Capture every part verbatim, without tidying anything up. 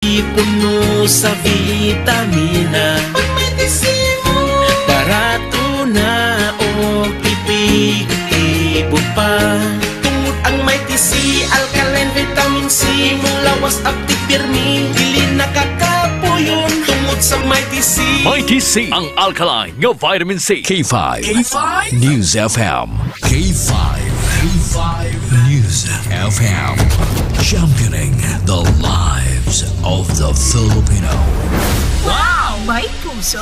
Puno sa vitamina. Pag may T C mo, barato na o epektibo pa. Tungod ang may T C, alkaline vitamin C, imong lawas aptik pirmi, dili nakakapuyon. Tungod sa may T C. May T C, ang alkaline nga vitamin C. K five. K five. News F M. K five. K five News F M. Championing the lives of the Filipino. Wow! May puso!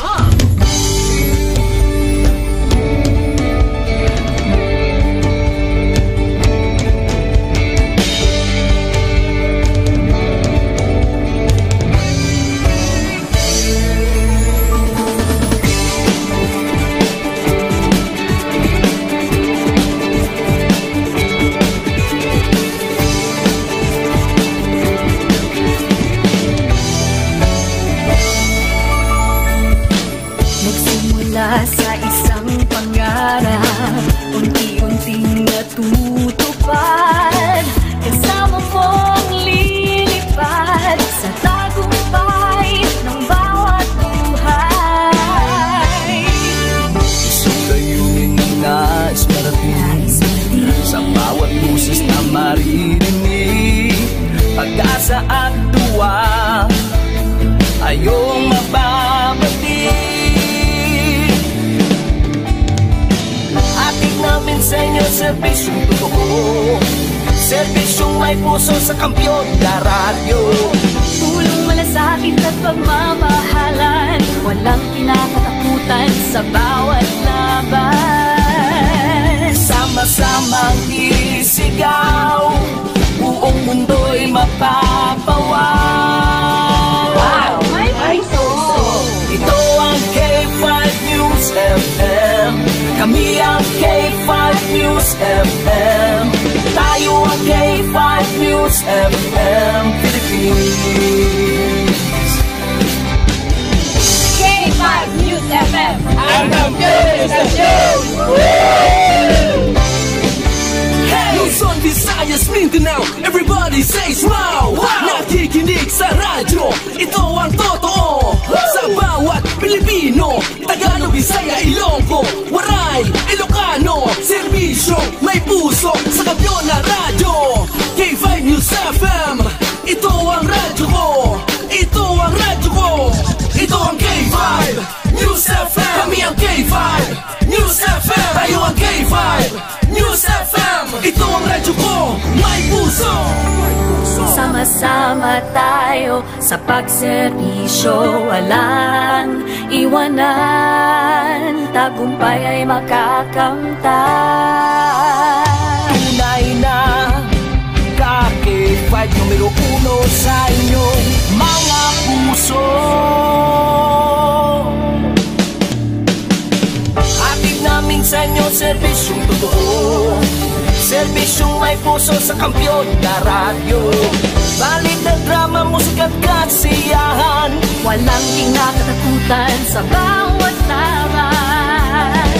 Nagsimula sa isang pangarap, unti-unting natutupad. Kasama mong lilipad sa tagumpay ng bawat buhay. Isang layunin na nais marating, sa bawat boses na maririnig, pag-asa at duwa, ayong mababati. Hatid namin sa inyo serbisyong totoo, serbisyong may puso sa Kampiyon na Radyo. Pulong malasakit at pagmamahalan, walang kinakatakutan sa bawat laban. Sama-samang isigaw, buong mundo'y mapapawaw. Wow! May puso! Ito ang K five News F M. Kami ang K five News F M. Tayo ang K five News F M Philippines. K five News F M. Ang kampiyon ng istasyon! Luzon, Visayas, Mindanao, everybody says wow! Wow! Nakikinig sa radyo, ito ang totoo. Sa bawat Pilipino, Tagalog, Bisaya, Ilonggo, Waray, Ilocano, serbisyo, may puso, sa Kampiyon na Radyo, K five News F M. Ito ang radyo ko, ito ang radyo ko, ito ang K five News F M. Kami ang K five News F M. Tayo ang K five News F M. Ito ang radyo ko, may puso. Sama-sama tayo sa pagserbisyo, walang iwanan, tagumpay ay makakamtan. Tunay na ka K five numero uno sa inyong mga puso. Hatid namin sa inyo serbisyong totoo, serbisyong may puso sa Kampiyon na Radyo. Balita, drama, musika at kasiyahan, walang kinakatakutan sa bawat laban.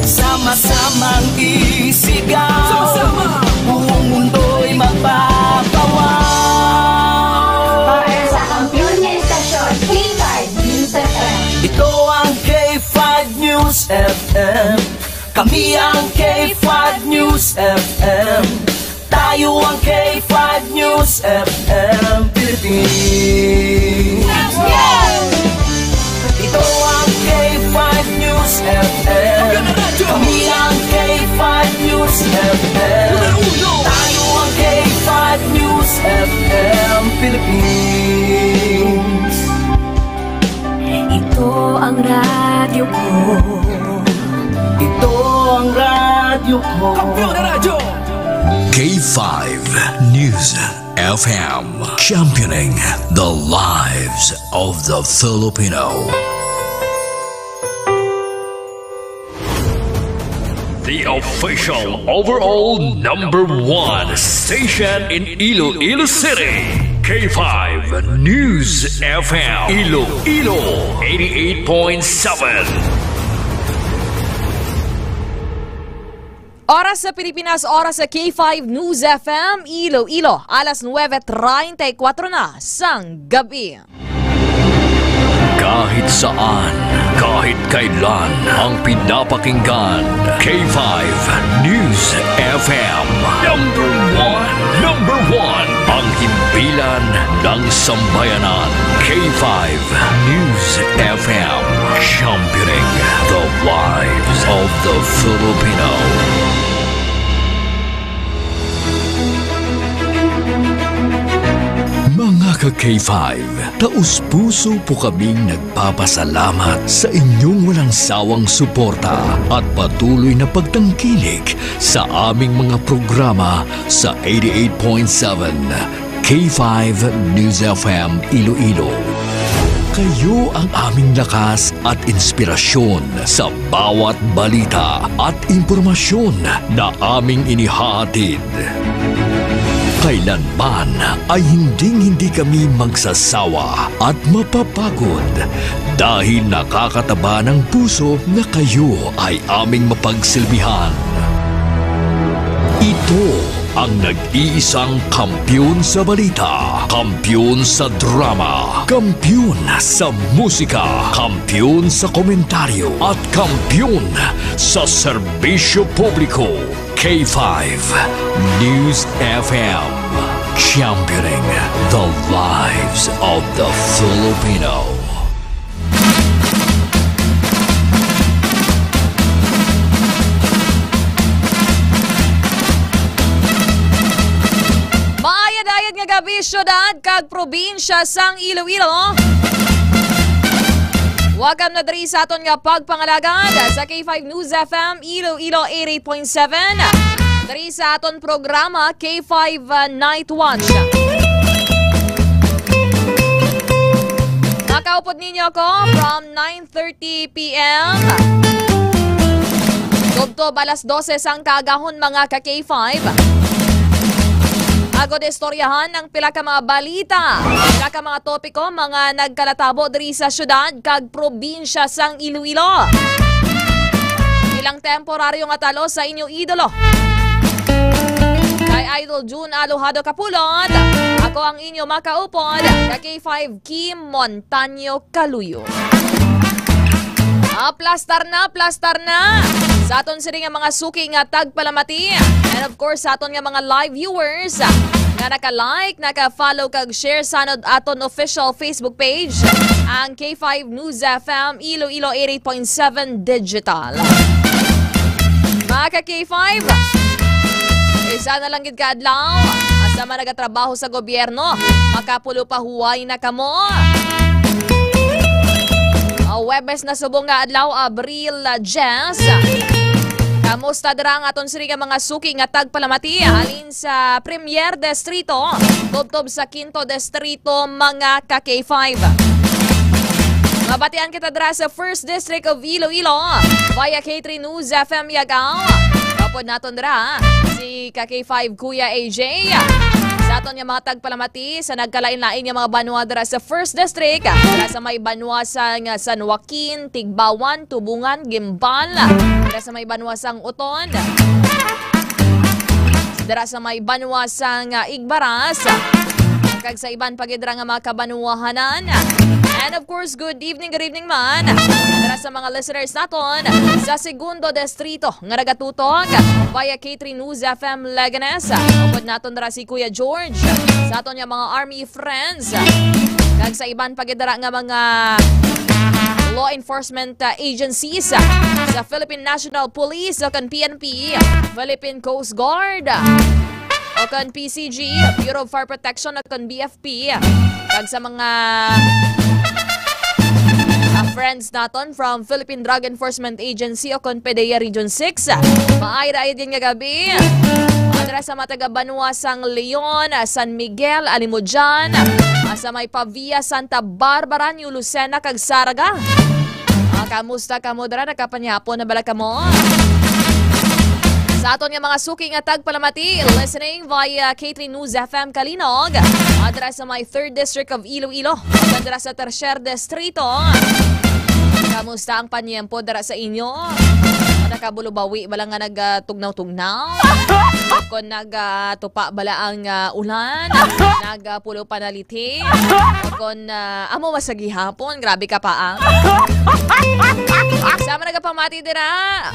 Sama-samang isigaw, sama-sama, buong mundo'y mapapawaw. Para sa kampiyon nga istasyon, K five News F M. Ito ang K five News F M. Kami ang K five News F M. Tayo ang K five News F M Philippines. Ito ang K five News F M. Kami ang K five News F M. Tayo ang K five News F M Philippines. Ito ang radyo ko. Ito ang radyo ko. Kampiyon na radyo! K five News F M, championing the lives of the Filipino. The official overall number one station in Iloilo City, K five News F M, Iloilo, eighty-eight point seven. Oras sa Pilipinas, oras sa K five News F M Iloilo, alas nuwebe treinta y cuatro na sang gabi. Kahit saan, kahit kailan, ang pinapakinggan, K five News F M. Number one, number one, ang himpilan ng sambayanan, K five News F M, championing the lives of the Filipino. Mga ka-K five, taus-puso po kaming nagpapasalamat sa inyong walang sawang suporta at patuloy na pagtangkilik sa aming mga programa sa eighty-eight point seven K five News F M Iloilo. Kayo ang aming lakas at inspirasyon sa bawat balita at impormasyon na aming inihahatid. Kailanman ay hinding-hindi kami magsasawa at mapapagod dahil nakakataba ng puso na kayo ay aming mapagsilbihan. Ito ang nag-iisang kampiyon sa balita, kampiyon sa drama, kampiyon sa musika, kampiyon sa komentaryo, at kampiyon sa serbisyo publiko. K five News F M, championing the lives of the Filipino. Maayad-ayad nga gabi, syudad kag probinsya sang Iloilo. Welcome na diri sa aton nga pagpangalagad sa K five News F M Iloilo eighty-eight point seven. Diri sa aton programa, K five, uh, Night Watch. Makaupod ninyo ako from nine thirty P M. Tubtob alas dose sang kaagahon, mga ka-K five. Agod istoryahan ang pila ka mga balita, pila ka mga topiko, mga nagkalatabo diri sa syudad kag probinsya sang Iloilo. Ilang temporaryo nga talo sa inyo idolo, kay Idol June Alojado Kapulot. Ako ang inyo makaupod, ka-K five Kim Montaño Kaluyo. Aplastar na, aplastar na sa aton sini nga mga suki nga tagpalamati. And of course, sa aton nga mga live viewers nga naka-like, naka-follow kag share sa ano-, aton official Facebook page, ang K five News F M Iloilo eighty-eight point seven Digital. Mga ka-K five, isa na lang gid ka adlaw, asa man nagatrabaho sa gobyerno, makapulo pa huway na kamo. Ah, Huwebes na subong nga adlaw, Abril, ah, diyes. Kamusta dira ang aton sini nga mga suki nga tagpalamati halin sa Premier Distrito, tubtob sa Quinto Distrito, mga ka-K five? Mabatian kita dira sa First District of Iloilo via K three News F M Yagaw. Upod naton dira si ka-K five Kuya A J. Sa aton nga mga tagpalamati sa nagkalain-lain nga mga banwa dira sa First District, dira sa may banwa sang San Joaquin, Tigbawan, Tubungan, Guimbal, dira sa may banwa sang Oton, dira sa may banwa sang, ah, Igbaras, kag sa iban pa gid dira nga mga kabanwahanan. And of course, good evening, good evening man dira sa mga listeners naton sa Segundo Distrito nga nagatutok via K three News F M Leganes. Upod naton dira si Kuya George, sa aton nga mga Army friends, kag sa iban pa gid dira nga mga law enforcement, uh, agencies, uh, sa Philippine National Police, o kon P N P, Philippine Coast Guard, o kon P C G, Bureau of Fire Protection, o kon B F P, kag sa mga, uh, friends naton from Philippine Drug Enforcement Agency, o kon PDEA Region six. Maay ra gid nga gabi. Mga dira sa mga taga banwa sang Leon, San Miguel, Alimodian, sa may Pavia, Santa Barbara, New Lucena, kag Zarraga. Ah, kamusta kamo dira? Nakapanyapon na bala kamo? Sa aton nga mga suki nga tagpalamati, listening via K three News F M Calinog. Adra sa may Third District of Iloilo. Adra sa Tercer Distrito. Kamusta ang panyempo dira sa inyo? Mga Kabulubawi bala nga nagtugnaw-tugnaw. Kon nagatupa bala ang, ah, ulan, nagpulo panalithi. Kon, ah, amo masagihapon, grabe ka pa, ah. Sama nagapamati dira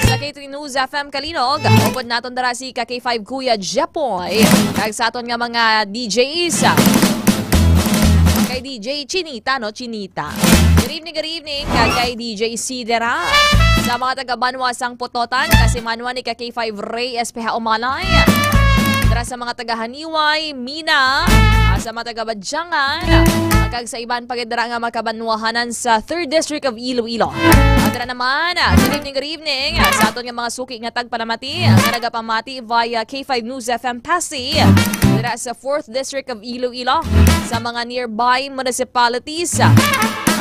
sa K three News F M Kalinog. Upod naton dira si ka K five Kuya Jepoy. Kag sa aton nga mga D Js. Kay D J Chinita, no? Chinita. Good evening, good evening. Kag kay D J Sidera. Sa mga taga Banwa sang Pototan, kasi Manwa ni ka K five Ray S P H Umalay. Dira sa mga taga Haniway, Mina, ah, sa mga taga Badyangan, kag sa iban pa gid dira nga mga kabanwahanan sa Third District of Iloilo. At dira naman, ah, good evening, good evening, ah, sa aton nga mga suki nga tagpalamati, ah, nga nagapamati via K five News F M Passi, dira sa Fourth District of Iloilo, sa mga nearby municipalities, ah,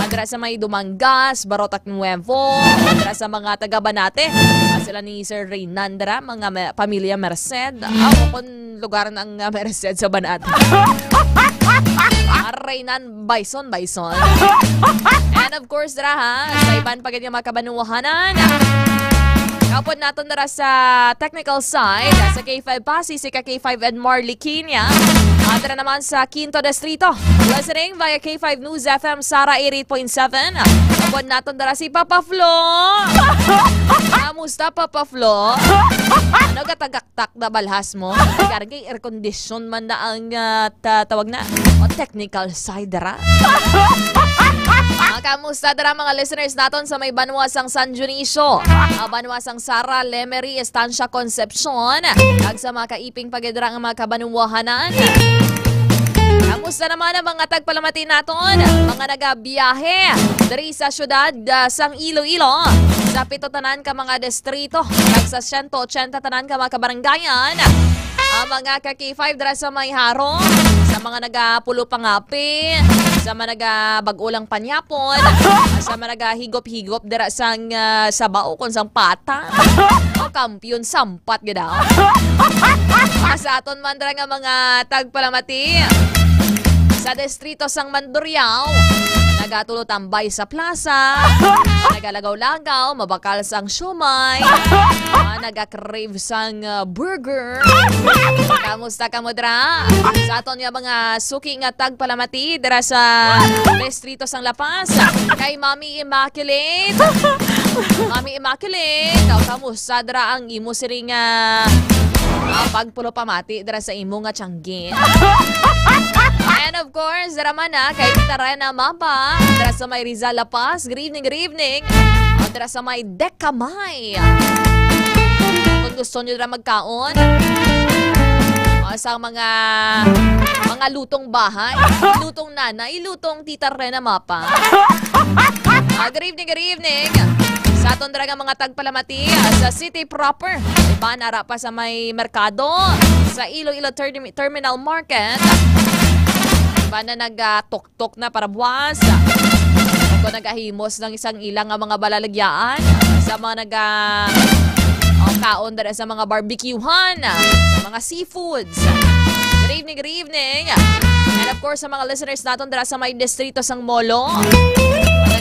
dira sa may Dumangas, Barotac Nuevo, dira sa mga taga Banate, ah, sila ni Sir Reynan dira, mga me-, pamilya Merced. Ako kun lugar ang, ah, Merced sa Banate. Ah, Reynan, Bison, Bison. And of course, dira ha, sa iban pa gid nga mga kabanuwahanan. Kaupod naton dira sa technical side, sa K five Passi, si ka K five Edmar Liquinia. At dira naman sa Quinto Distrito, listening via K five News F M Sara eighty-eight point seven. Kaupod naton dira si Papa Flo. Kamusta, Papa Flo? Ano, gatagaktak na balhas mo? Karang kay air condition man na ang, ah, ta-, tawag na, o technical side dira. Ah, kamusta dira mga listeners naton sa may banwa sang San Dionisio, ah, banwa sang Sara, Lemery, Estancia, Concepcion, kag sa mga kaiping pa gid dira nga mga kabanwahanan? Kamusta naman ang mga tagpalamati naton, mga nagabiyahe diri sa syudad, ah, sang Iloilo, sa pito tanan ka mga distrito, kag sa siyento ochenta tanan ka mga kabarangayan? Ang mga ka K five dira sa may harong, sa mga nagapulo pangapi, sa mga nagabag-o lang panyapon, sa mga nagahigop-higop dira sang, ah, sabaw kon sang pata. O kampiyon, sampat gid, ah. Sa aton man dira nga mga tagpalamati sa distrito sang Mandurriao, nagatulotambay sa plaza, nagalagaw-lagaw, mabakal sang siomay, ah, naga-crave sang, ah, burger. Kamusta kamo dira? Sa aton nga mga suki nga tagpalamati dira sa distrito sang La Paz, kay Mami Immaculate. Mami Immaculate, daw kamusta dira ang imo siring nga, ah, pagpulopamati dira sa imo nga tiangge? And of course, dira man na kay Tita Rena Mapa, dira sa may Rizal, La Paz. Good evening, good evening. Ah, dira sa may Decamay. Kung gusto niyo dira magkaon, ah, sa mga, mga lutong bahay, lutong nanay, lutong Tita Rena Mapa. Ah, good evening, good evening. Sa aton dira nga mga tagpalamati, ah, sa city proper. Iban ara pa sa may merkado, sa Iloilo Termi-, Terminal Market. Iban na nagtuktok na para buwas. Kung nagahimos ng isang ilang nga mga balalagyaan, sa mga naga, oh, kaon dira sa mga barbecuehan, sa mga seafoods. Good evening, good evening. And of course, sa mga listeners naton dira sa may distrito sang Molo,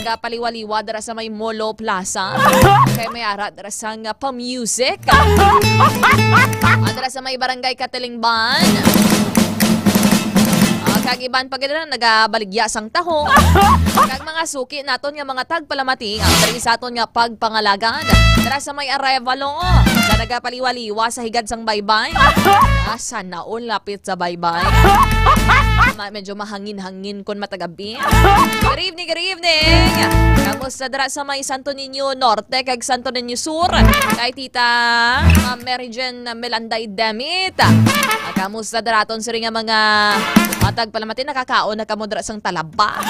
nagapaliwaliwa dira sa may Molo Plaza. Kay may ara dira sang, ah, pa-music. Ah, dira sa may Barangay Katilingban. Ah, kag iban pa gid na nagabaligya sang taho. Kag mga suki naton nga mga tagpalamati, ah, diri sa aton nga pagpangalagad. Dira sa may Arevalo, sa nagapaliwaliwa sa higad sang baybay. Ah, sana all lapit sa baybay. Ma-, medyo mahangin-hangin kon matagabi. Good evening, good evening. Kamusta dira sa may Santo Niño Norte kag Santo Niño Sur? Kay Tita Ma'am Mary Jane Melanday Demit. Ah, kamusta dira aton siri nga mga matag palamati, nakakaon na kamo dira sang talaba?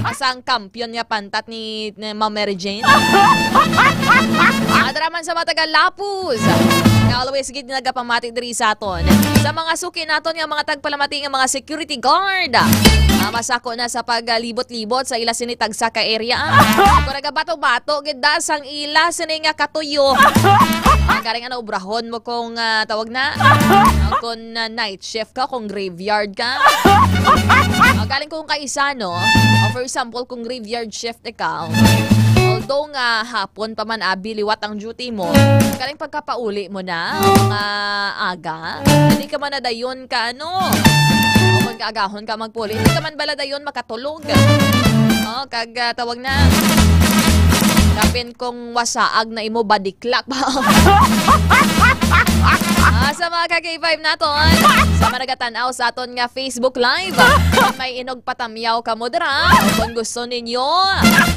Asang kampiyon nga pantat ni, ni Ma'am Mary Jane? Ah, dira man sa mga taga Lapuz, nga always gid nagapamati diri sa aton. Sa mga suki naton nga mga tagpalamati nga mga security guard, ah, masako na sa paglibot-libot sa ila sini tagsa ka area. Kung nagabato-bato gid da sang ila sini nga katuyo. Ang galing ano, ubrahon mo kung, ah, tawag na, ah, kung, ah, night shift ka, kung graveyard ka. Ah, galing kung kaisa, no? Ah, for example, kung graveyard shift ikaw, all sakto nga hapon pa man, abi, liwat ang duty mo. Kaling pagkapauli mo na, mga aga. Hindi ka man na dayon ka, ano, o kung kaagahon ka magpauli, hindi ka man bala dayon makatulog. Oh, kag, ah, tawag na. Kapin kung wasaag na imo badiklak ba? Ah, sa mga ka-K five naton, sa mga nagatan-aw sa aton nga Facebook Live, may inog patamyaw kamo dira. Kung gusto ninyo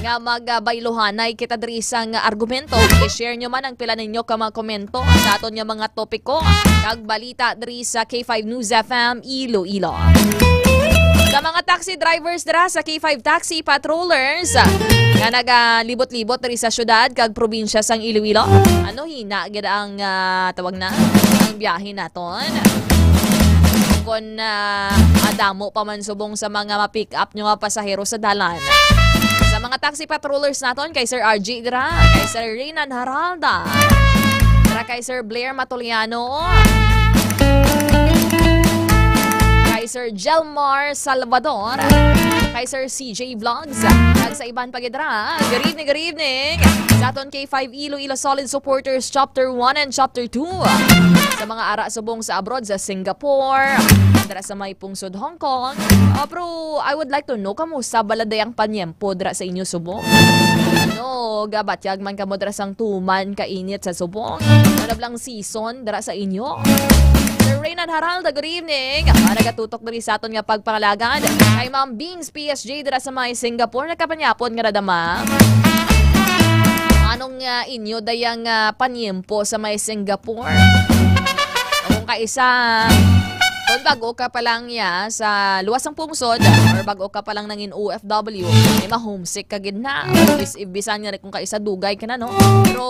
nga magbayluhanay kita diri sang argumento, i-share nyo man ang pila ninyo ka mga komento sa aton nga mga topiko kag balita diri sa K five News F M Iloilo. Sa mga taxi drivers dira sa K five Taxi Patrollers nga nagalibot-libot diri sa syudad kag probinsya sang Iloilo, ano hina gid ang, ah, tawag na, ang biyahe naton? Kung, ah, madamo pa man subong sa mga ma-pick up nyo nga pasahero sa dalan. Sa mga taxi patrollers naton, kay Sir R G dira, kay Sir Renan Haralda, dira kay Sir Blair Matoliano, kay Sir Jelmar Salvador, kay Sir C J Vlogs, kag sa iban pa gid dira. Good evening, good evening sa aton K five Iloilo Solid Supporters Chapter one and Chapter two. Sa mga ara subong sa abroad, sa Singapore, dira sa may pungsod Hong Kong. Ah, pero I would like to know, kamusta bala day ang panyempo dira sa inyo subong? Ano, gabatyag man kamo dira sang tuman kainit sa subong? Ano bala ang season dira sa inyo? Sir Renan Haralda, good evening. Ah, nagatutok diri sa aton nga pagpangalagad kay Ma'am Beans P S J dira sa may Singapore. Nagkapanyapon nga nadama. Anong, ah, inyo dayang, ah, panyempo sa may Singapore? Kung kaisa, kung bago ka pa lang ya sa luwas sang pungsod or bago ka pa lang nangin O F W, ay ma-homesick ka gid na. Bis-, bisan nga kung kaisa dugay ka na, no? Pero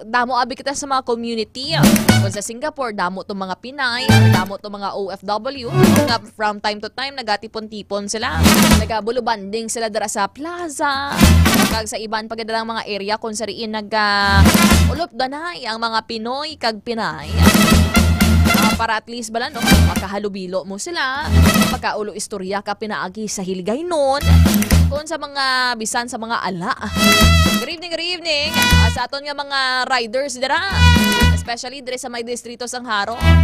damo abi kita sa mga community. Kung sa Singapore, damo to mga Pinay, damo to mga O F W nga from time to time nagatipon-tipon sila. Nagabulubanding sila dira sa plaza. Kag sa iban pa gid lang mga area kung sa diin nag, ah, ulop danay ang mga Pinoy kag Pinay. Ah, para at least bala, no, makahalubilo mo sila, makaulo istorya ka pinaagi sa Hiligaynon, kung sa mga, bisan sa mga ala. Good evening, good evening. Ah, sa aton nga mga riders dira, especially diri sa may distrito sang Jaro. Ah,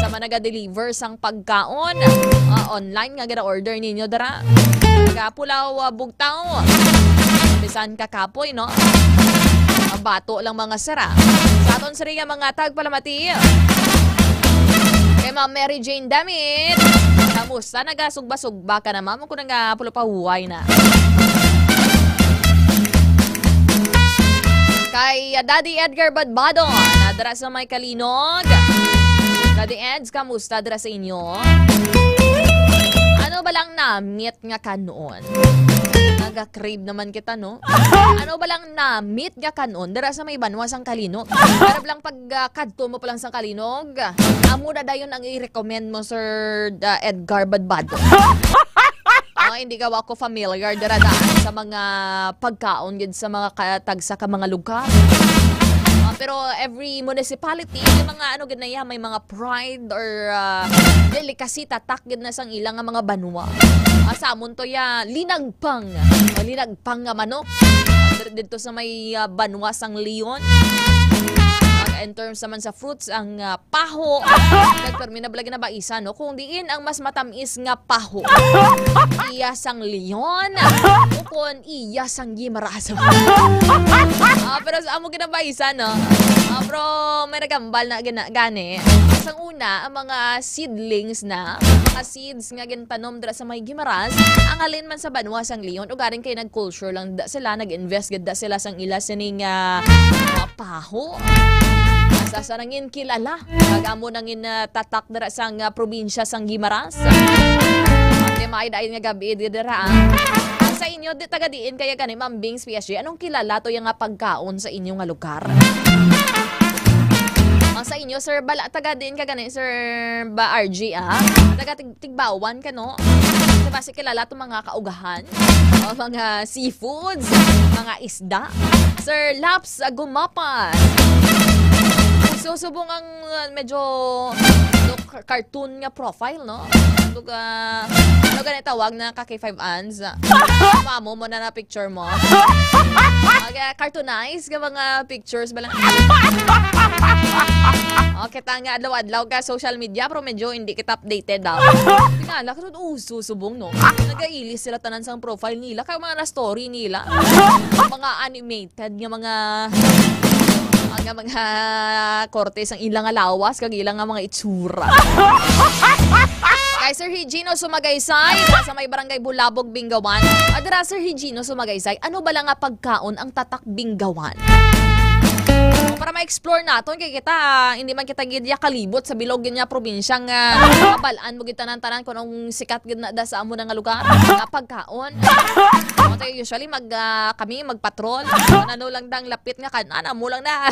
sa mga naga-deliver sang pagkaon, ah, online nga gina-order ninyo dira. Taga Pulao, ah, Bugtao. Bisan ka kapoy, no? Ang bato lang mga sira. Sa aton siri nga mga tagpalamati. Kay Ma'am Mary Jane Damit. Kamusta? Nagasugba-sugba ka na, ma'am? Kung nagapulupahuway na. Kay, ah, Daddy Edgar Badbado, na dira sa may Kalinog. Daddy Eds, kamusta dira sa inyo? Ano ba lang namit nga kanon? Naga-crave naman kita, no? Ano ba lang namit nga kanon dira sa may banwa sang Kalinog? Para lang pag, ah, kadto mo pa lang sa Kalinog, amo na dayon ang i-recommend mo, Sir, ah, Edgar Badbado. Oh, hindi ka ako familiar dira daan sa mga pagkaon gid sa mga ka-, tagsa ka mga lugar. Ah, pero every municipality may mga ano gid na iya, may mga pride or, ah, delicacy, tatak gid na sang ila nga mga banwa. Ah, sa amon to ya, linagpang. O, linagpang nga manok. Dito sa may, ah, banwa sang Leon. Kag in terms naman sa fruits, ang, ah, paho. Nagpermi na bala ginabaisan, no? Kung diin ang mas matamis nga paho. Iya sang Leon. O kon iya sang Guimaras. Ah, pero sa amo ginabaisan, no? Ah, pero may nagambal na gina-, gani. Sang una, ang mga seedlings na, mga seeds nga gintanom dira sa may Guimaras, ang halin man sa banwa sang Leon, ugaring kay nag-culture lang da sila, nag-invest gid da sila sang ila sining, ah, mga paho. Sa sarangin kilala, kag amo nangin, ah, tatak dira sang, ah, probinsya sang Guimaras. Ate, may dayon nga gabi dira, ah. Ang sa inyo, di taga diin kaya gani, Ma'am Bings P S G? Anong kilala to yung nga pagkaon sa inyo nga lugar? Ang sa inyo, Sir Bala, taga diin ka gani, Sir Ba R G, ah? Taga Tig-, Tigbawan ka, no? Di ba si kilala to mga kaugahan? O mga seafoods, mga isda? Sir Laps, ah, Gumapan. So, subong ang, uh, medyo, ano, car-, cartoon nga profile, no? Ano ga-, ano gani tawag na ka K five Ans? Mamo mo na na picture mo. Okay, cartoonize nga mga pictures ba lang? Okay, ta nga adlaw-adlaw ka social media, pero medyo hindi kita updated daw. Tingala, karon uso subong, no? Nagailis sila tanan sang profile nila, kay mga na-story nila. Mga animated nga mga, mga, mga korte sang ila nga lawas, kag ila nga mga itsura. Kay Sir Higino Sumagaysay, sa may barangay Bulabog, Bingawan. Adra, Sir Higino Sumagaysay, ano bala nga pagkaon ang tatak Bingawan? Para ma-explore naton, kay kita, ah, hindi man kita gid ya kalibot sa bilog gid nga probinsya nga mabal-an mo gid tanan-tanan kung anong sikat gid na da sa amo na nga lugar nga pagkaon. Mo tayo usually mag, ah, kami magpatrol. Ano lang dang lapit nga kan-an, amo lang na.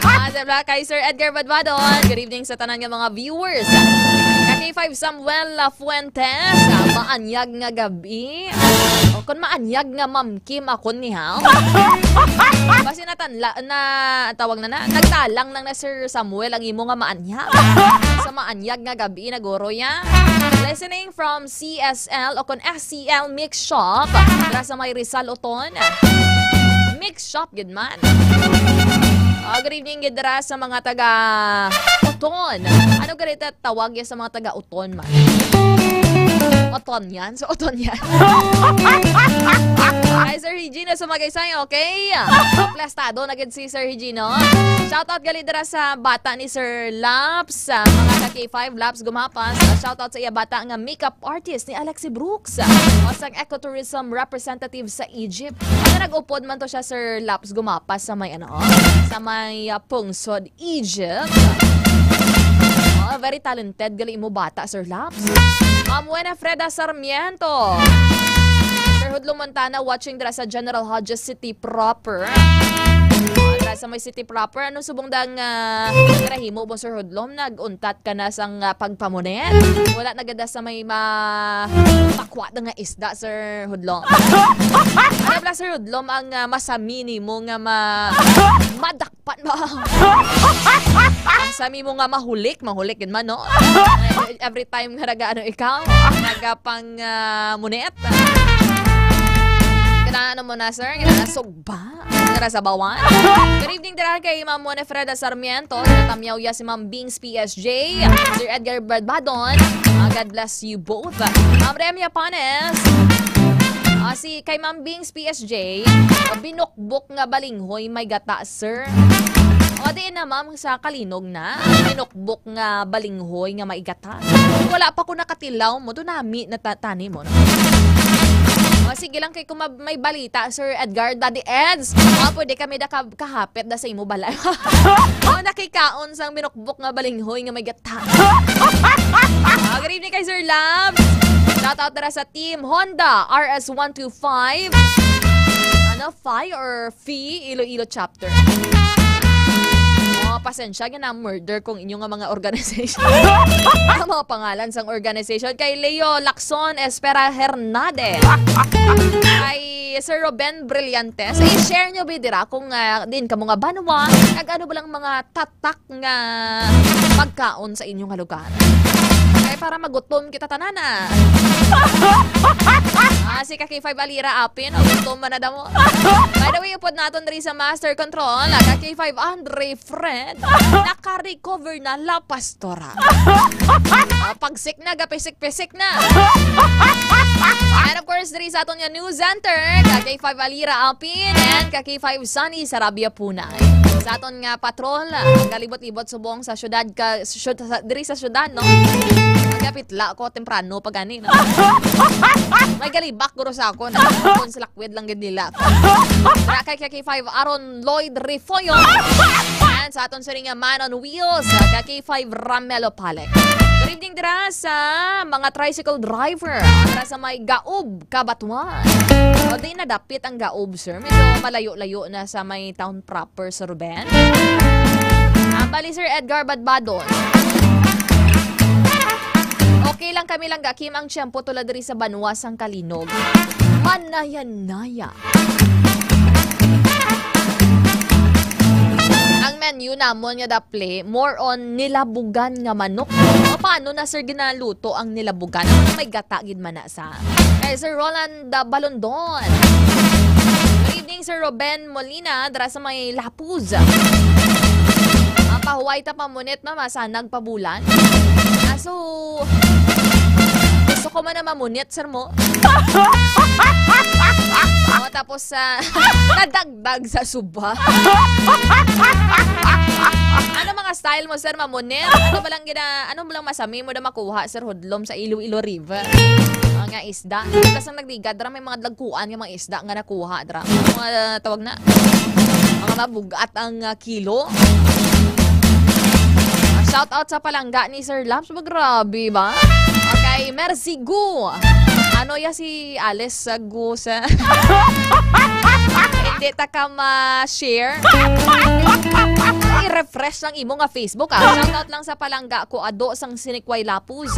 Ah, sa bla-, kay Sir Edgar Badbadon. Good evening sa tanan nga mga viewers. Ka K five Samuel Lafuentes, ah, maanyag nga gabi. O kung maanyag nga Ma'am Kim ako ni ha. Basi natanla, na, tawag na na, nagtalang lang na Sir Samuel ang imo nga maanyag. Sa maanyag nga gabi, naguro ya. Listening from C S L o kon S C L Mix Shop. Dira sa may Rizal, Oton. Mix Shop, gid man. Ah, good evening, gid dira sa mga taga Oton. Ano gani ta-, tawag ya sa mga taga Oton man? Oton yan? So, Oton yan. Hi, Sir Higino Sumagaysay, okay? Plastado na gid si Sir Higino. Shoutout gali dira sa bata ni Sir Laps, sa mga ka K five, Laps Gumapas. Shoutout sa iya bata nga makeup artist ni Alexi Brooks. O sang ecotourism representative sa Egypt. Ano, nag-upod man to siya, Sir Laps Gumapas, sa may ano, sa may, ah, pungsod Egypt. Oh, very talented gali imo bata, Sir Laps. Ma'am Winifreda Sarmiento. Sir Hudlo Montana watching dira sa General Hodges City proper. Ah, dira sa may city proper. Ano subong dang, ah, ginahimo mo, Sir Hudlom? Nag-untat ka na sang, ah, pagpamunit? Wala na gid sa may ma-, pakwa na nga isda, Sir Hudlom. Ano pala, Sir Hudlom, ang, ah, masami nimo nga ma-, madak- Pan ba? Ang sami mo nga mahulik, mahulik gid man, no? Every time nga naga-, ano, ikaw, nagapang, ah, munit. Kinahanglan mo na, sir? Kinahanglan sugba? Nga sa bawan? Good evening, dira kay Ma'am Winifreda Sarmiento. Natamyaw ya si Ma'am Bings P S J, Sir Edgar Badbadon. Ah, God bless you both. Ma'am Remia Panes. Ah, si kay Ma'am Bings P S J, binukbok nga balinghoy may gata, sir. O, di na, ma'am, sa Kalinog na. Binukbok nga balinghoy nga may gata. Wala pa ko nakatilaw mo, to nami na ta-, tani mo, no? O, sige lang, kay kung ma-, may balita, Sir Edgar, Daddy Eds, ah, pwede kami da ka-, kahapit da sa imo balay. O, nakikaon sang binukbok nga balinghoy nga may gata. Ah, good evening kay Sir Labs. Shout out dira sa Team Honda R S one two five. Ano, Fi or Fi? Iloilo chapter. Oh, pasensya, gina-murder kong inyo nga mga organization. Ang mga pangalan sang organization kay Leo Lacson Espera Hernade. Kay Sir Ruben Brillantes. I-share nyo, bidira, kung, ah, din kamo nga banwa, kag ano ba lang mga tatak nga pagkaon sa inyo nga lugar. Kay para magutom kita tanan, ah. Ah, si ka K five Alira Apin, o gutom man na damo. By the way, upod naton diri sa Master Control, ah, ka K five Andre Fred, naka-recover na, La Pastora. Ah, pagsik na, gapisik-pisik na. And of course, diri sa aton nga news center, ka K five Alira Apin and ka K five Sunny Sarabia Punay. Sa aton nga patrol, ah, galibot-libot subong sa syudad ka, syud-, sa, diri sa syudad, no? Nagapitla ko temprano pa gani, no? May galibak guro sa ako, no? Kung sa lakwid lang gid nila. Dira kay ka K five Aaron Lloyd Refollo. And sa aton siring nga man on wheels, ka K five Ramelo Palek. Good evening dira sa mga tricycle driver. Dira sa may Gaob, Cabatuan. O, di na dapit ang Gaob, sir. Medyo malayo-layo na sa may town proper, Sir Ruben. Ang bali, Sir Edgar Badbadon. Okay lang kami lang, Gakim, ang tiyempo tula diri sa banwa sang Kalinog. Manaya-naya. Ang menu namon nga daple, more on nilabugan nga manok. O, paano na, sir, ginaluto ang nilabugan? Ano, may gata gid man na sa? Kay Sir Roland, ah, Balondon. Good evening, Sir Ruben Molina, dira sa may Lapuz. Ang pahuway ta pamunit, mama, sa nagpabulan. Aso, gusto ko man na mamunit, sir mo. O, tapos, ah, nadagdag sa suba. Ano mga style mo, sir, mamunit? Ano ba lang gina-, ano mo lang masami mo na makuha, sir, hudlom sa Iloilo River? Mga isda. Tapos ang nagligad, ra may mga dagkuan nga mga isda nga nakuha, dra. Mga, ah, tawag na, mga mabugat ang, ah, kilo. Ah, shout out sa palangga ni Sir Lamps. Grabe ba? Okay, Mercy Gu. Ano ya si Alice sa Gu sa Hindi ta ka ma-share. I-refresh lang imo nga Facebook, ah. Shout out lang sa palangga ko, Ado sang Sinikway Lapuz.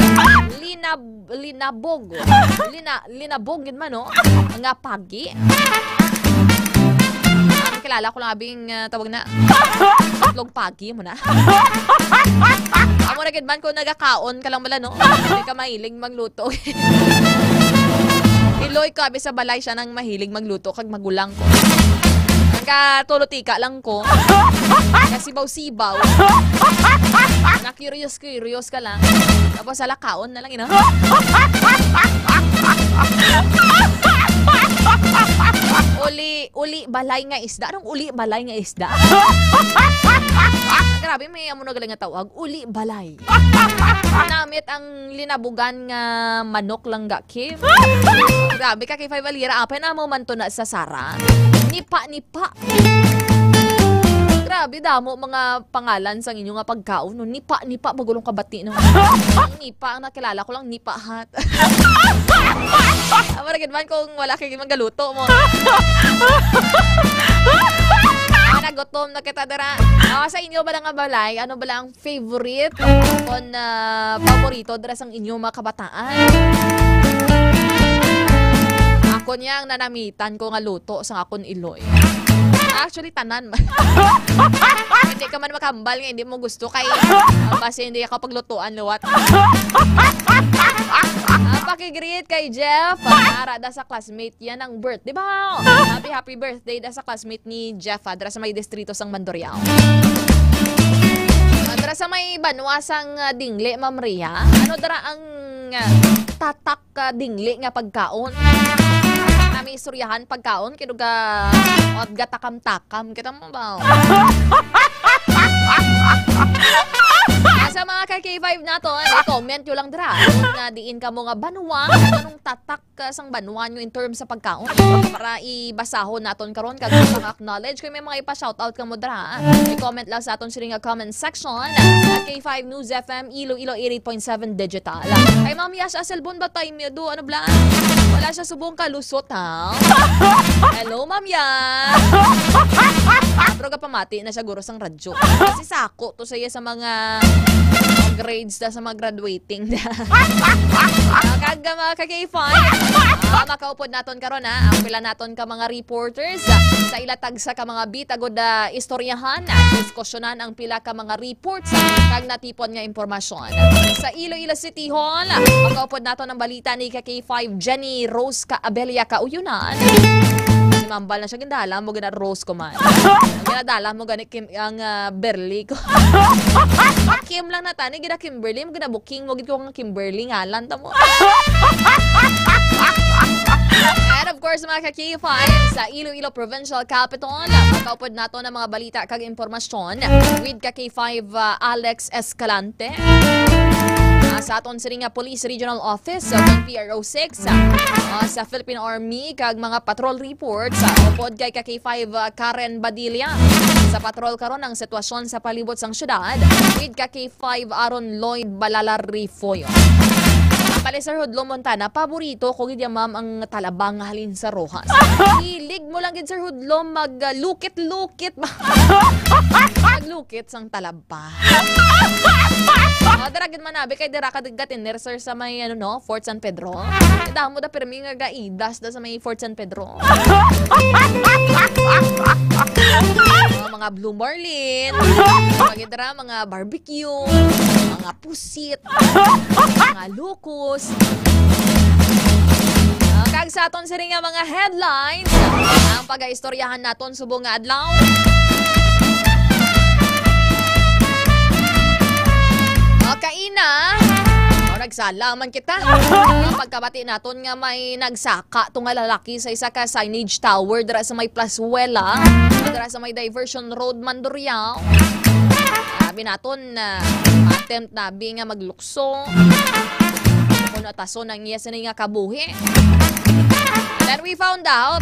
Linab-, linabog. Lina-, linabog gid man, no? Nga pagi. Ang kilala ko lang abing, ah, tawag na. Itlog pagi mo na. Amo na gid man kung nagakaon ka lang bala, no? Hindi ka mahilig magluto. Iloy ko, abi sa balay siya nang mahilig magluto kag magulang ko. Nagkatulotika lang ko. Nasibaw-sibaw. Na-curious-curious ka lang. Tapos sa lakaon na lang, ina. Uli, uli balay nga isda. Anong uli balay nga isda? Grabe, may amo na galing nga tawag. Uli balay. Namit ang linabugan nga manok lang ga, Kim. Grabe ka kay Five Alira. Apay na mo man to na sa Sara. Nipa-nipa. Grabe, damo mga pangalan sang inyo nga pagkaon, no? Nipa-nipa, magulong kabati, no? Ang nipa, ang nakilala ko lang, nipa hot. Amo ra gid man kung wala kay magaluto mo. Ah, nagutom na kita dira. Ah, sa inyo ba nga balay, ano ba lang favorite o na paborito dira sang inyo mga kabataan? Ako niya ang nanamitan ko nga luto sa akon iloy. Actually, tanan man. Hindi ka man makahambal nga hindi mo gusto kay, ah, basi hindi ka paglutuan liwat. Ah, pakigreet kay Jeff. Ah, ara da sa classmate yan ang birth, di ba? Happy, happy birthday da sa classmate ni Jeff, ah, dira sa may distrito sang Mandurriao. Ah, dira sa may banwa sang, ah, Dingle, Ma'am Rhea. Ano dira ang, ah, tatak ka dingli nga pagkaon. Nami istoryahan pagkaon, kinuga, ot gatakam-takam. Kita mo ba? Ah, sa mga ka K five naton, i-comment nyo lang dira. Kung nga diin ka mo nga banwa, anong tatak ka sang banwa nyo in terms sa pagkaon? Para ibasahon naton karon, kag maka-acknowledge. Kung may mga ipa-shoutout ka mo dira, i-comment lang sa aton siring nga comment section at K five News F M Iloilo eighty-eight point seven Digital. Kay Ma'am Yash Aselbon ba tayo do? Ano bla? Wala siya subong kalusot, ha? Hello, Ma'am Yash. Pero kapamati na siya guro sang radyo. Kasi sako to sa iya sa mga grades na sa mga graduating na. Ah, kag mga ka K five, ah, makaupod naton karon, ha. Ang pila naton ka mga reporters, ah, sa ila tagsa ka mga beat, agod, ah, istoryahan, ah, diskusyonan ang pila ka mga reports, ah, kag natipon nga impormasyon. Sa Iloilo City Hall, ah, makaupod naton ang balita ni ka K five Jenny Rose ka Abella ka Uyunan. Si Mambal na siya, gindala mo gina Rose ko man. Ginadala mo gani Kim, ang, ah, Berly ko. Kim lang na tani, gina Kimberly, mo gina booking mo gid ko nga Kimberly ngalan ta mo. And of course, mga ka K five, sa Iloilo Provincial Capitol, makaupod nato ng mga balita kag impormasyon with ka K five, ah, Alex Escalante. Ah, sa aton siring nga Police Regional Office, ah, P R O six, ah, sa Philippine Army, kag mga patrol reports, ah, upod kay ka K five, ah, Karen Badilla. Sa patrol karon ang sitwasyon sa palibot sang syudad, with ka K five Aaron Lloyd Balala Refoyo. Ang pali, Sir Hudlo Montana, paborito ko gid ya, ma'am, ang talaba nga halin sa Roxas. Hilig mo lang gid, Sir Hudlo, mag, ah, lukit-lukit ba? Maglukit sang talaba. Oh, dira gid man abi kay dira ka gatiner, sir, sa may, ano, no, Fort San Pedro. Damo da pirmi nga gaidas da sa may Fort San Pedro. Oh, mga Blue Marlin, mga dira, mga barbecue, mga pusit, mga locos. Ah, kag sa aton sini nga mga headlines, ang pagaistoryahan naton subong nga adlaw. Ah, kaina, o, nagsala man kita. Ang pagkabati naton nga may nagsaka to nga lalaki sa isa ka signage tower dira sa may Plazuela, dira sa may Diversion Road, Mandurriao. Sabi naton, ah, attempt nabi nga maglukso. Kung atason ang iya sini nga kabuhi. Then we found out,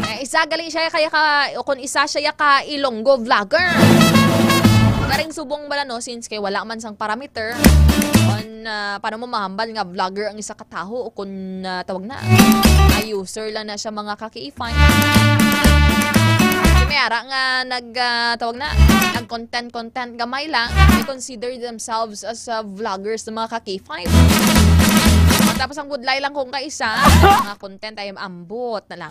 eh, isa gali siya kaya ka, o kung isa siya ka Ilonggo vlogger. Karing subong bala, no, since kay wala man sang parameter, on, ah, paano mo mahambal nga vlogger ang isa ka tawo o kung, ah, tawag na, ah, user lang na siya, mga ka-K five. Di may ara nga nag, ah, tawag na, nag-content-content gamay lang, they consider themselves as, ah, vloggers ng mga ka-K five. Tapos ang budlay lang kung kaisa, ang mga content ay ambot na lang.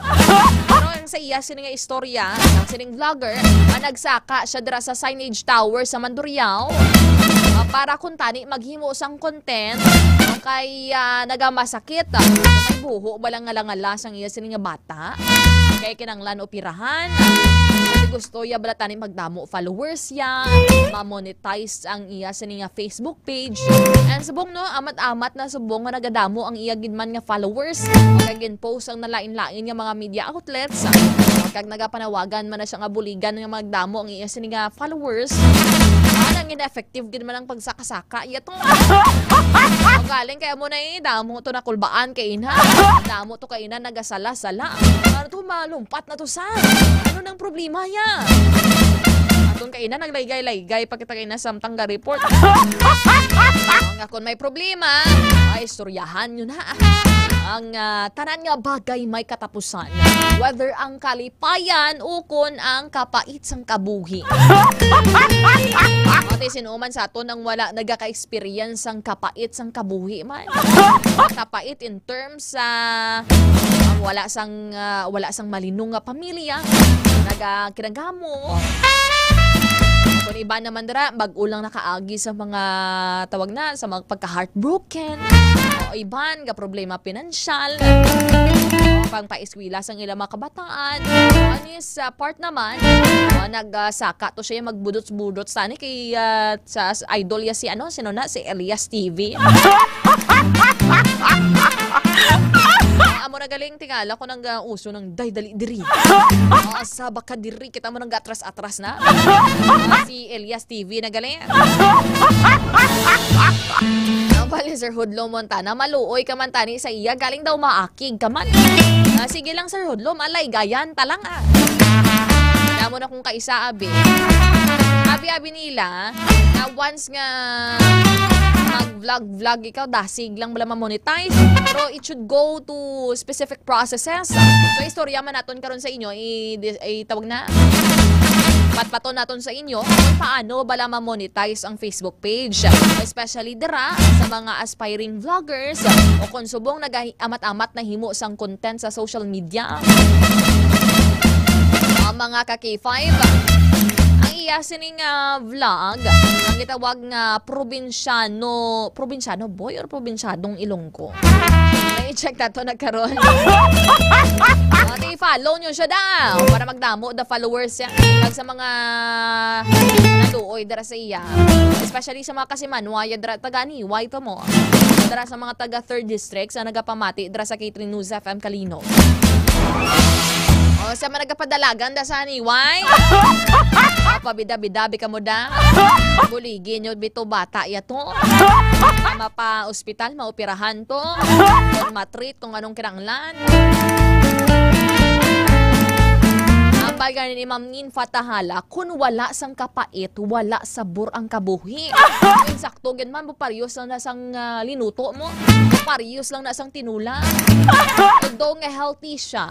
Pero ang sa iya, sini nga istorya, ang sining vlogger, nga nagsaka siya dira sa signage tower sa Mandurriao, ah, para kung tani maghimo sang content, kay, ah, nagamasakit, ah, may buho ba lang ngala-ngala sang iya sini nga bata. Kay kinanglan operahan. Kasi gusto ya bala tani magdamo followers ya, ma-monetize ang iya sini nga Facebook page. And subong, no, amat-amat na subong nga nagadamo ang iya gid man nga followers. Kag gin-post ang nalain-lain nga mga media outlets. Kag nagapanawagan man na siya nga buligan nga magdamo ang iya sini nga followers. Ah, nang ineffective gid man ang pagsaka-saka ya to. Ang galing kay amo na eh, damo to nakulbaan kay ina. Damo to kay ina nagasala-sala. Ano to, malumpat na to sa? Ano nang problema ya? Aton kay ina, naglaygay-laygay pa kita kay ina samtang ga-report. Nga kung may problema, ay istoryahan nyo na. Ang, ah, tanan nga bagay may katapusan. Whether ang kalipayan o kon ang kapait sang kabuhi. Ate, sino man sa aton ang wala nagaka-experience sang kapait sang kabuhi man? Kapait in terms sa, ah, wala sang, ah, wala sang malinong nga pamilya, naga-, kinagamo. Kung iba naman dira, bag-o lang nakaagi sa mga, tawag na, sa mga pagka-heartbroken. O iban, ga problema pinansyal. Pang paeskwela sang ilang mga kabataan. Ani sa part naman, ah, nag, ah, saka to siya magbudots-budots tani kay, ah, sa, sa idol ya si ano, sino na? Si Elias T V. Ah, amo na galing, tingala ko nang, ah, uso ng day dali diri. Ah, sa baka diri kita mo nang atras-atras na. Ah, si Elias T V na galing. Ang pali, Sir Hudlo Montana, maluoy ka man tani sa iya, galing daw maakig ka man. Ah, sige lang, Sir Hudlo, malay gayan ta lang, ah. Damo na kung kaisa, abi. Abi-abi nila, na once nga mag-vlog-vlog ikaw, dasig lang wala ma-monetize. Pero it should go to specific processes. So, istorya man naton karon sa inyo, i-, i-, tawag na, patpaton naton sa inyo kung paano bala ma-monetize ang Facebook page, especially dira sa mga aspiring vloggers o kung subong nagahi-, amat-amat nahimo sang content sa social media. Ang mga ka-K five, ang iya sining, ah, vlog, ang gitawag nga probinsyano, probinsyano boy or probinsyadong Ilonggo? May i-check nato na karon. Ate, i-follow nyo siya daw para magdamo the followers siya. Kag sa mga naluoy dira sa iya, especially sa mga kasimanwa ya dira, taga Anyway to mo. Dira sa mga taga third district sa nagapamati dira sa K three News F M Kalino. O, sa mga nagapadalagan da sa Anyway. Pabida-bida bi kamo da. Buligi nyo bito bata ya to. Mapa-ospital, maoperahan to. Kung matreat, kung anong kinanglan. Ambal gani ni Ma'am Nin Fatahala, kun wala sang kapait, wala sabor ang kabuhi. Insakto gid man, buparyos lang na sang, ah, linuto mo. Buparyos lang na sang tinula. Although nga healthy siya,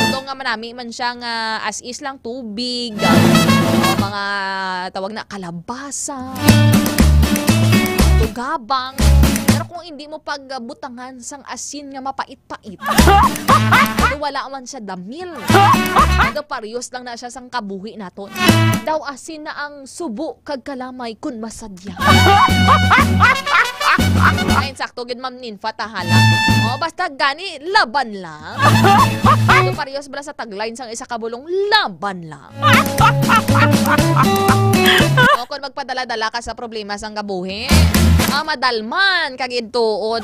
although nga manami man siya nga as is lang tubig, o mga tawag na kalabasa, tugabang. Pero kung hindi mo pagbutangan sang asin nga mapait-pait, pero wala man siya damil. Pero parehas lang na siya sang kabuhi naton. Daw asin na ang subo kag kalamay kun masadya. Ay, sakto gid, Ma'am Ninfa Tahala. O, basta gani, laban lang. Ito parehas bala sa tagline sang isa ka bulong, laban lang. O, kung magpadala-dala ka sa problema sang kabuhi, ah, madalman kag idtuod.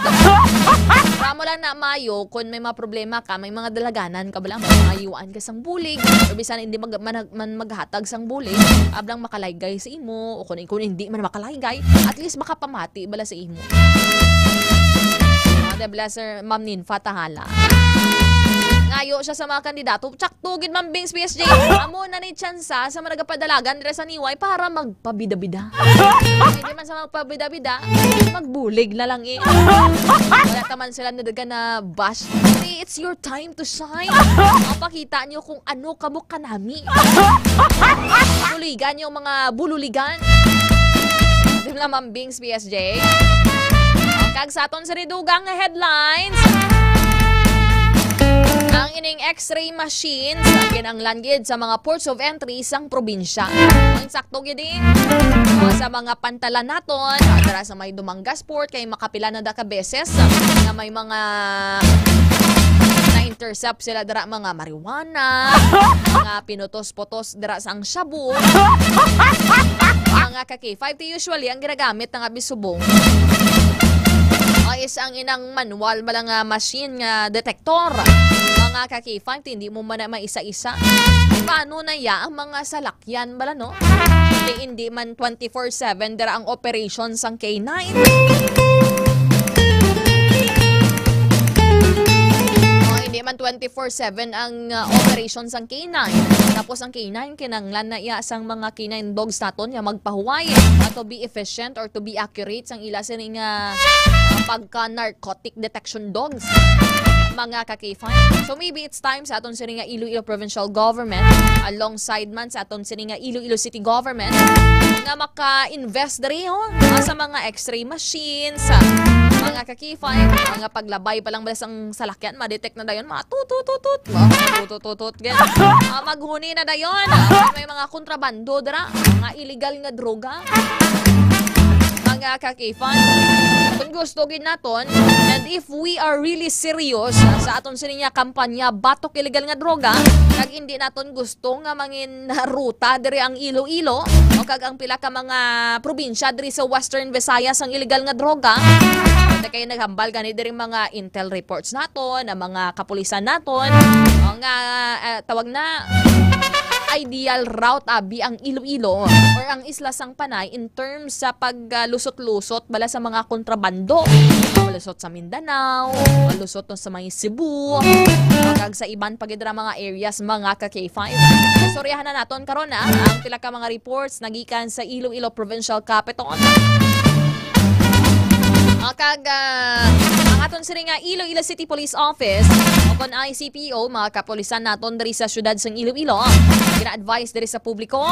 Kamo lang na mayo, kung may mga problema ka, may mga dalaganan ka bala, may mga yuan ka sang bulig, o bisan hindi mag-, man, man maghatag sang bulig, ablang makalaygay sa imo, o kung, kung hindi man makalaygay, at least makapamati bala sa imo. Ah, the blesser, Ma'am Ninfa Tahala. Ngayo siya sa mga kandidato. Tsakto gid, Ma'am Bings P S J. Amo na ni tsansa sa mga nagapadalagan dira sa Niway para magpabida-bida. Hindi man sa magpabida-bida, magbulig na lang eh. Wala ta man sila na daga na bash. Kasi it's your time to shine. Mapakita niyo kung ano kamo kanami. Bululigan niyo, mga bululigan. Di ba, Ma'am Bings P S J? Kag sa aton sini dugang nga headlines, ang ining X-ray machines kinahanglan gid sa mga ports of entry sang probinsya. Ang sakto gid, eh, sa mga pantalan naton, dira sa may Dumangas Port, kay makapila na da ka beses nga may mga na-intercept sila dira, mga marijuana, mga pinutos-putos dira sang shabu. Mga ka-K five, usually ang ginagamit na nga bisubong, ah, is ang inang manual bala nga machine nga detector. Mga ka-K five, hindi mo man na maisa-isa. Paano na ya ang mga salakyan bala, no? Kay hindi man twenty-four seven dira ang operation sang K nine. Oh, hindi man twenty-four seven ang, uh, operation sang K nine. Tapos ang K nine, kinahanglan na iya sang mga K nine dogs naton nga magpahuway, uh, to be efficient or to be accurate sang ila sini nga, uh, pagka-narcotic detection dogs, mga ka-K five. So maybe it's time sa aton sini nga Iloilo Provincial Government, alongside man sa aton sini nga Iloilo City Government, nga maka-invest diri, oh, uh, sa mga X-ray machines, sa mga ka-K five, mga paglabay pa lang bala sang salakyan, ma-detect na dayon, mga tut, tut, tut, tut. Wow, tutututut, gid. Ah, maghuni na dayon. Ah, may mga kontrabando dira, mga illegal nga droga. Mga ka-K five, kung gusto gid naton, and if we are really serious, ah, sa aton sini nga kampanya batok illegal nga droga, kag hindi naton gusto nga mangin ruta diri ang Iloilo, o kag ang pila ka mga probinsya diri sa Western Visayas ang illegal nga droga, kay naghambal gani diri mga intel reports naton, ang mga kapulisan naton, o nga, ah, tawag na, ideal route abi ang Iloilo or ang isla sang Panay in terms sa pag, ah, lusot-lusot bala sa mga kontrabando. Malusot sa Mindanao, malusot na sa may Cebu, kag sa iban pa gid ra mga areas, mga ka-K five. Istoryahan na naton karon, ah, ang pila ka mga reports nagikan sa Iloilo Provincial Capitol. Ah, kag, ah, ang aton sini nga Iloilo City Police Office, o kon I C P O, mga kapulisan naton diri sa siyudad sang Iloilo, gina-advise diri sa publiko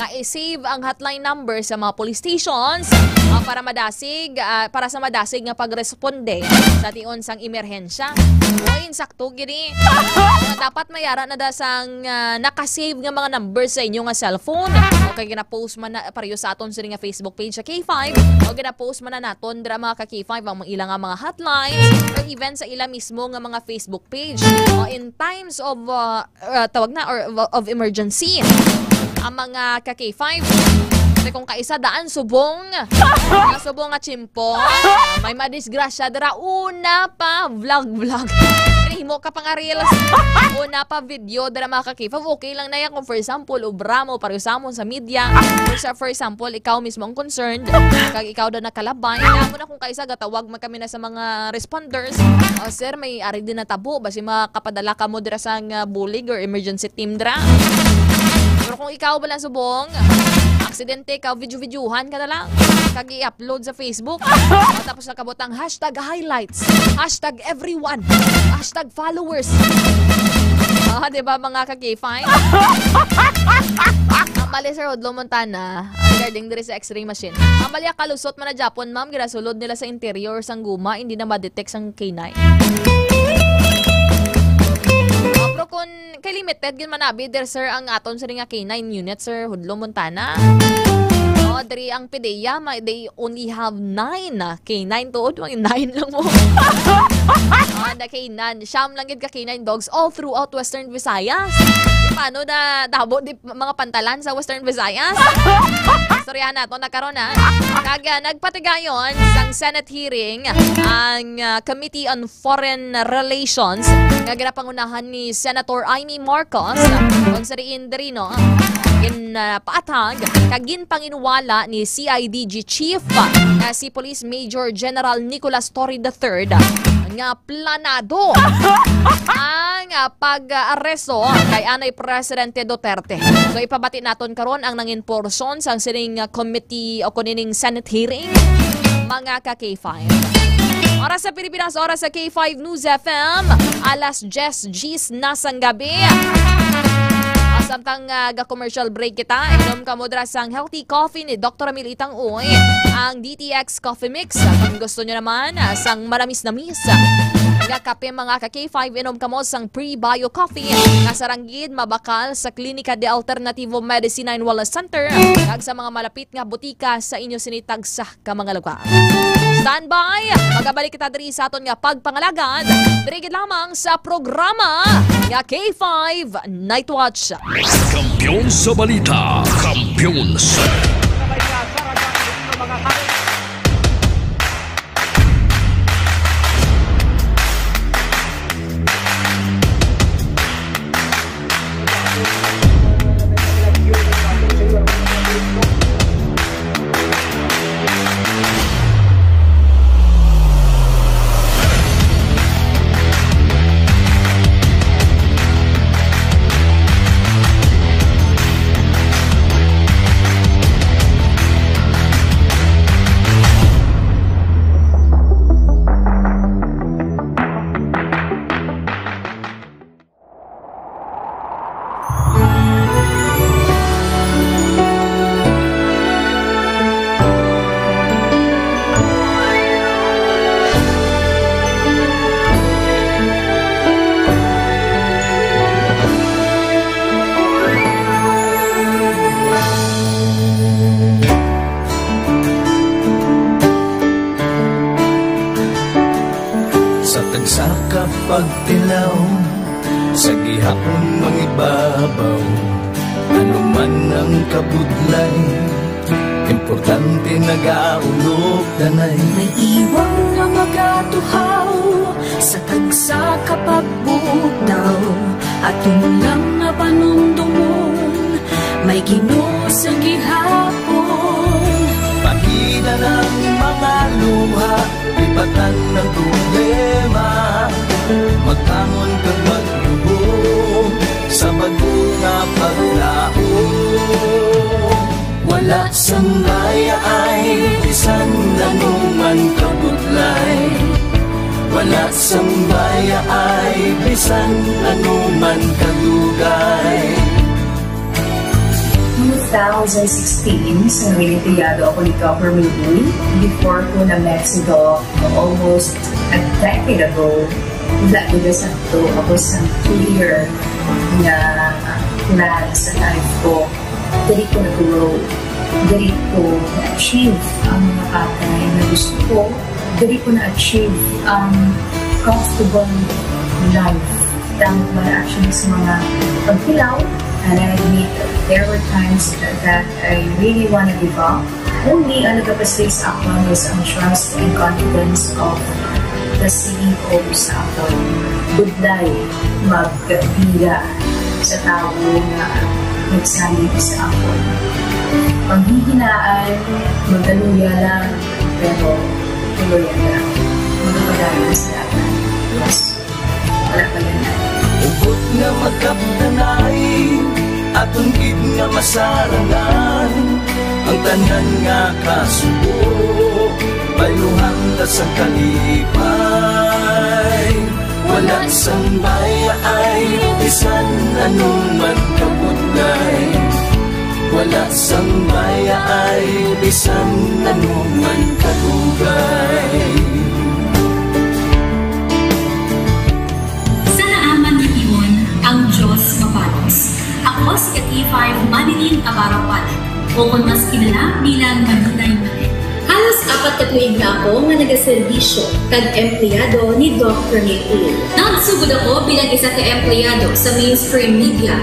nga i-save ang hotline number sa mga police stations, ah, para madasig, ah, para sa madasig nga pagresponde sa tion sang emerhensya. Oy, insakto gid, eh. Dapat may ara na da sang, ah, naka-save nga mga number sa inyo nga cellphone. O kay gina-post man na, pareho sa aton sini nga Facebook page sa K five, o gina-post man na naton dira, mga ka-K five, ang mga ila nga mga hotlines or even sa ila mismo nga mga Facebook page. O, in times of, ah, ah, tawag na, or of, of emergency, ang mga ka-K five, kay kung kaisa daan subong, mga subong nga tiyempo, may madisgrasya dira, una pa vlog-vlog. Himo ka pa nga reels, una pa video dira, mga ka-K five. Okay lang na yan kung, for example, obra mo, pareho sa amon sa media, or sa, for example, ikaw mismo ang concerned, kag ikaw daw nakalabay. Amo na kung kaisa, gatawag man kami na sa mga responders. "Oh, sir, may ari din natabo. Basi makapadala ka mo dira sa nga bulig or emergency team dira." Pero kung ikaw bala subong, aksidente ka, video-videohan ka na lang, kag i-upload sa Facebook. O, tapos nakabutang hashtag highlights, hashtag everyone, hashtag followers. Ah, di ba, mga ka-K five? Ang bali, Sir Hudlo Montana, ang Ding diri sa X-ray machine. Ang balya kalusot man na Japon, ma'am, ginasulod nila sa interior sang guma, hindi na ma-detect sang K nine. Ah, pero kung kay limited gyud man abi, there, sir, ang aton sini nga K nine unit, sir, Hudlo, Montana. Oh, diri ang PDEA, ma-, they only have nine, ah, K nine, tuod, mga nine lang mo. Ah, the K nine, siyam lang gyud ka K nine dogs all throughout Western Visayas. Paano na tabo di mga pantalan sa Western Visayas? Istoryahan nato na karon, ha. Kag, ah, nagpatigayon sang Senate hearing ang, ah, Committee on Foreign Relations nga ginapangunahan ni Senator Imee Marcos, kung sa diin diri, no, gin, ah, paathag kag ginpanginwala ni C I D G Chief, ah, nga si Police Major General Nicolas Torre the third nga planado ang, ah, pag-aresto kay anay Presidente Duterte. So, ipabati naton karon ang nangin portion sang sining, ah, committee o kunining Senate hearing, mga ka K five. Oras sa Pilipinas, oras sa K five News F M, alas diyes diyes na sang gabi. Ah, samtang, ah, ga-commercial break kita, inom kamo dira sang healthy coffee ni Doktor Emil Itang Uy, ang D T X Coffee Mix. Kung gusto nyo naman, ah, sang manamis-namis, ah, nga kape, mga ka K five, inom kamo sang Prebio Coffee nga sarang gid mabakal sa Klinika de Alternativo Medicina and Wellness Center kag sa mga malapit nga butika sa inyo sini tagsa ka mga lugar. Standby! Magabalik kita diri sa aton nga pagpangalagad. Diri gid lamang sa programa nga K five Night Watch. Kampiyon sa balita, kampiyon sa Sa tagsa ka pagtilaw, sa gihapon mangibabaw, ano man ang kabudlay, importante nagaulog danay. May iwang nga magatuhaw sa tagsa ka pagbugtaw, aton lang nga panumdomon, may Ginoo sa gihapon. Pahida ang mga luha, lipatan ang problema, magbangon kag maglubong sa bag-o nga paglaom. Wala sang bayaay bisan ano man kabudlay, wala sang bayaay bisan ano man kadugay. Two thousand sixteen, sa Olimpiado ako ni Topper Miguel, before ko na Mexico, almost a decade ago. Wala ko sa to, ako sa clear nga plan sa life ko. Diri ko nag-grow. Diri ko na-achieve ang mga bagay na gusto ko. Diri ko na-achieve ang comfortable life. Tama ko na actually sa mga pagkilaw. And I admit, there were times that I really wanna give up. Only ang nagapastig sa akon was ang trust and confidence of the C E O sa akon. Budlay magbira sa tawo nga nagsalig sa akon. Panghihinaan, magkaluya lang, pero tuloy lang. Magpapadayon sa dagan. Yes. Wala pa yan. Hugot nga magkapdanay, aton gid nga masarangan ang tanan nga kasubo. Bayluhan ta sa kalipay, wala sang bayaay, bisan ano man kabudlay. Wala sang bayaay bisan anuman kadugay. Sa naaman ni Timon, ang Diyos mabalos. Ako si K five Manilin Abarapan, o kon mas kilala bilang Maninay Manilin. Halos apat ka tuig na ako nga nagaserbisyo kag empleyado ni Doc Rene Uy. Nagsugod ako bilang isa ka empleyado sa mainstream media.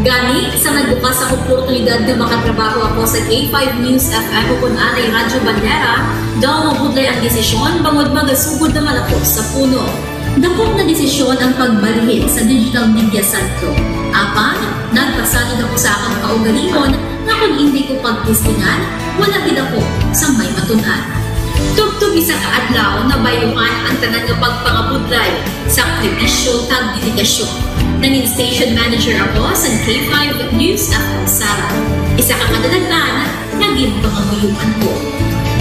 Gani, sa nagbukas ang oportunidad nga makatrabaho ako sa K five News F M o kon anay Radyo Bandera, daw mabudlay ang desisyon bangod magasugod naman ako sa puno. Dako nga desisyon ang pagbalhin sa digital media sentro. Apang, nagpasalud ako sa akon kaugalingon nga kon indi ko pagtestingan, wala gid ako sang may matun-an. Tubtob isa ka adlaw, nabayluhan ang tanan nga pagpangabudlay, sakripisyo, kag dedikasyon. Nangin station manager ako sa K five News F M Sara. Isa ka kadalag-an nga ginpangamuyoan ko.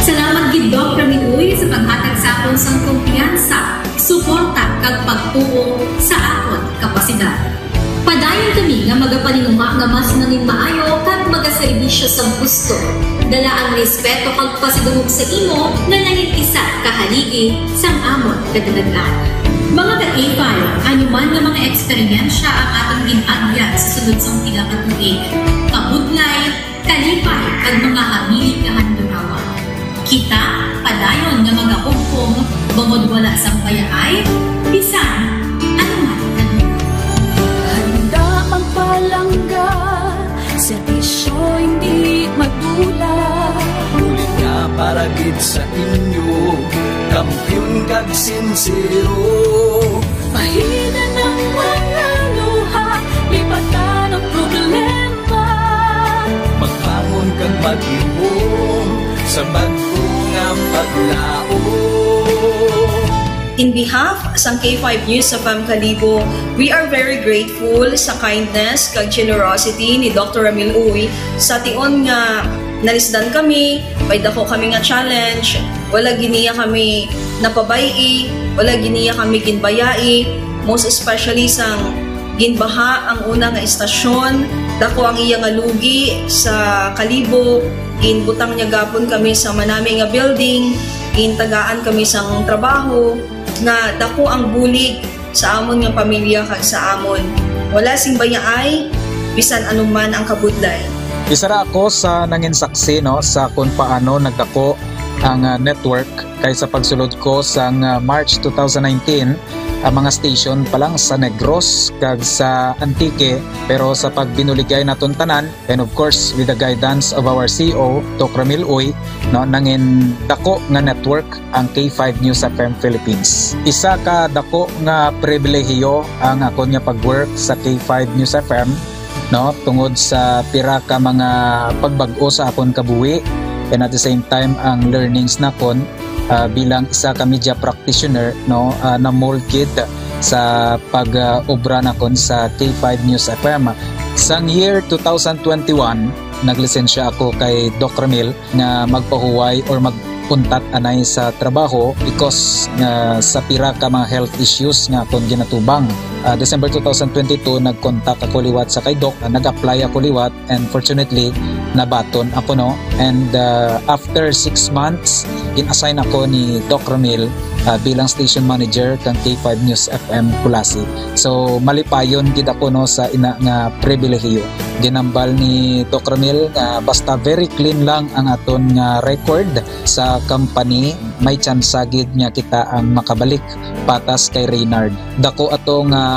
Salamat gid, Doc Rene Uy, sa paghatag sa akon sang kumpiyansa, suporta, kag pagtuo sa akon kapasidad. Padayon kami nga magapaninguha nga mas nangin maayo kag magaserbisyo sang husto. Dala ang respeto kag pasidungog sa imo nga nangin isa ka haligi sang amon kadalag-an. Mga ka-K five, ano man nga mga eksperyensya ang aton gin-agyan sa sulod sang pila ka tuig, kabudlay, kalipay, kag mga habilin nga handurawa. Kita padayon nga magahugpong bangod wala sang bayaay bisan ano man kadugay. Handa magpalangga, serbisyo hindi magdula. Bulig nga para gid sa inyo, kampiyon kag sinsero. Bahinan ang mga luha, lipatan ang problema. Magbangon kag mag-ihom sa bag-o nga paglaom. In behalf sang K five News F M Kalibo, we are very grateful sa kindness kag generosity ni Doctor Ramil Uy. Sa tion nga nalisdan kami, may dako kami nga challenge, wala gid niya kami napabay-i, wala gid niya kami ginbayai, most especially sang ginbaha ang una nga istasyon, dako ang iya nga lugi sa Kalibo, ginbutang niya gapon kami sa manami nga building, gintagaan kami sang trabaho, nga dako ang bulig sa amon nga pamilya kag sa amon. Wala sing bayaay, bisan ano man ang kabudlay. Isa ra ako sa nangin saksi, no, sa kung paano nagdako ang, ah, network, kay sa pagsulod ko sang, ah, March two thousand nineteen, ang mga station pa lang sa Negros kag sa Antique, pero sa pagbinuligay naton tanan, and of course with the guidance of our C E O, Doc Ramil Uy, no, nangin dako nga network ang K five News F M Philippines. Isa ka dako nga pribilehiyo ang akon nga pag-work sa K five News F M, no, tungod sa pira ka mga pagbag-o sa akon kabuhi, and at the same time ang learnings nakon, ah, bilang isa ka media practitioner, no, ah, na-mold gid sa pag, ah, obra nakon sa K five News F M. Sang year two thousand twenty-one, naglisensya ako kay Doc Ramil nga magpahuway or mag-untat anay sa trabaho because nga sa pira ka mga health issues nga akon ginatubang. Ah, December two thousand twenty-two, nag-contact ako liwat sa kay Doc, ah, nag-apply ako liwat, and fortunately, nabaton ako, no. And, ah, after six months, gin-assign ako ni Doc Ramil, ah, bilang station manager kang K five News F M Culasi. So, malipayon gid ako, no, sa ina nga pribilehiyo. Ginambal ni Doc Ramil nga basta very clean lang ang aton nga record sa company, may tsansa gid nga kita ang makabalik patas kay Reynard. Dako ato nga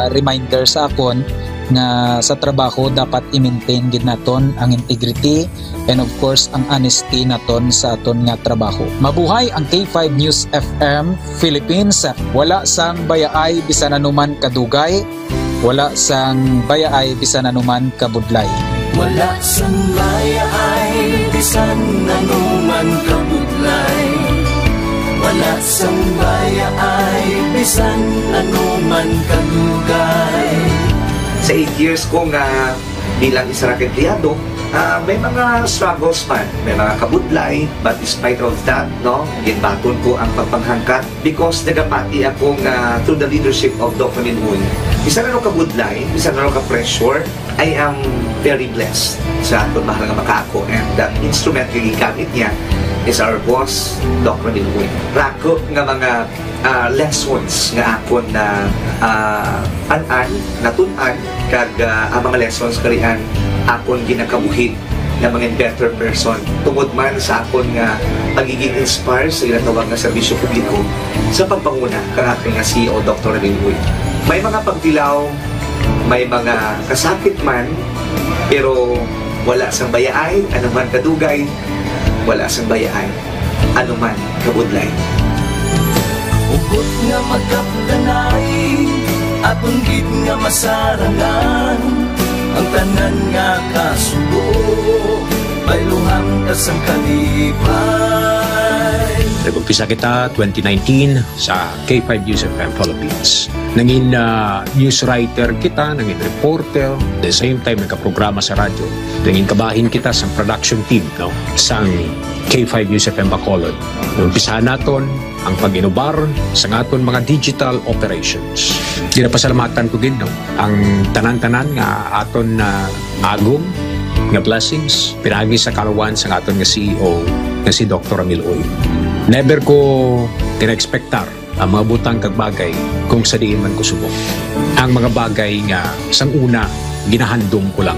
reminder sa akon nga sa trabaho dapat i-maintain gid naton ang integrity and of course ang honesty naton sa aton nga trabaho. Mabuhay ang K five News F M Philippines. Wala sang bayaay bisan anuman kadugay, wala sang bayaay bisan anuman kabudlay. Wala sang bayaay bisan anuman kabudlay. Wala sang bayaay bisan anuman kadugay. Sa eight years ko nga bilang isa ra ka empleyado, Ah, may mga struggles man, may mga kabudlay, but despite of that, no, ginbaton ko ang pagpanghangkat because nagapati ako nga through the leadership of Doc Ramil Uy, bisan ano kabudlay, bisan ano ka-pressure, I am very blessed sa akon mahal nga makaako, and the instrument nga gigamit niya is our boss, Doc Ramil Uy. Rako nga mga ah, lessons nga akon na, ah, an-an, natun-an, kag, ah, ang mga lessons karian akon ginakabuhi na mga better person tungod man sa akon nga pagiging inspired sa ginatawag nga serbisyo publiko sa pagpanguna kang akon nga C E O, Doktor Ramil Uy. May mga pagtilaw, may mga kasakit man, pero wala sang bayaay, anuman kadugay, wala sang bayaay, anuman kabudlay. Hugot nga magkapdanay, aton gid nga masarangan ang tanan nga kasubo, bayluhan ta sang kalipay. Nag-umpisa kita twenty nineteen sa K five News F M Philippines. Nangin, ah, news writer kita, nangin reporter, the same time nagkaprograma sa radyo. Nangin kabahin kita sa production team, no, sang K five News F M Bacolod. Umpisahan naton ang pag-inubar sa aton mga digital operations. Ginapasalamatan ko gid, no, ang tanan-tanan nga aton na agom nga blessings pinaagi sa kalawan sa aton nga C E O nga si Doktor Ramil Uy. Never ko gina-expectar ang mga butang kag bagay kung sa diin man ko subong. Ang mga bagay nga sang una ginahandom ko lang.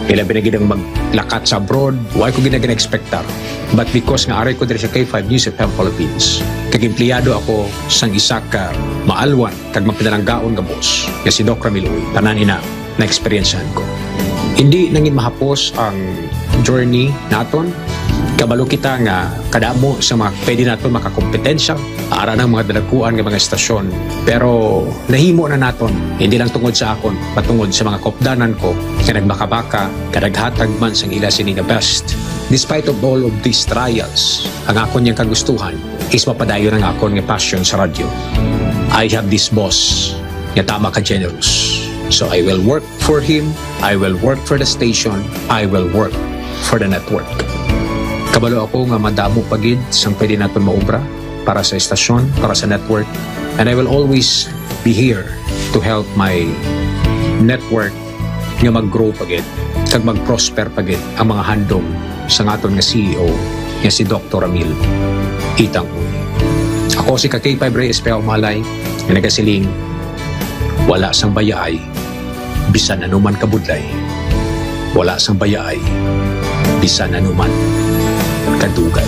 Ilabi na gid ang maglakat sa abroad, wa ko gid na gina-expectar. But because nga ari ko diri sa K five News F M Philippines, kag empleyado ako sang isa ka maalwan kag mapinalanggaon nga boss nga si Doc Ramil Uy, tanan ina na-eksperyensyahan ko. Hindi nangin mahapos ang journey naton. Kabalo kita nga kadamo sa mga pwede naton makakompetensya ara ng mga dalaguan nga mga estasyon. Pero nahimo na naton, hindi lang tungod sa akon, patungod sa mga kopdanan ko nga nagbakabaka, kadaghatag man sang ila sini nga best. Despite of all of these trials, ang akon yang kagustuhan is mapadayon ang akon nga passion sa radyo. I have this boss nga tama ka generous. So I will work for him, I will work for the station, I will work for the network. Kabalo ako nga madamo pa gid sang pwede naton maobra para sa estasyon, para sa network, and I will always be here to help my network nga mag-grow pa gid kag mag-prosper pa gid ang mga handom sang aton nga C E O nga si Doktor Ramil Itang Uy. Ako si ka K five Reyes Pea Umalay nga nagasiling, wala sang bayaay bisan anuman kabudlay, wala sang bayaay bisan anuman kadugay.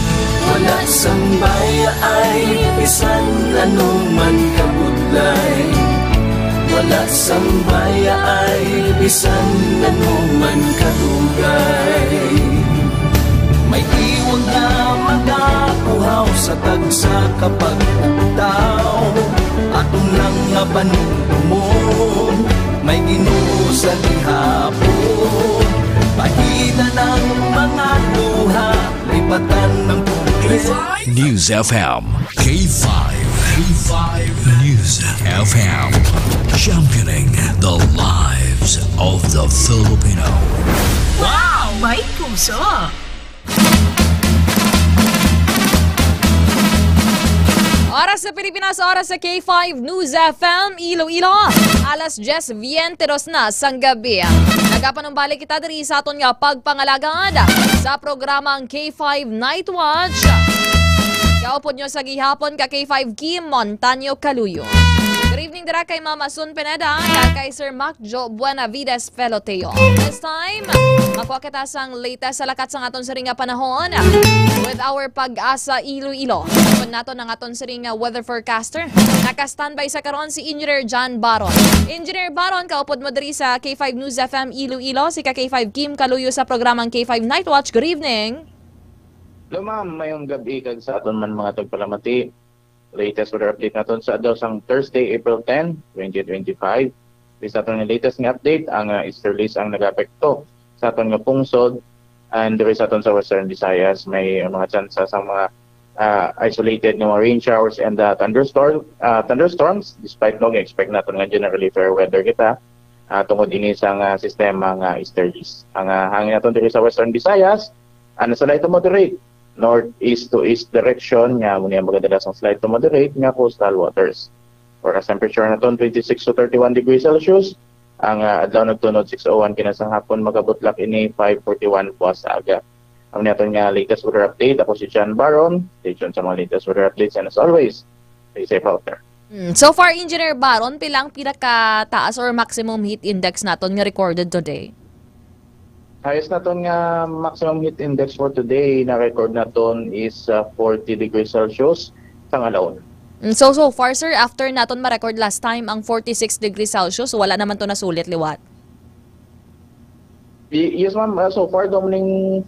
Wala sang bayaay bisan anuman kabudlay, wala sang bayaay bisan anuman kadugay. May tiwag nga magapuhaw sa tagsa ka pagpugtaw. Aton lang nga panumdumon, may Ginoo sa gihapon. Pahitan ang mga luha, lipatan ang problema. News F M, K five, K five News F M, championing the lives of the Filipino. Wow! May puso! Oras sa Pilipinas, oras sa K five News F M Iloilo. Alas diyes biyente dos na sang gabi. Nagapanumbalik kita diri sa aton nga pagpangalagad sa programang K five Night Watch. Kaupod nyo sa gihapon ka K five Kim Montaño Caluyo. Good evening dira kay Mama Sun Pineda, kag kay Sir Mac Jo Buenavides Feloteo. This time, makuha kita sang latest sa lakat sang aton siring nga panahon with our Pag-asa Iloilo. Kun naton ang aton siring nga weather forecaster, naka-standby sa karon si Engineer John Baron. Engineer Baron, kaupod mo diri sa K five News F M Iloilo, si ka K five Kim Kaluyo sa programang K five Night Watch. Good evening. Hello, ma'am. Mayong gabi kag sa aton man mga tagpalamati. Latest weather update naton sa adlaw sang Thursday, April ten, twenty twenty-five. Based sa aton nga latest nga update, ang, ah, easterlies ang nag-apekto sa aton nga pungsod, and diri sa aton sa Western Visayas, may mga tsansa sa mga, ah, isolated nga mga rain showers and, ah, thunderstorm, ah, thunderstorms, despite, no, expect naton nga generally fair weather kita. ah, tungod ini sang, ah, sistema nga easterlies. Ang, ah, hangin naton diri sa Western Visayas, ah, nasa light to moderate, northeast to east direction, nga amo ni ang magadala sang slight to moderate nga coastal waters. Forecast temperature naton twenty-six to thirty-one degrees Celsius. Ang, ah, adlaw nagtunod six oh one kinasang hapon, magabutlak ini five forty-one buwas sa aga. Ang naton nga latest weather update, ako si John Baron. Stay tuned sa mga latest weather updates, and as always, stay safe out there. Hmm. So far, Engineer Baron, pila ang pinakataas or maximum heat index naton nga recorded today? Highest naton nga maximum heat index for today na record naton is, uh, forty degrees Celsius sang alawon. Mm, so, so far, sir, after naton ma-record last time ang forty-six degrees Celsius, wala naman to nasulit liwat? Y-, yes, ma'am. Uh, so far, daw ning,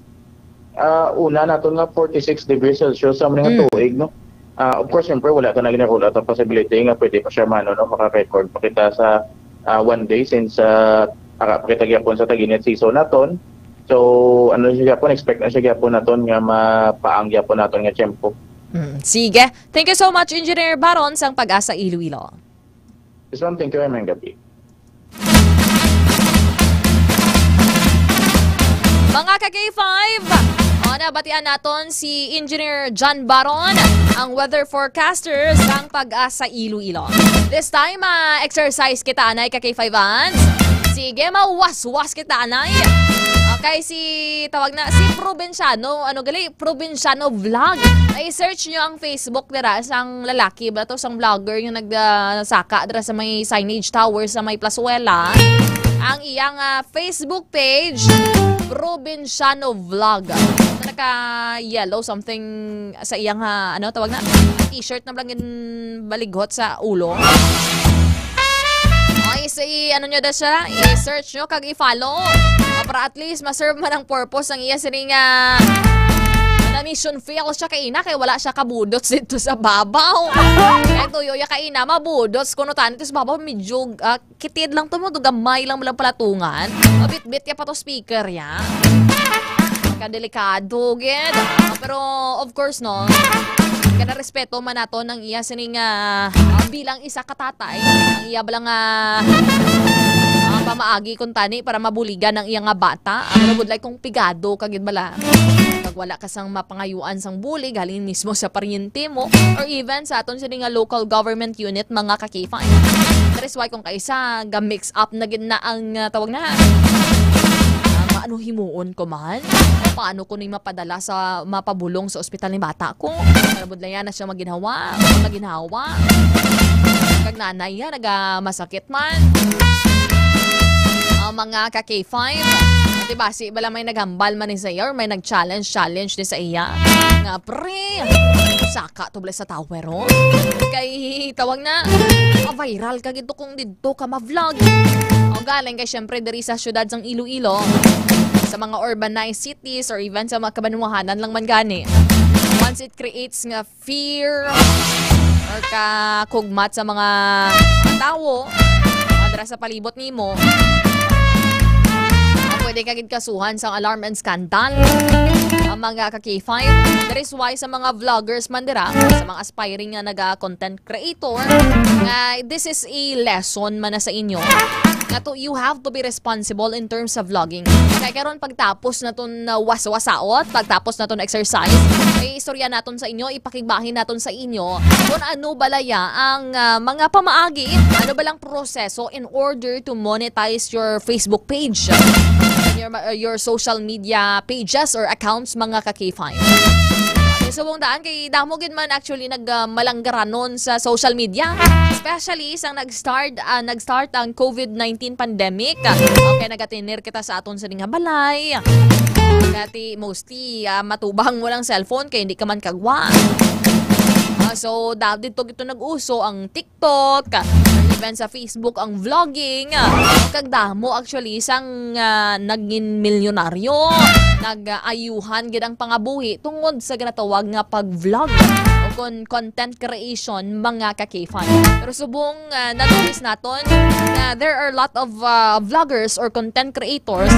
uh, una naton nga forty-six degrees Celsius sa mga Mm. tuig, no? Uh, of course, siyempre, wala ta na ginarulat ang possibility nga pwede pa siya mano, no? Maka-record pa kita sa, uh, one day since, uh, ara pa kita gyapon sa tag-init season naton. So, ano siya gyapon, expect na siya gyapon naton nga mapaang gyapon naton nga tiyempo. Mm, sige. Thank you so much, Engineer Baron sang Pag-asa Iloilo. Yes, ma'am. Thank you, and magandang gabi. Mga ka-K five, o, nabatian naton si Engineer John Baron, ang weather forecaster sang Pag-asa Iloilo. This time, ah, exercise kita, anay, ka-K five fans. Sige, mawaswas kita, anay. Okay, si, tawag na, si Probinsyano, ano gali, Probinsyano Vlog. I-search nyo ang Facebook dira, sang lalaki ba to, sang vlogger nga nag, ah, saka dira sa may signage tower sa may Plazuela. Ang iyang, ah, Facebook page, Probinsyano Vlog. Naka-yellow something sa iyang, ah, ano tawag na? T-shirt na lang balighot sa ulo. Okay, so i-ano nyo na siya, i-search nyo, kag i-follow. Ah, para at least ma-serve man ang purpose ang iya sini nga na mission fail siya kay ina, kay wala siya kabudots dito sa babaw. Kay tuyo ya kay ina, mabudots kuno tani to sa babaw, medyo, ah, kitid lang to mo, gamay lang mo lang palatungan. Mabitbit ya pa to speaker ya. Kadelikado gid. Ah, pero of course, no, kada respeto man nato nang iya sining, ah, ah, bilang isa ka tatay, ang iya bala nga, ah, pamaagi kung tani para mabuligan ang iya nga bata. Ang nabudlay kung pigado ka gid bala. Pag wala ka sang mapangayuan sang bulig, halin mismo sa paryente mo, or even sa aton sini nga local government unit, mga ka-K five. That is why kung kaisa, ga-mix up na gid na ang, ah, tawag na, ah, maano himuon ko man? Paano ko ni mapadala sa, mapabulong sa ospital ni bata ko? Para budlayan na siya maginhawa, maginhawa. Kag nanay ya, naga masakit man. Ang mga ka-K five, ati basi bala may naghambal man ni sa iya or may nag-challenge, challenge ni sa iya. Nga, pre, saka to bala sa tower, oh. Kay tawag na, ma-viral ka gid to kung didto ka ma-vlog. O galing kay syempre diri sa syudad sang Iloilo, sa mga urbanized cities or even sa mga kabanwahanan lang man gani. Once it creates nga fear or kakugmat sa mga tawo, ah, dira sa palibot nimo, ah, pwede ka gid kasuhan sang alarm and scandal ang mga ka-K five. That is why sa mga vloggers man dira, sa mga aspiring nga naga-content creator, nga this is a lesson man na sa inyo. Nga to, you have to be responsible in terms of vlogging. Kaya karon pagtapos naton na waswasaot, pagtapos naton exercise, ay istorya naton sa inyo, ipakigbahin naton sa inyo kung ano balaya ang, ah, mga pamaagi, ano balang proseso in order to monetize your Facebook page, your, uh, your social media pages or accounts, mga ka-K five. Okay, subong daan kay damo gid man actually nag, ah, malanggaranon sa social media, especially sang nag-start, ah, nag-start ang COVID nineteen pandemic. Okay, nagatener kita sa aton sa nga balay. Dati mostly, ah, matubang mo lang cellphone kay hindi ka man kagwa. Ah, so, dahil dito gito nag-uso ang TikTok, even sa Facebook ang vlogging. Kag damo actually sang, ah, naging milyonaryo, nag-ayuhan gid ang pangabuhi tungod sa ginatawag nga pag-vlog o kon content creation, mga ka-K five. Pero subong, ah, na-notice naton na there are a lot of, ah, vloggers or content creators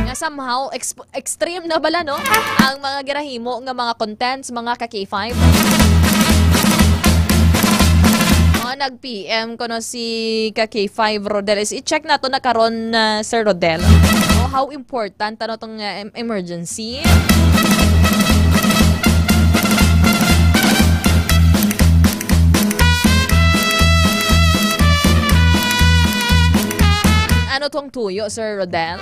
nga somehow exp-, extreme na bala, no? Ang mga ginahimo nga mga contents, mga ka-K five. Ah, nag-P M kuno si ka K five Rodel. Is i-check nato na karon, ah, Sir Rodel. Oh, how important ano tong, ah, em-, emergency? Ano tong tuyo, Sir Rodel?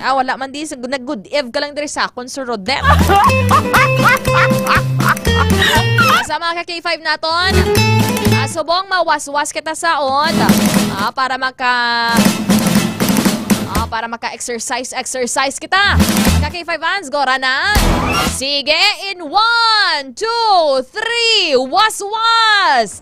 Ah, wala man di. Nag-good eve ka lang diri sa akon, Sir Rodel. Sa mga ka K five naton, ah, subong mawaswas kita saon. Ah, para maka, ah, para maka-exercise, exercise kita. Ka K five fans, gora na. Sige, in one, two, three, waswas!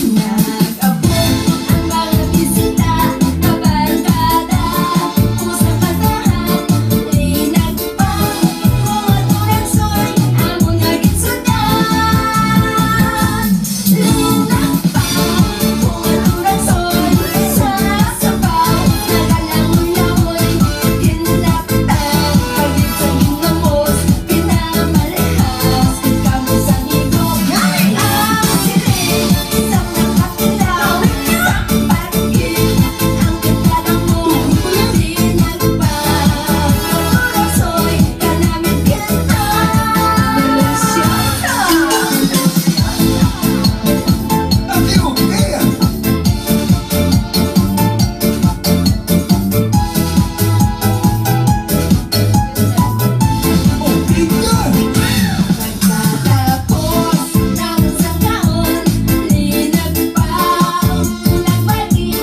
Nag-abot ang mga bisita, kabarkada, usa ka tahan, linagpang, mga turagsoy, amo nga ginsundan. Linagpang, mga turagsoy, sa sabaw, nagalangoy-langoy, ginlaptan, pagit sa ginamos, pinamalhas, ikaw mo sa igo. Ang siling, isang Pagkatapos ng sangkaon, linagpaw, nagbalik,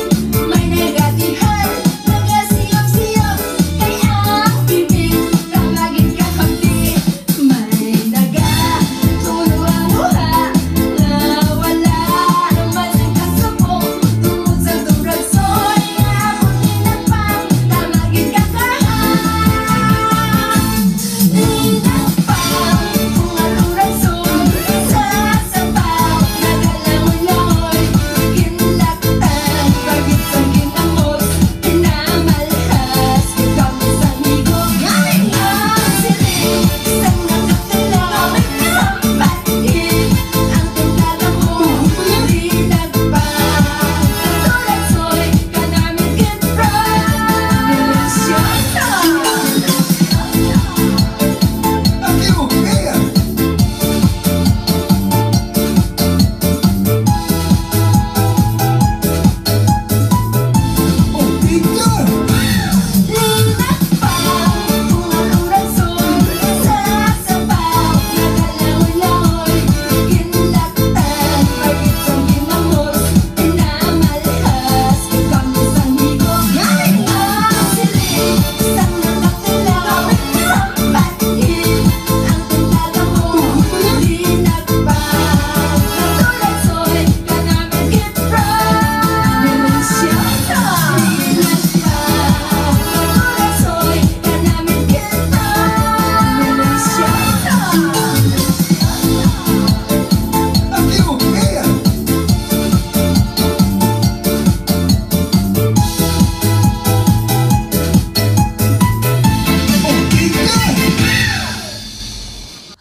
may nagatihan, nagasiyop-siyop, kay ang bibig, tamagin kakampi, may naga, tulo ang uha, nga wala naman ang kasubong, tungod sa turagsoy, nga abot linagpaw, tamagin kakahan.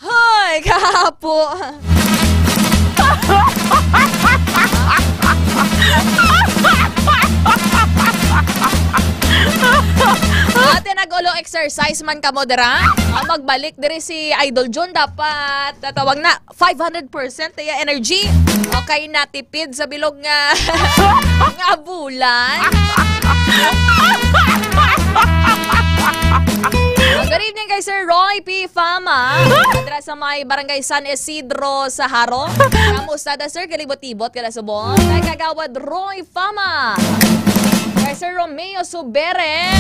Hoy, kahapo! Ate, nag-ulo exercise man kamo dira? Ah, magbalik diri si Idol Jun, dapat tatawag na five hundred percent iya energy. Okay, natipid sa bilog nga, nga bulan. Good evening kay Sir Roy P. Fama. Dira sa may Barangay San Isidro sa Jaro. Kamusta da, sir? Kalibot-ibot ka na subong. Kay Kagawad Roy Fama. Kay Sir Romeo Subere.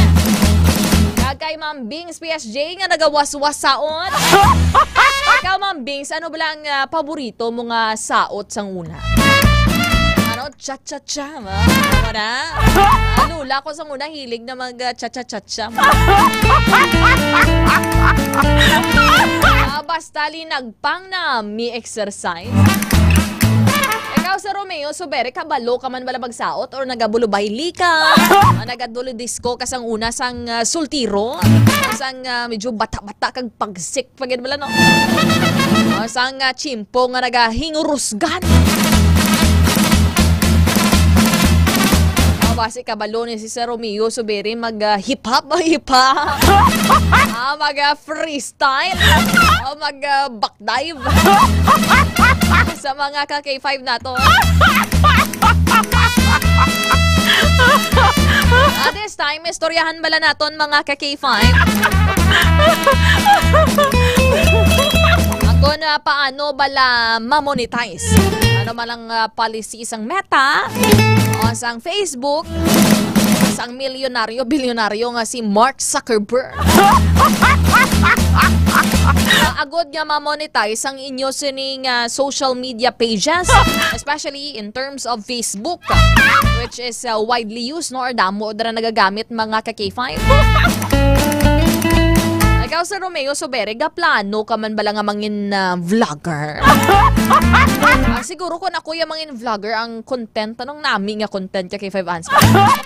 Kag kay Ma'am Bings P S J nga nagawaswas saon. Ikaw, Ma'am Bings, ano ba lang, ah, paborito mo nga saot sang una? Ano, Cha-cha-cha, ma. Wala. Ah, lula ko sa una, hilig na mag, ah, cha-cha-cha-cha, ma. Ah, basta linagpang na mi exercise. Ikaw sa Romeo, subere, kabalo ka man bala magsaot or nagabulubay ka? Ah, nagaduludisco ka sang una sang, ah, sultiro? Sang, ah, medyo bata-bata kag pagsik pa gid bala, no? O, sang, ah, tiyempo nga nagahingurusgan. O, basi kabalo ni si Sir Romeo Subiri mag, ah, hip-hop, o hip-hop. Ah, mag, ah, freestyle. O, mag, ah, back dive. Sa mga ka K five nato. Ah, this time, istoryahan bala naton, mga ka K five. Ako na, paano bala ma-monetize? Ano man ang, ah, policy sang Meta o sang Facebook, sang milyonaryo, bilyonaryo nga si Mark Zuckerberg? Ah, agod nga ma-monetize ang inyo sining, ah, social media pages, especially in terms of Facebook, which is, uh, widely used, no, or damo dira nagagamit, mga ka K five. Ikaw, Sir Romeo Subere, gaplano ka man bala nga mangin, uh, vlogger? Ah, siguro kung ako yung mangin vlogger, ang content, anong nami nga content ka K five Ans?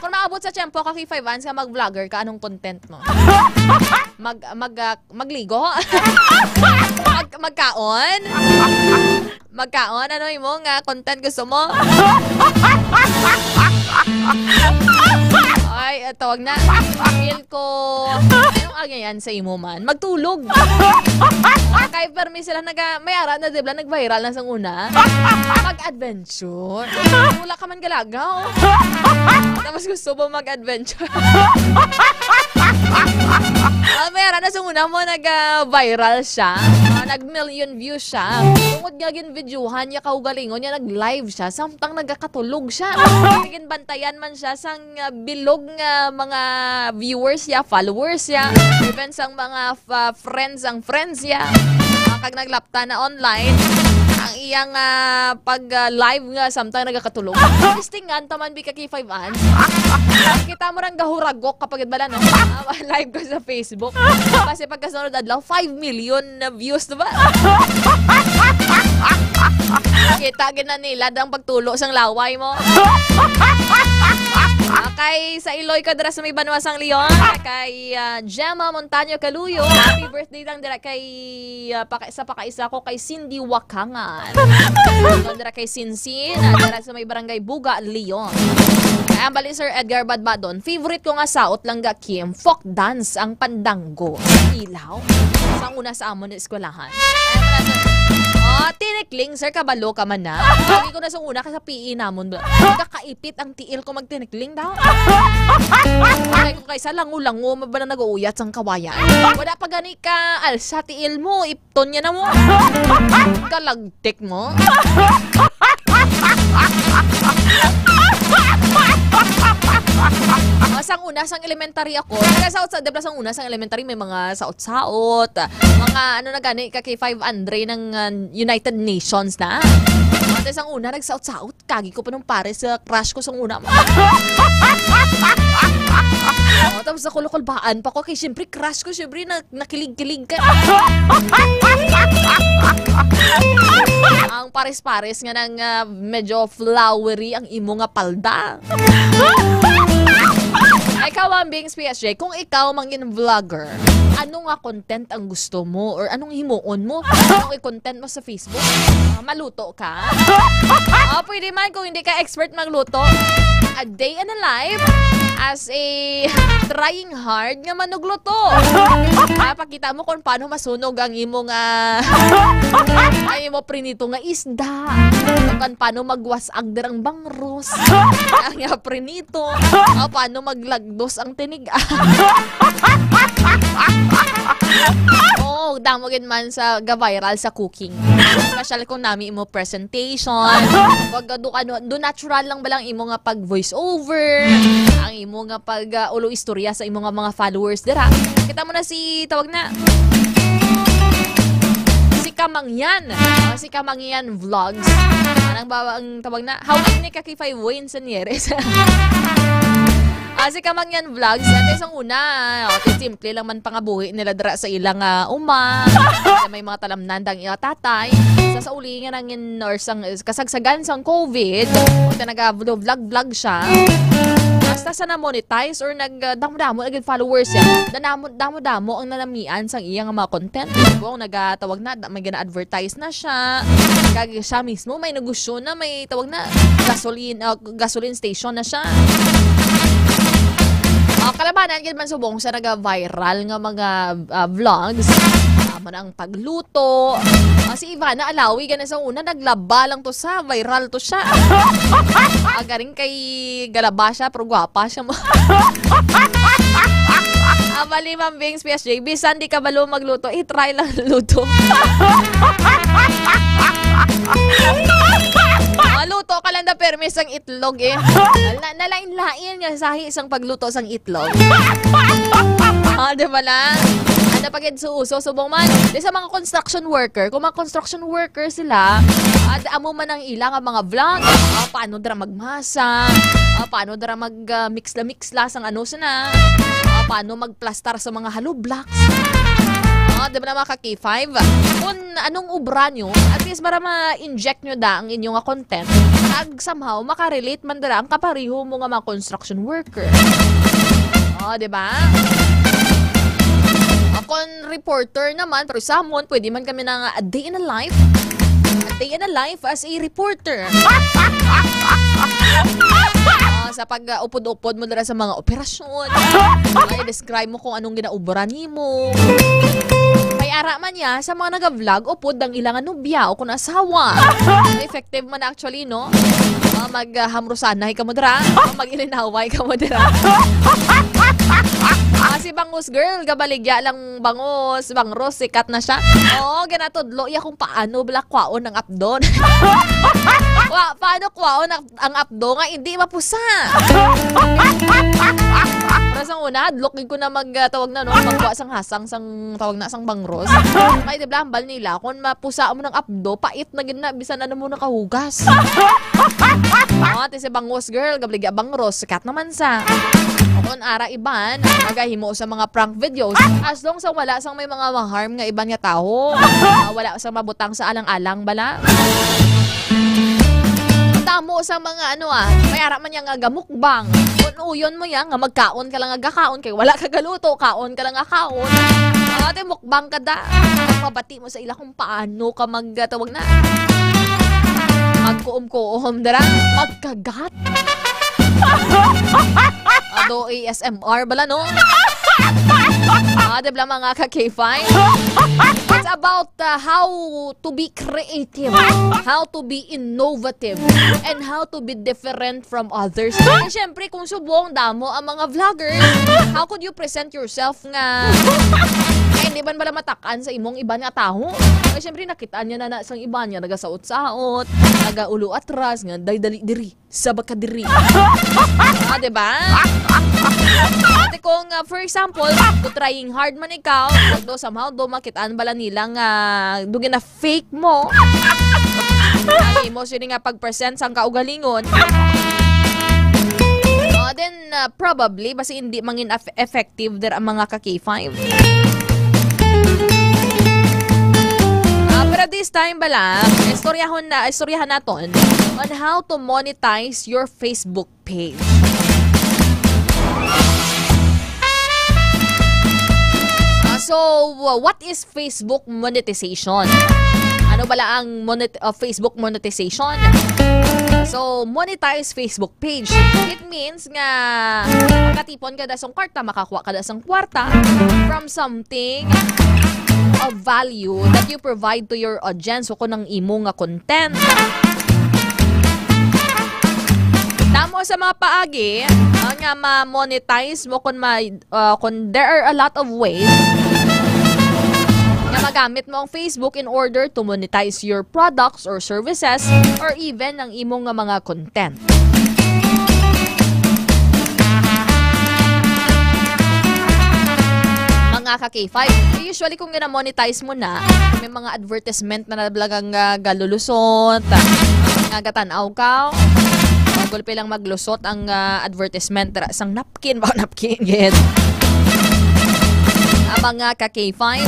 Kung maabot sa tiyempo ka K five Ans nga mag-vlogger ka, anong content mo? Mag, mag, uh, magligo? Mag, magkaon? Magkaon? Ano imo nga content gusto mo? Ay, ah, tawag na. Feel ko, anong agayan sa imo man? Magtulog. Kay permi sila naga, may ara na, di ba, nag-viral na sang una. Mag-adventure. Wala ka man galagaw. Tapos gusto mo mag-adventure. Ah, may ara na sang una mo, nag, ah, viral siya. Ah, nag-million views siya. Tungod nga ginvideohan niya kaugalingon niya, nag-live siya, samtang nagakatulog siya. Ginbantayan man siya sang, ah, bilog nga mga viewers niya, followers niya, even sang mga fa-, friends, ang friends niya. Ah, kag naglapta na online ang iyang, ah, pag, ah, live nga samtang nagakatulog. Testingan taman bi ka K five Ans. Kita mo rang gahuragok kapag bala, no? Ah, live ko sa Facebook. Kasi pagkasunod adlaw, five million na views, diba? Kita gid na nila ang pagtulo sang laway mo. Okay, sa Iloy ka dira sa may banwa sang Leon. Kay, ah, Gemma Montaño Caluyo. Happy birthday lang dira kay, ah, paka-, sa pakaisa ko kay Cindy Wakangan. Ito dira kay Sinsin, ah, dira sa may barangay Buga, Leon. Ay, ang bali, Sir Edgar Badbadon, favorite ko nga saot lang ga Kim, folk dance ang pandanggo sa ilaw. Sang una sa amon na eskwelahan. Ay, wala, sir. Oh, tinikling, sir, kabalo ka man na. Sabi ko na sa una ka sa P E namon, ba? Kakaipit ang tiil ko magtinikling daw. Ay, ko kaysa lango-lango, mabala nag-uuyat sang kawayan. Wala pa gani ka, alsa tiil mo, ipton niya na mo. Galagtik mo. Ah, sang una, sang elementary ako, taga South sa, di ba, sang una, sang elementary, may mga saot-saot, ah, mga ano na gani, ka K five Andre ng, ah, United Nations na. Ate, sang una, nagsaot-saot. Kagi ko pa nung pare sa crush ko sang una. Oh, tapos ako, nakulbaan pa ko. Kay, siyempre, crush ko, siyempre, na, nakilig-kilig ka. Ang pares-pares nga ng, ah, medyo flowery ang imo nga palda. Ikaw, Ma'am Bings P S J, kung ikaw mangin vlogger, ano nga content ang gusto mo or anong himuon mo? Anong i-content mo sa Facebook? Ah, maluto ka? Ah, pwede man kung hindi ka expert magluto. A day in a life as a trying hard nga manugluto. Ah, pakita mo kung paano masunog ang imo nga, ang imo prinito nga isda. Kung paano magwas-ag dirang bangros. Ang nga prinito. Ah, paano maglagdos ang tinig. Oo, damo gid man sa ga-viral sa cooking. Especially kung nami imo presentation. Pag do, ano, do natural lang ba lang imo nga pag voice over, ang imo nga pag, ah, ulo istorya sa imo nga mga followers dira. Kita mo na si, tawag na, si Kamangyan. Ah, si Kamangyan Vlogs. Anong ba ang tawag na? Hawig ni Kaki Five Win Senieres. Ah, si Kamangyan Vlogs. Ate, sang una, oh, ti-, simple lang man pangabuhi nila dira sa ilang, ah, uma. May mga talamnan dang iya tatay. Sa, sa uli nga nangin or sang kasagsagan sang COVID, kung naga-vlog-vlog siya, basta sa na-monetize or nag, ah, damo-damo naging followers siya, nanamo-, damo-damo ang nanamian sang iya nga mga content. Kung nagatawag na, da-, may gina-advertise na siya. Kag siya mismo may negosyo na, may tawag na gasoline, ah, gasoline station na siya. Ah, kalabanan gid man subong sa naga-viral nga mga, ah, vlogs. Amo na ang pagluto. Ah, si Ivana Alawi, gani sa una, naglaba lang to sa, viral to siya. Ah, garing kay galaba siya, pero gwapa siya mo. Ah, bali, Ma'am Bings, P S J, bisan di ka balo magluto, i-try lang luto. Ah, luto ka lang na permi sang itlog eh. Na, nalain-lain nga sahi sang pagluto sang itlog. Ah, di ba lang? Ano pa gid sa uso, subong man? Di sa mga construction worker, kung mga construction worker sila, at amo man ang ila nga mga vlog, ah, paano dira magmasa, ah, paano dira mag, ah, mix la mix la sang ano sina, ah, paano magplastar sa mga hollow blocks. Ah, di ba na, mga ka-K five? Kung anong obra nyo, at least para ma-inject nyo da ang inyo nga content, kag somehow makarelate man dira ang kapareho mo nga mga construction worker. Oh, di ba? Ah, kung reporter naman, pero sa amon, pwede man kami na nga a day in a life. A day in a life as a reporter. Ah, sa pag, ah, upod-upod mo dira sa mga operasyon, ah, i-describe mo kung anong ginaubra nimo. May ara man niya sa mga naga-vlog, upod ang ilang nubya o kung asawa. Effective man actually, no? Ah, mag, ah, hamrusanay ka mo dira, ah, mag-ilinaway ka mo dira. Ah, si Bangus Girl, gabaligya lang, Bangus, Bangros, sikat na siya. Oo, ginatudlo iya kung paano bala kwaon ang apdon. Kwa-, paano kwaon ang, ang apdo nga hindi mapusa? Pero sang una, hadlok gid ko na mag, ah, tawag na, no, magkuha sang hasang, sang tawag na, sang bangros. Kay di ba, hambal nila, kung mapusa mo ng apdo, pait na gid na, bisan ano mo nakahugas. Oh, ate, si Bangus Girl, gabaligya Bangros, sikat naman sa. O kung ara iban, magahimo sa mga prank videos, as long sa wala sang may mga maharm nga iban nga tawo. Ah, wala sang mabutang sa alang-alang bala. Damo sa mga ano, ah, may ara man niya nga gamukbang. Kung uyon mo yan, nga magkaon ka lang nga gakaon, kay wala ka galuto, kaon ka lang nga kaon. Ah, ate, mukbang ka da. Mabati mo sa ila kung paano ka mag, ah, tawag na, magkuom-kuom dira, magkagat. Ado A S M R bala, no? Ah, di ba, mga ka-K five? It's about, uh, how to be creative, how to be innovative, and how to be different from others. Kaya syempre, kung subong damo ang mga vloggers, how could you present yourself nga, eh, di man bala matakan sa imong iban nga tawo? Kaya syempre, nakitaan niya na, na sang iban niya, nagasaot-saot, nagaulo atras, nga, day dali diri, sa baka diri. Ah, di ba? Ate, kung, ah, for example, kung trying hard man ikaw, do somehow, do makitaan bala nila nga, do gina-fake mo. Ang imo sini nga pag-present sang kaugalingon. Oh, then, ah, probably, basi hindi mangin eff-, effective der ang mga ka-K five. Ah, pero this time bala, istoryahon na, istoryahan naton on how to monetize your Facebook page. Ah, so, uh, what is Facebook monetization? Ano bala ang monet-, uh, Facebook monetization? So, monetize Facebook page. It means nga makatipon ka da sang kwarta, makakuha ka da sang kwarta from something of value that you provide to your audience o kung ang imo nga content. Damo sa mga paagi, ah, nga ma-monetize mo kung ma-, ah, kung there are a lot of ways nga magamit mo ang Facebook in order to monetize your products or services or even ang imo nga mga content. Mga Ka K five. Usually, kung gina-monetize mo na, may mga advertisement na nablagang, ah, galulusot, nga gatan-aw ka, gulpi lang maglusot ang, ah, advertisement dira sang napkin, ba, napkin, yes. Ang mga ka K five.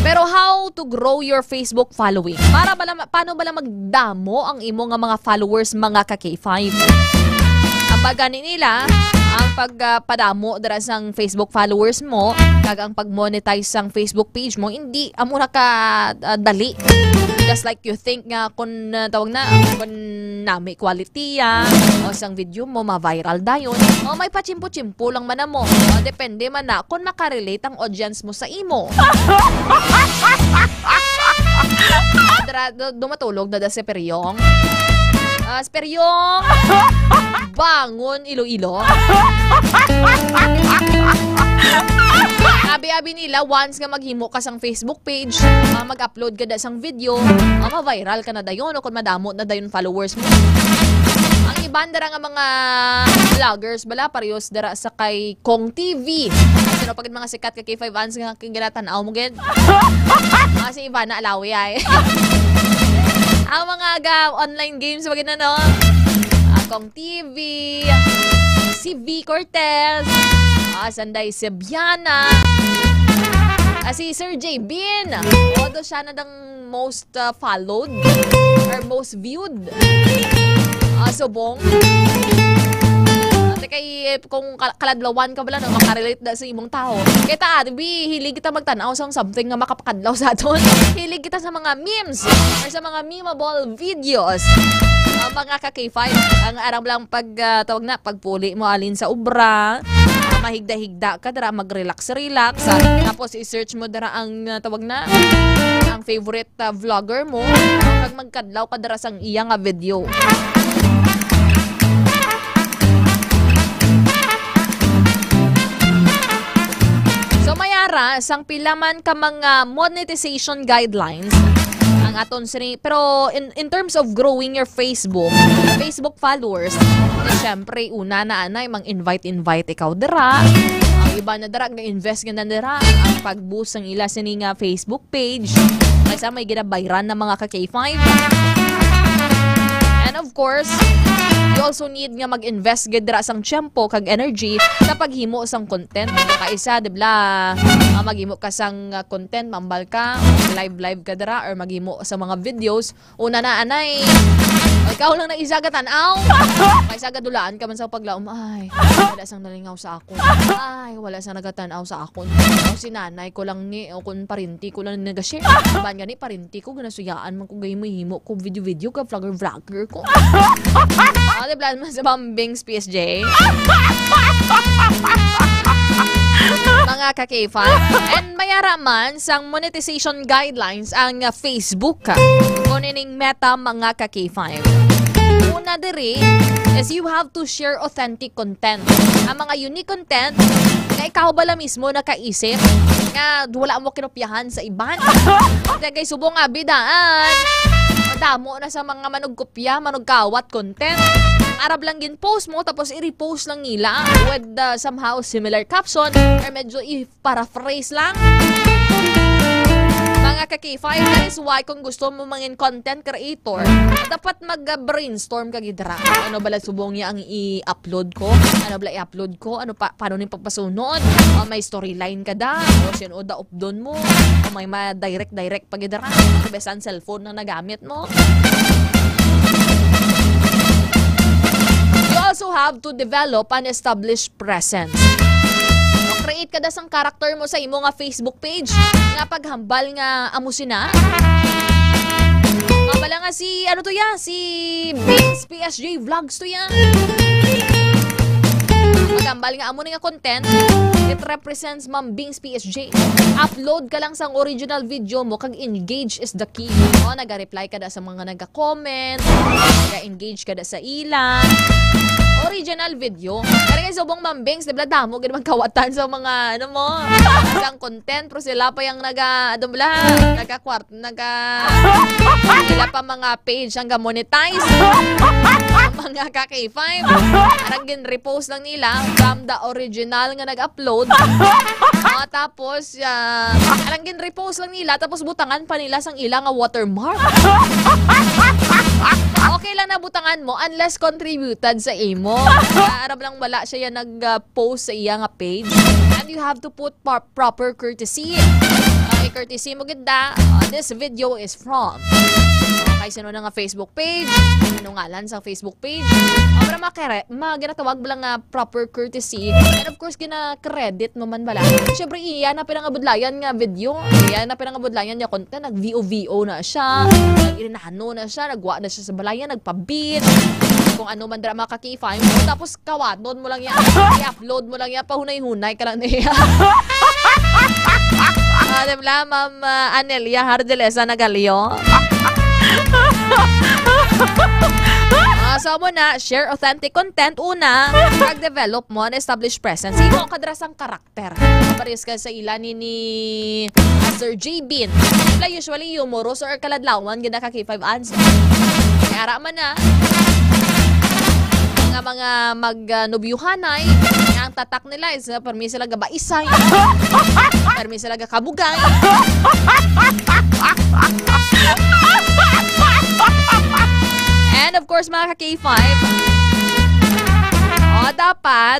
Pero how to grow your Facebook following? Para bala, paano bala magdamo ang imo nga mga followers, mga ka K five? Ang pagani nila, ang pagpadamo dira sang Facebook followers mo, kag ang pag-monetize sang Facebook page mo, hindi amo na ka, ah, dali. Just like you think nga kung, ah, tawag na, kung nami quality ya, o sang video mo, ma-viral dayon, o may pachimpo-chimpo lang man na mo. O, depende man na kung makarelate ang audience mo sa imo. Dra-, du-, dumatulog na da si Peryong. Ah, si Peryong! Bangon, Iloilo. Abi-abi nila, once nga maghimo ka sang Facebook page, ah, mag-upload ka da sang video, ah, ma-viral ka na dayon o kung madamo na dayon followers mo. Ang iban dira nga mga vloggers bala, parehas dira sa kay Kong T V. Sino pa gid mga sikat ka K five fans nga ginatan-aw mo gid? Ah, si Ivana Alawi ay. Ang mga ga-, online games, wag na, no? Ah, Kong T V, si V Cortez, ah, Sanday Sibiana, ah, si Sir J Bin. Although siya na dang most, ah, followed or most viewed. Ah, subong. Ate, kay, kung ka-, kaladlawan ka bala, no, makarelate na sa imong tawo. Kay ta, di, hilig kita magtanaw sang something nga makapakadlaw sa aton. Hilig kita sa mga memes or sa mga memeable videos. Ang mga ka K five, ang aram lang pag, ah, tawag na, pagpuli mo alin sa obra, ah, mahigda-higda ka dira, mag-relax-relax, ah, tapos i-search mo dira ang, ah, tawag na, ang favorite, ah, vlogger mo, kag magkadlaw ka dira sang iya nga video. So, mayara, sang pila man ka mga monetization guidelines ang aton sini, pero in, in terms of growing your Facebook, Facebook followers, di syempre, una na anay, mang-invite-invite ikaw dira. Ang iba na dira, ga-invest nga na dira ang pag-boost sang ila sini nga Facebook page. Kaysa may ginabayran na mga ka K five. And of course, you also need nga mag-invest gid dira sang tiyempo kag energy sa paghimo sang content. Kaisa, di bala, ah, maghimo ka sang, ah, content, mambal ka, live-live ka dira, or maghimo sa mga videos. Una na, anay. O, ikaw lang na isa gatan-aw. Kaysa gadulaan ka man sa paglaom, ay, wala sang nalingaw sa akon. Ay, wala sang nagatan-aw sa akon. O, si nanay ko lang ni, o kung parinti ko lang nag-share. Ban gani, parinti ko, ginasuyaan man ko, gay mo himo ko, video-video ka, vlogger-vlogger ko. O, di bala man sa Bambings P S J. Mga ka-K five. And mayara man sang monetization guidelines ang, uh, Facebook, uh, kuno ning Meta, mga ka-K five. Una diri is you have to share authentic content. Ang mga unique content nga ikaw bala mismo nakaisip nga wala mo kinopyahan sa iban. Kay subong nga bidaan, madamo na sa mga manugkopya, manugkawat content. Ang arab lang gin-post mo, tapos i-repost lang nila with, uh, somehow similar caption or medyo i-paraphrase lang. Mga ka-K five, that is why kung gusto mo mangin content creator, dapat mag-brainstorm ka gid ra. Ano bala subong niya ang i-upload ko? Ano bala i-upload ko? Ano pa, paano ni pagpasunod? O, may storyline ka da? O, sino da updon mo? O, may ma-direct-direct pa gid ra? Ano ba, san cellphone ang nagamit mo? You also have to develop an established presence. O, create ka da sang character mo sa imo nga Facebook page nga paghambal nga amo sina. Mabala nga si, ano to ya? Si Vince P S J Vlogs to ya. Maghambal nga amo ni nga content, it represents Ma'am Bings P S J. Upload ka lang sang original video mo kag engage is the key. O, naga-reply ka da sa mga naga-comment, naga-engage ka da sa ila. Original video. Kaya kay subong Ma'am Bings, di ba, damo gid magkawatan sa mga, ano mo, sang content, pero sila pa yung naga, ano bala, naga-kwart-, naga, ila pa mga page ang ga-monetize. Ang Mga ka K five. Parang gin-repost lang nila from the original nga nag-upload. Ah, tapos, ah, parang gin-repost lang nila, tapos butangan pa nila sang ila nga watermark. Okay lang na butangan mo unless contributed sa imo. Ah, aram lang wala siya yan nag-post sa iya nga page. And you have to put pa- proper courtesy. Okay, courtesy mo gid da. Uh, this video is from. Okay, sino na nga Facebook page? Ano ngalan sa Facebook page? Uh, para makere, ma, ginatawag bala nga proper courtesy. And of course, gina-credit mo man bala. Siyempre, iya na pinangabudlayan nga video. Iya na pinangabudlayan nga content. Nag-V O V O na siya. Nag-irinano na siya. Nagwa na siya sa balayan. Nagpabid. Kung ano man dira mga ka-K five. Tapos, kawanon mo lang yan. I-upload mo lang yan. Pahunay-hunay ka lang niya. Ah, alam lang, Ma'am, ah, Anelia Hardelesa Nagalio. Ah, so mo na, share authentic content una, pag-develop mo an established presence. Ikaw ang kadrasang karakter. Pares ka sa ila ni, ni, ah, Sir J Bean. Sila usually humorous or kaladlawan gid ka K five answer. Kaya ara man na. Nga mga mag, ah, nobyuhanay, nga ang tatak nila is, ah, permi sila gabaisay. Permi sila gakabugay. And of course, mga ka-K five, oh, dapat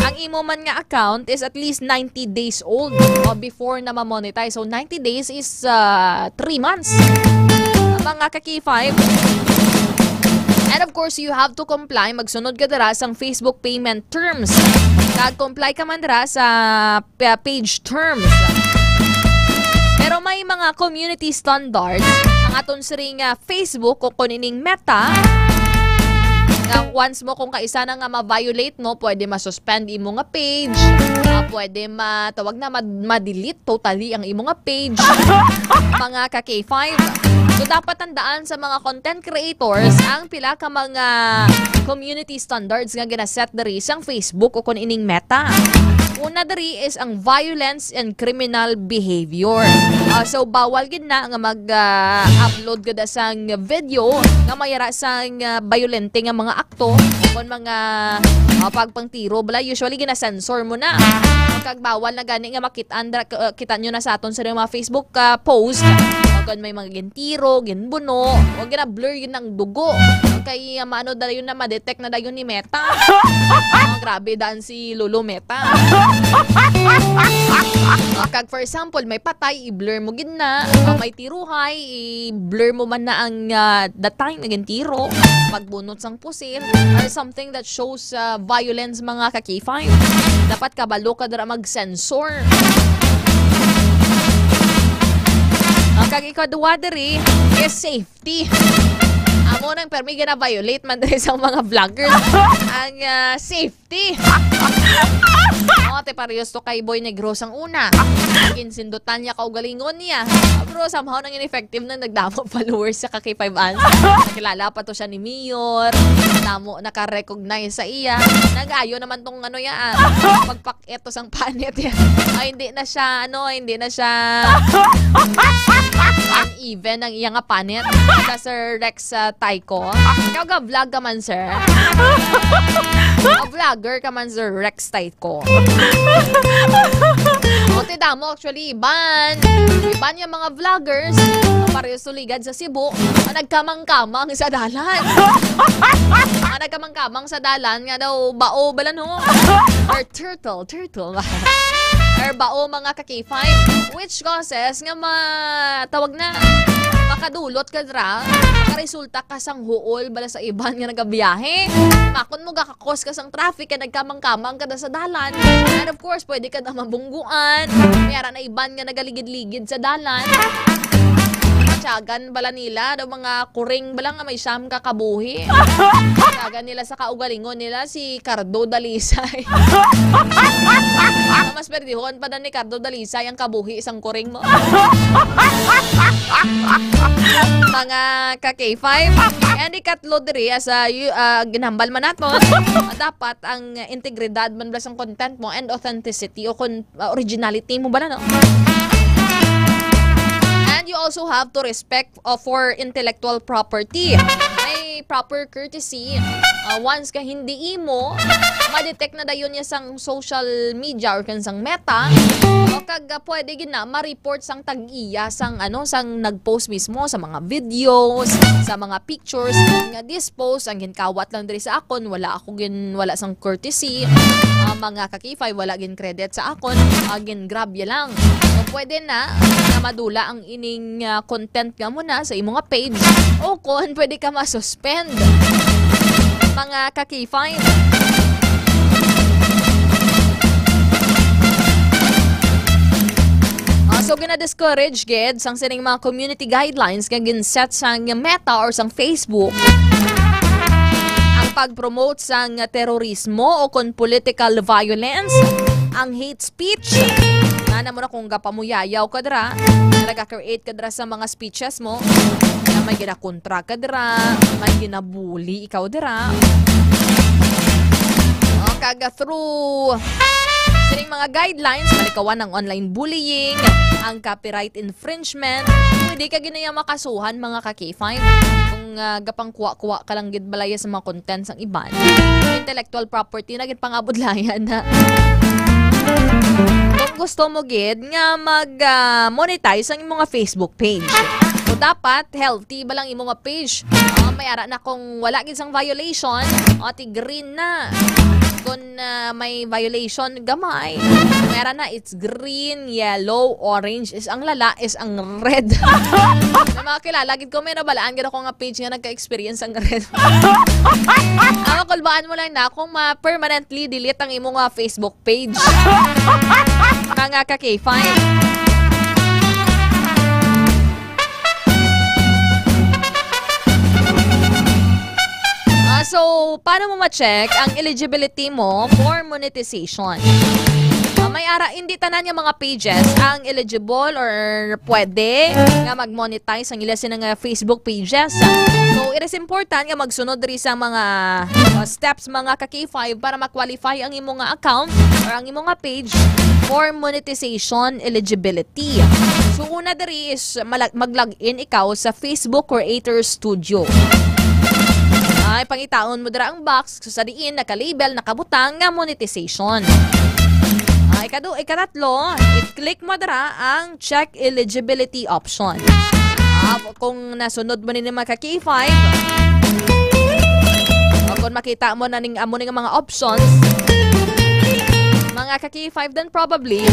ang imo man nga account is at least ninety days old o before na ma-monetize. So, ninety days is, ah, three months. Mga ka-K five. And of course, you have to comply. Magsunod ka dira sang Facebook payment terms. Kag comply ka man dira sa pa-, page terms. Pero may mga community standards ang aton siring nga Facebook o kun ining Meta nga once mo kung kaisa na nga ma-violate mo, pwede ma-suspend imo nga page, ah, pwede ma-, tawag na, ma-, ma-delete totally ang imo nga page, mga ka K five. So, dapat tandaan sa mga content creators ang pila ka mga community standards nga ginaset diri sang Facebook o kun ining Meta. Una diri is ang violence and criminal behavior. Ah, so, bawal gid na nga mag, ah, upload gid sang video nga may ara sang, ah, bayolente nga mga akto o kon mga, ah, pagpangtiro. Bala, usually gina-censor mo na. Kag bawal na gani nga makit-an dra-, k-, uh, kita nyo na sa aton sa mga Facebook, ah, post. O kon may mga gintiro, ginbuno, o gina-blur yun ang dugo. Kay, ah, maano dayon na, ma-detect na dayon ni Meta. Oh, grabe daan si Lolo Meta. Kag for example, may patay, i-blur mo gid na. Ah, may tiruhay, i-blur mo man na ang, ah, the time nga gintiro. Pagbunot sang pusil, or something that shows, ah, violence, mga ka K five. Dapat kabalo ka dira mag-censor. Ang kag ikaduha diri is safety. Amo nang permi gina-violate man diri sa mga vloggers. Ang, ah, safety. Oh, te, parehas to kay Boy Negros ang una. Kinsindutan niya kaugalingon niya. Pero somehow nang ineffective na nagdamo followers sa ka K five Ans. Nakilala pa to siya ni Mayor. Damo naka-recognize sa iya. Nag-ayo naman tong ano yan. Magpak-, eto sang panit yan. Ay, hindi na siya, ano, hindi na siya uneven ang iya nga panit. Sa Sir Rex, ah, Tayco. Ikaw ga-vlog ka man, sir? A vlogger ka man, Sir Rex Tayco. O, ti damo, actually, iban. Iban yung mga vloggers. Pareho suligad sa Cebu. Ang nagkamang-kamang sa dalan. Ang nagkamang-kamang sa dalan nga daw bao bala, no? Or turtle, turtle. Or bao, mga ka K five, which causes nga ma-, tawag na, makadulot ka dra, makaresulta ka sang huol bala sa iban nga nagabiyahe. Makon mo gakakos ka sang traffic kay nagkamang-kamang ka na sa dalan. And of course, pwede ka na mabungguan. May ara na iban nga nagaligid-ligid sa dalan. Tiyagan bala nila, daw mga kuring bala nga may siyam ka kabuhi. Tiyagan nila sa kaugalingon nila si Cardo Dalisay. Mas perdihon pa na ni Cardo Dalisay ang kabuhi sang kuring mo. Mga ka K five. And ikatlo diri, as, ah, yu-, ah, ginhambal man naton, dapat ang integridad man bala sang content mo and authenticity o kon, ah, originality mo bala, no? And you also have to respect, uh, for intellectual property. May proper courtesy. Ah, once ka hindi imo, ma-detect na dayon niya sang social media or kan sang Meta, o kag, ah, pwede gid na ma-report sang tag-iya sang, ano, sang nag-post mismo sa mga videos, sa mga pictures nga this post ang ginkawat lang diri sa akon, wala ako gin-, wala sang courtesy, ah, mga ka-K five, wala gin-credit sa akon, ah, gin-grab ya lang. So, pwede na nga madula ang ining, ah, content nga mo na sa imo nga page, o kon pwede ka ma-suspend, mga ka-K five. Ah, so, gina-discourage gid sang sining mga community guidelines nga gin-set sang Meta or sang Facebook ang pag-promote sang terorismo o kon political violence, ang hate speech. Nana mo na kung gapamuyayaw ka dira, nag-create ka dira sa mga speeches mo, na may ginakontra ka dira, may ginabuli ikaw dira. O, kag through sining mga guidelines, malikawan ang online bullying, ang copyright infringement, pwede ka ginaya makasuhan, mga ka-K five. Kung, ah, gapangkuha-kuha ka lang gid balaya sa mga content sang iban, intellectual property na gid pangabudlayan na. Kung gusto mo gid nga mag, ah, monetize ang imong Facebook page, so dapat healthy ba lang imong page? Ah, may ara na kung wala gid sang violation, o ti green na. Kung, ah, may violation, gamay. May ara na, it's green, yellow, orange is ang lala, is ang red. May mga kilala gid ko, may nabalaan gid ako nga page nga nagka-experience ang red. Ang kulbaan mo lang na kung ma-permanently delete ang imo nga Facebook page. Mga ka-K five. Ah, so, paano mo ma-check ang eligibility mo for monetization? Ah, may ara, hindi tanan nga mga pages ang eligible or pwede nga mag-monetize ang ila sina nga Facebook pages. So, it is important nga magsunod diri sa mga, ah, steps, mga ka-K five, para ma-qualify ang imo nga account or ang imo nga page for monetization eligibility. So, una diri is malag-, mag-log in ikaw sa Facebook Creator Studio. Ay, pangitaon mo dira ang box, so sa diin naka-label, nakabutang nga monetization. Ay, ikadu-, ikatatlo, i-click mo dira ang check eligibility option. Ah, kung nasunod mo ni mga ka-K five, o kung makita mo na ning amo ni nga mga options, mga ka-K five, then probably,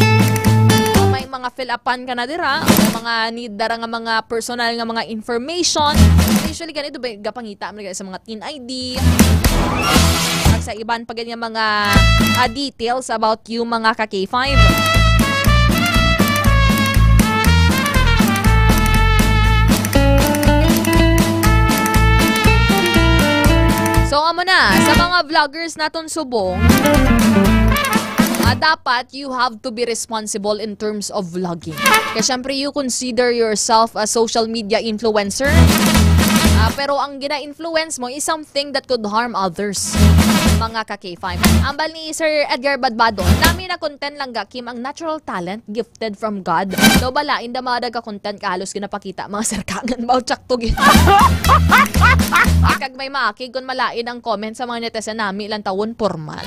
o may mga fill-upan ka na dira, o mga need dara nga mga personal nga mga information. Usually, ganito ba, gapangita mo na sa mga TIN I D, kag sa iban pa ganyan mga, ah, details about you, mga ka-K five. So, amo na, sa mga vloggers naton subong, ah, dapat you have to be responsible in terms of vlogging. Kaya syempre, you consider yourself a social media influencer. Ah, pero ang gina-influence mo is something that could harm others. Mga ka-K five. Ambal ni Sir Edgar Badbado, nami na content lang ga, Kim, ang natural talent, gifted from God. Daw balain da mga daga content ka halos ginapakita, mga sarkangan ba, o tsakto gid. Kag may maakig kung malain ang comment sa mga netizen, nami lang tawon pormal.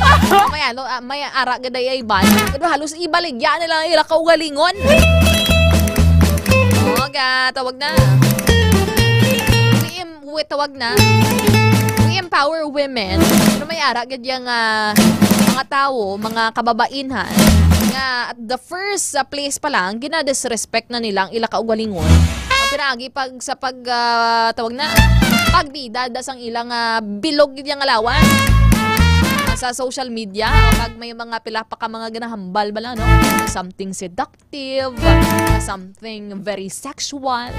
May ano, ah, may ara gid ay iban. Pero halos ibaligya nila ang ila kaugalingon. O, ga, tawag na. We em-, we, tawag na. We empower women. Pero may ara gid yang, ah, mga tawo, mga kababainhan, nga at the first, ah, place pa lang, gina-disrespect na nila ang ila kaugalingon. Ang pinaagi pag, sa pag, ah, tawag na, pagbida da sang ilang, ah, bilog gid yang lawas, ah, sa social media. Pag may mga pila pa ka mga ginahambal bala, no? Something seductive, something very sexual.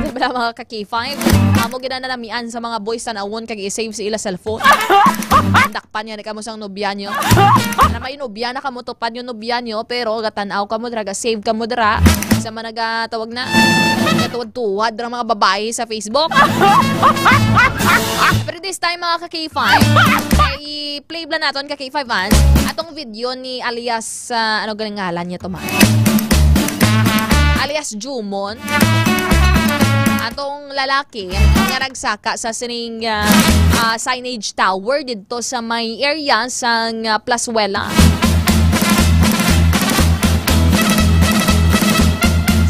Di ba, mga ka-K five? Amo gid ang nanamian sa mga boys, tan-awon kag i-save sa ila cellphone. Dakpan niya ni kamo sang nobya niyo. Na may nobya na kamo, tupad niyo nobya niyo, pero gatan-aw kamo dira, ga-save kamo dira. Sa mga nagatawag na, gatuwad-tuwad dira mga babae sa Facebook. Pero this time, mga ka-K five, ay i-play bala naton ka K five Vans atong video ni alias, ah, ano galing ngalan niya to, man? Alias Jumon. Atong lalaki nga nagsaka sa sining, ah, ah, signage tower didto sa may area sang, ah, Plazuela.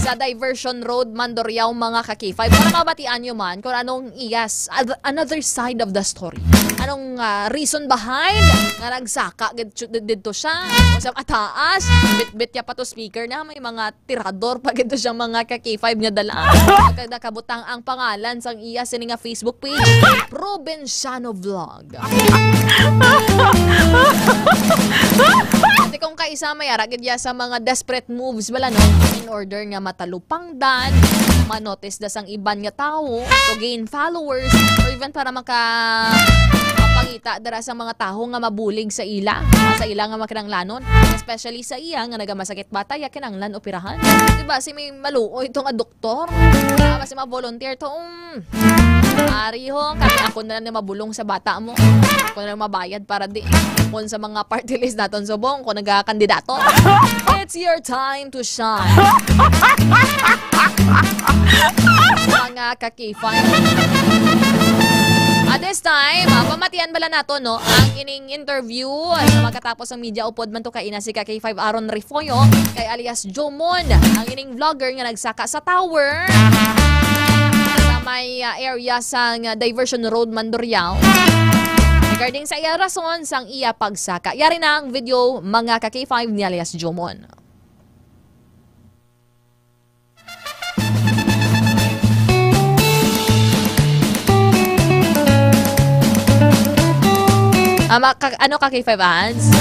Sa Diversion Road, Mandurriao, mga ka-K five. Para mabatian nyo man kung anong, yes, oth-, another side of the story. Anong, ah, reason behind nga nagsaka gid-, didto siya? O sa ataas, bitbit niya pa to speaker na may mga tirador pa gid to siyang mga ka-K five nga dala. Naka-, nakabutang ang pangalan sang iya sini nga Facebook page, Provinciano Vlog. Ate kong kaisa may ara gid ya sa mga desperate moves bala, no? In order nga matalupangdan, manotis da sang iban nga tawo to gain followers, or even para maka mapangita dira sa mga tawo nga mabulig sa ila, sa ila nga makinanglanon, especially sa iya nga nagamasakit bata, ya kinanglan operahan. Di ba si may maluoy to nga doktor? Ah, basi ma-volunteer to, um, Ari ho, kami ako na lang na mabulong sa bata mo. Ako na lang mabayad para di. Kung sa mga party list naton subong, kung nagakandidato. It's your time to shine. Mga ka-K five. At this time, ah, pamatian bala nato, no, ang ining interview sa makatapos ang media upod man to kaina si ka-K five Aaron Refollo kay alias Jomon, ang ining vlogger nga nagsaka sa tower sa may, ah, area sang, ah, Diversion Road, Mandurriao. Regarding sa iya rason sang iya pagsaka. Yari na ang video, mga ka-K five, ni alias Jomon. Ah, ma-, ka-, ano ka, K five Ads?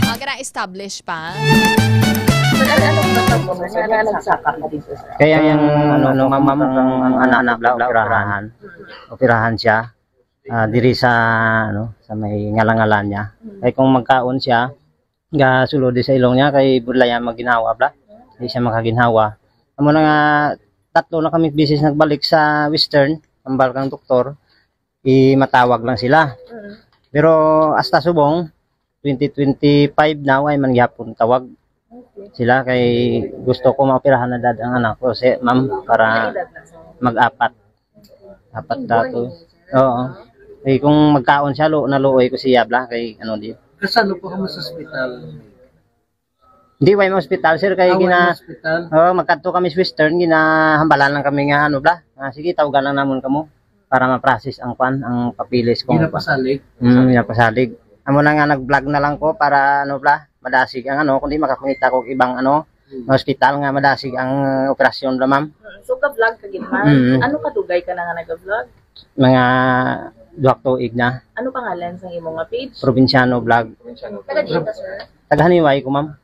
Ah, kana establish pa? Sir, ano, ano ang nagtabo, sir? Nga nagsaka ka dito, sir? Kaya ang, ano, ano, ma'am, ang anak, anak, operahan. Operahan siya. Ah, diri sa, ano, sa may ngalangalan niya. Kay kung magkaon siya, gasulod sa ilong niya kay budlaya magginhawa bla. Di siya makaginhawa. Amo na nga tatlo na kami beses nagbalik sa Western, hambal kang doktor, i-, matawag lang sila. Mm. Pero hasta subong, twenty twenty-five na, way man gyapon tawag. Okay. Sila kay gusto ko maoperahan na dad ang anak ko, si ma'am, para mag-apat. Apat dato. Oo. Eh, kung magkaon siya, lo, naluoy ko siya, bla, kay ano di. Kasano po kamo sa ospital? Hindi, way mo ospital, sir, kay Ah, way gina-, mo ospital? Oo, magkadto kami sa Western, ginahambalan lang kami nga, ano, bla. Ah, sige, tawagan lang namon kamo para ma-process ang kwan, ang papeles kung Ginapasalig? Mm, ginapasalig. Amo na nga, nag-vlog na lang ko para, ano, bla, madasig ang, ano, kundi makakungita ko ibang, ano, Hmm. nga ospital nga madasig ang operasyon, bla, ma'am. Hmm, so, ka-vlog ka gid, ma'am? Mm. Ano kadugay ka na nga nag-vlog? Mga duha ka tuig na. Ano pangalan sa imo nga page? Probinsyano Vlog. Taga diin ka, sir? Taga Haniway ko, ma'am.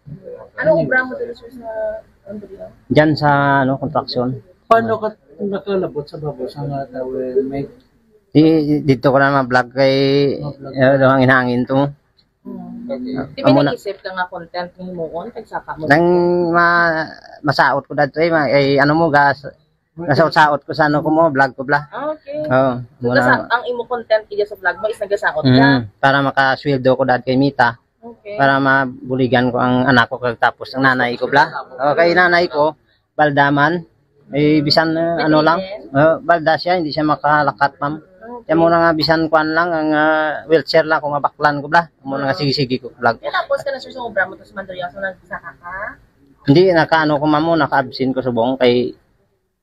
Ano obra mo dito, sir, sa Andrio? Diyan sa, ano, construction. Paano ka nakalabot sa babo sa nga tower? May Di, dito ko na ma-vlog kay, Ma-vlog. Eh, ang hinangin to. Hmm. Okay. Di ba naisip ka nga content nga himuon, kag saka mo? Nang ma-, masaot ko dito eh, ma-, eh, ano mo, gas, nasaot-saot ko sa ano ko mo, vlog ko bla. Ah, okay. Oo, So, muna. Nasa, ang imo content iya sa vlog mo is nagasaot ka? Mm, para makasweldo ko dad kay Mita. Okay. Para mabuligan ko ang anak ko kag tapos ang nanay ko bla. Okay, nanay ko, balda man. Eh, bisan, uh, ano lang, uh, balda siya, hindi siya makalakat, ma'am. Okay. Kaya mo na nga, bisan kwan lang, ang, uh, wheelchair lang, kung mabaklan ko bla. Mo na nga, sige-sige ko, vlog. Kaya tapos ka na, sir, sa obra mo, tapos manduryaso, nagsaka ka? Hindi, naka-ano ko, ma'am, mo, naka-absent ko subong kay,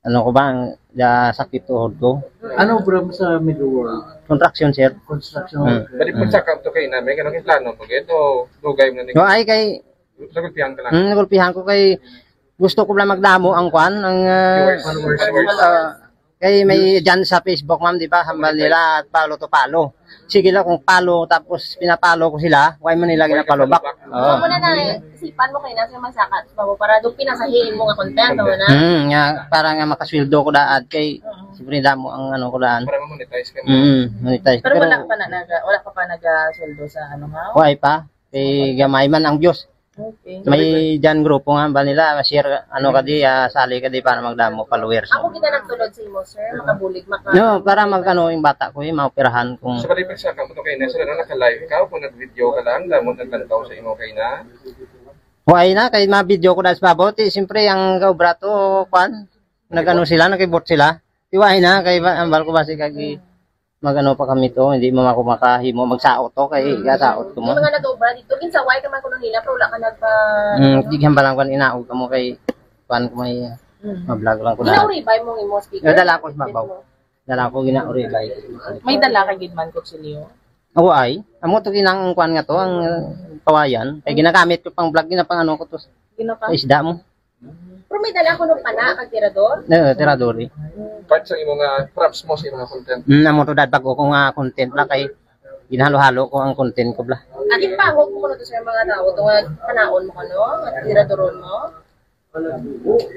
ano ko ba, ang, da, sakit tuhod ko. Ano obra mo sa Middle World? Construction, sir. Construction. Hmm. Pwede po sa kamto kayo na, may ganun yung plano mo, ganito, dugay mo na. No, ay, kay, Nagulpihan ka lang? Hmm, nagulpihan ko kay gusto ko lang magdamo ang kwan, ang, ah, Viewers. Followers. Followers. Ah, kay may dyan sa Facebook, ma'am, di ba? Hambal nila, follow to follow. Sige lang kung follow, tapos pinapalo ko sila, why man nila Why ginapalo back? Follow back? Oo. So, muna na, isipan mo kayo na sa mga sakat, para doon pinasahiin mo nga content, ano na? Hmm, nga, para nga makasweldo ko daad kay, Oo. siyempre, damo ang ano ko daan. Para ma-monetize ka mo. Mm, monetize. Pero Pero wala ka pa na, naga-, wala ka pa nagasweldo sa ano, ha? Why pa? Kay gamay man ang views. Okay. May dyan grupo nga ba nila, share, ano ka di, ah, sali ka di para magdamo followers. Ako kita nagtulod sa imo, sir. Makabulig, maka- No, para mag, ano, yung bata ko, yung maoperahan kung So, kadi pa siya, kamuto kayo na sila naka-live. Ikaw, kung nag-video ka lang, damo naglantaw sa imo kayo na. Huwag na, kay ma-video ko na sa babaw. Ti, siyempre, ang kaobra to, kwan, nag-ano sila, nag-report sila. Iwain na, kay ba, ang barko basi kag i-, mag-ano pa kami to, hindi mo ako makahimo, magsaot to, kay gasaot ko mo. Yung mga nag-obra dito, ginsaway ka man kuno nila, pero wala ka nagpa-, Hmm, di hambal lang kung inaog ka mo kay, kuan ko may, Mm. ma-vlog lang ko na. Ginauribay mo ang imong speaker? Nadala ko sa babaw. Dala ko ginauribay. May dala ka gid man kutsilyo? Awa ay, amo to ginang kuan nga to, ang, uh, kawayan. Kay ginagamit ko pang vlog, ginapang ano ko to sa Ginapa? isda mo. Pero may dala ko nung pana, kag tirador? Oo, tirador eh. Part sa imo nga props mo sa imo nga content. Mm, amo to dad, bago ko nga content la kay ginhalo-halo ko ang content ko bla. At ipangog mo kuno to sa mga tao, to nga panaon mo kuno, at tiradoron mo?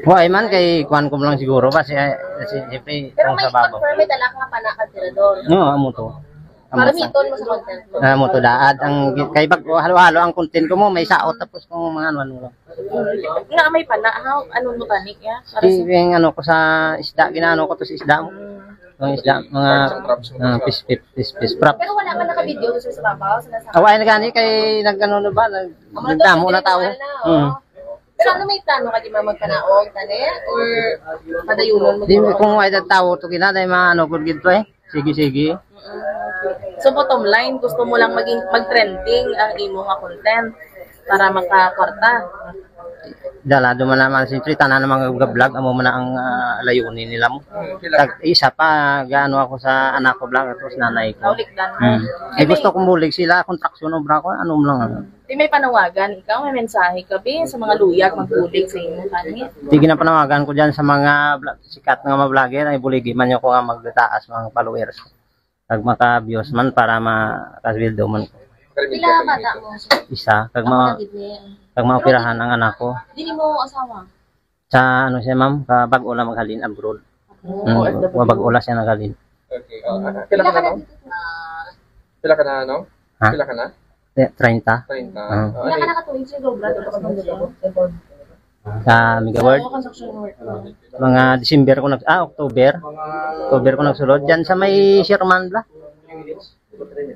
Wa man kay kuan ko lang siguro ba si, si, siyempre, Pero kung may sa babaw. confirm, may dala ka nga pana kag tirador. Oo, amo to. Amo Para to. miton mo sa content mo. Ah, amo to daad ang gi-, kay bag halo-halo ang content ko mo, may saot tapos kung mga ano ano lang. Nga may pana, how, ano mo tani ya? Para Si sa yung ano ko sa isda, ginaano ko to sa isda mo. Ang isda, mga ah, fish, fish, fish, fish prop. Pero wala man naka-video sa sa babaw, sa nasa Awa na gani kay nagano na ba, nag, Amo na to, nagdamo na tao. nagdamo na, Hmm. oh. Pero ano, may plano ka di ba magpanaog tani? Or padayunon mo Di to? Kung wala tawo to kina, dahil mga ano, good gid to eh. Sige, sige. Mm. So, bottom line, gusto mo lang maging, mag-trending ang imo nga content para makakwarta? Dala, duman naman, siyempre, tanan ng mga vlog, amo man ang ah, layunin nila mo. Mm, pila Tag, isa pa, gaano ako sa anak ko vlog, tapos nanay ko. Naulikdan mo. Hmm. Eh, Sige. gusto kong bulig sila, kontraksyon, obra ko, ano mo lang. Di may panawagan ikaw, may mensahe ka, be, sa mga luyag magbulig sa imo, kani? Sige na panawagan ko dyan sa mga vlog, sikat nga mga vlogger, ay buligi man niyo ko nga magtaas mga followers. Kag maka-views man para makasweldo man ko. Pila bata mo? Isa, kag Ako ma-, na gid ni. kag maoperahan ang anak ko. Dili mo asawa? Sa ano siya, ma'am, ka bag-o lang maghalin abroad. Hmm, wa bag-o lang siya naghalin. Okay. Ah, ah, pila Pila ka ka na, na no? dito? Pila ka na, no? Ha? Pila ka na? Eh, treinta. Treinta. Ah. Ah, Pila ka ano na katuig sa obra dito sa Manila? Sa Mega World. Oo, construction work. Mga December ko nag-, ah, October. October ko nagsulod. Diyan sa may Sherman bla.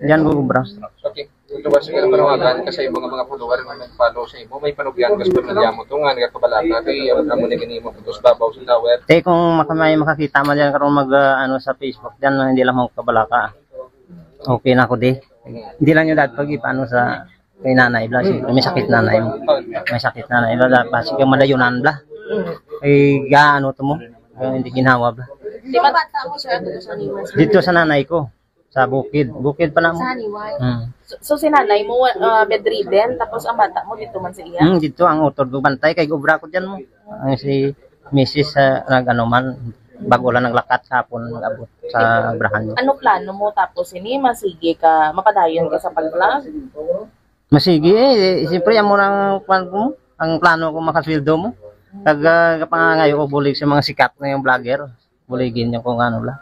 Diyan ko obra. Okay. Ito ba, sige, panawagan ka sa imo nga mga follower nga nag-follow sa imo? May panugyan ka sa pamilya mo to nga nagakabalaka kay ang amo ni ginimo ko to sa babaw sa tower. Eh, kung maka-, may makakita man diyan karon mag, ah, ano sa Facebook diyan, hindi lang mo kabalaka. Okay na ako di. Hindi lang yung dad pag ipaano sa kay nanay bla, si may sakit nanay mo. May sakit nanay bla, basi kang madayunan bla. Kay gaano to mo? Kaya hindi ginhawa bla. Di ba bata mo, sir, ato sa Niwan? Dito sa nanay ko, sa bukid. Bukid pa lang. Sa Niwan. Hmm. So, so si nanay mo, ah, bedridden, tapos ang bata mo dito man sa iya? Hmm, dito ang utod ko bantay kay obra ko diyan mo. Ang si misis sa nag-ano man, bago lang naglakat sa hapon, nag-abot sa obrahan niyo. Ano plano mo tapos ini? Masige ka, mapadayon ka sa pag-vlog? Masige eh, eh, siyempre, amo lang kwan ko, ang plano ko makasweldo mo. Kag, ah, kapangangayo ko bulig sa mga sikat na yung vlogger. Buligin niyo kung ano lang.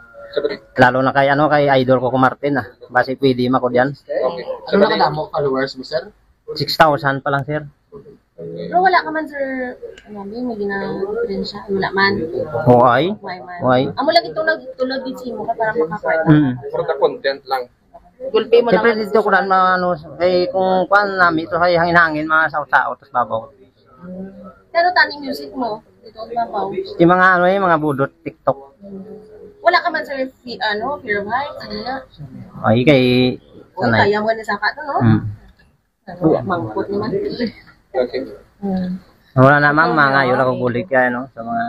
Lalo na kay, ano, kay idol ko, ko Martin, ah. Basi pwede man ko diyan. Okay. Ano na kadamo followers mo, sir? Six thousand pa lang, sir. Pero wala ka man, sir, ano, may, may gina-, siya. Wala man. Why? Why man? Why? Amo lagi itong nagtulog din sa imo ka para makakwarta. Mm. For the content lang. Gulpi mo Siyempre lang. dito ko lang mga ano, eh, kung kuan nami ito ay hangin-hangin, mga saot-saot, tas babaw. Pero tani music mo, dito ang babaw. Yung mga ano eh, mga budot, TikTok. Wala ka man, sir, fi-, ano, fear of heights, ano na? Ay, kay Uy, sanay. Kaya mo na saka to, no? Mm. Ano, mangkot naman. Okay. Hmm. Wala na, ma'am. Mga ngayon ako bulig kaya, no? Sa mga,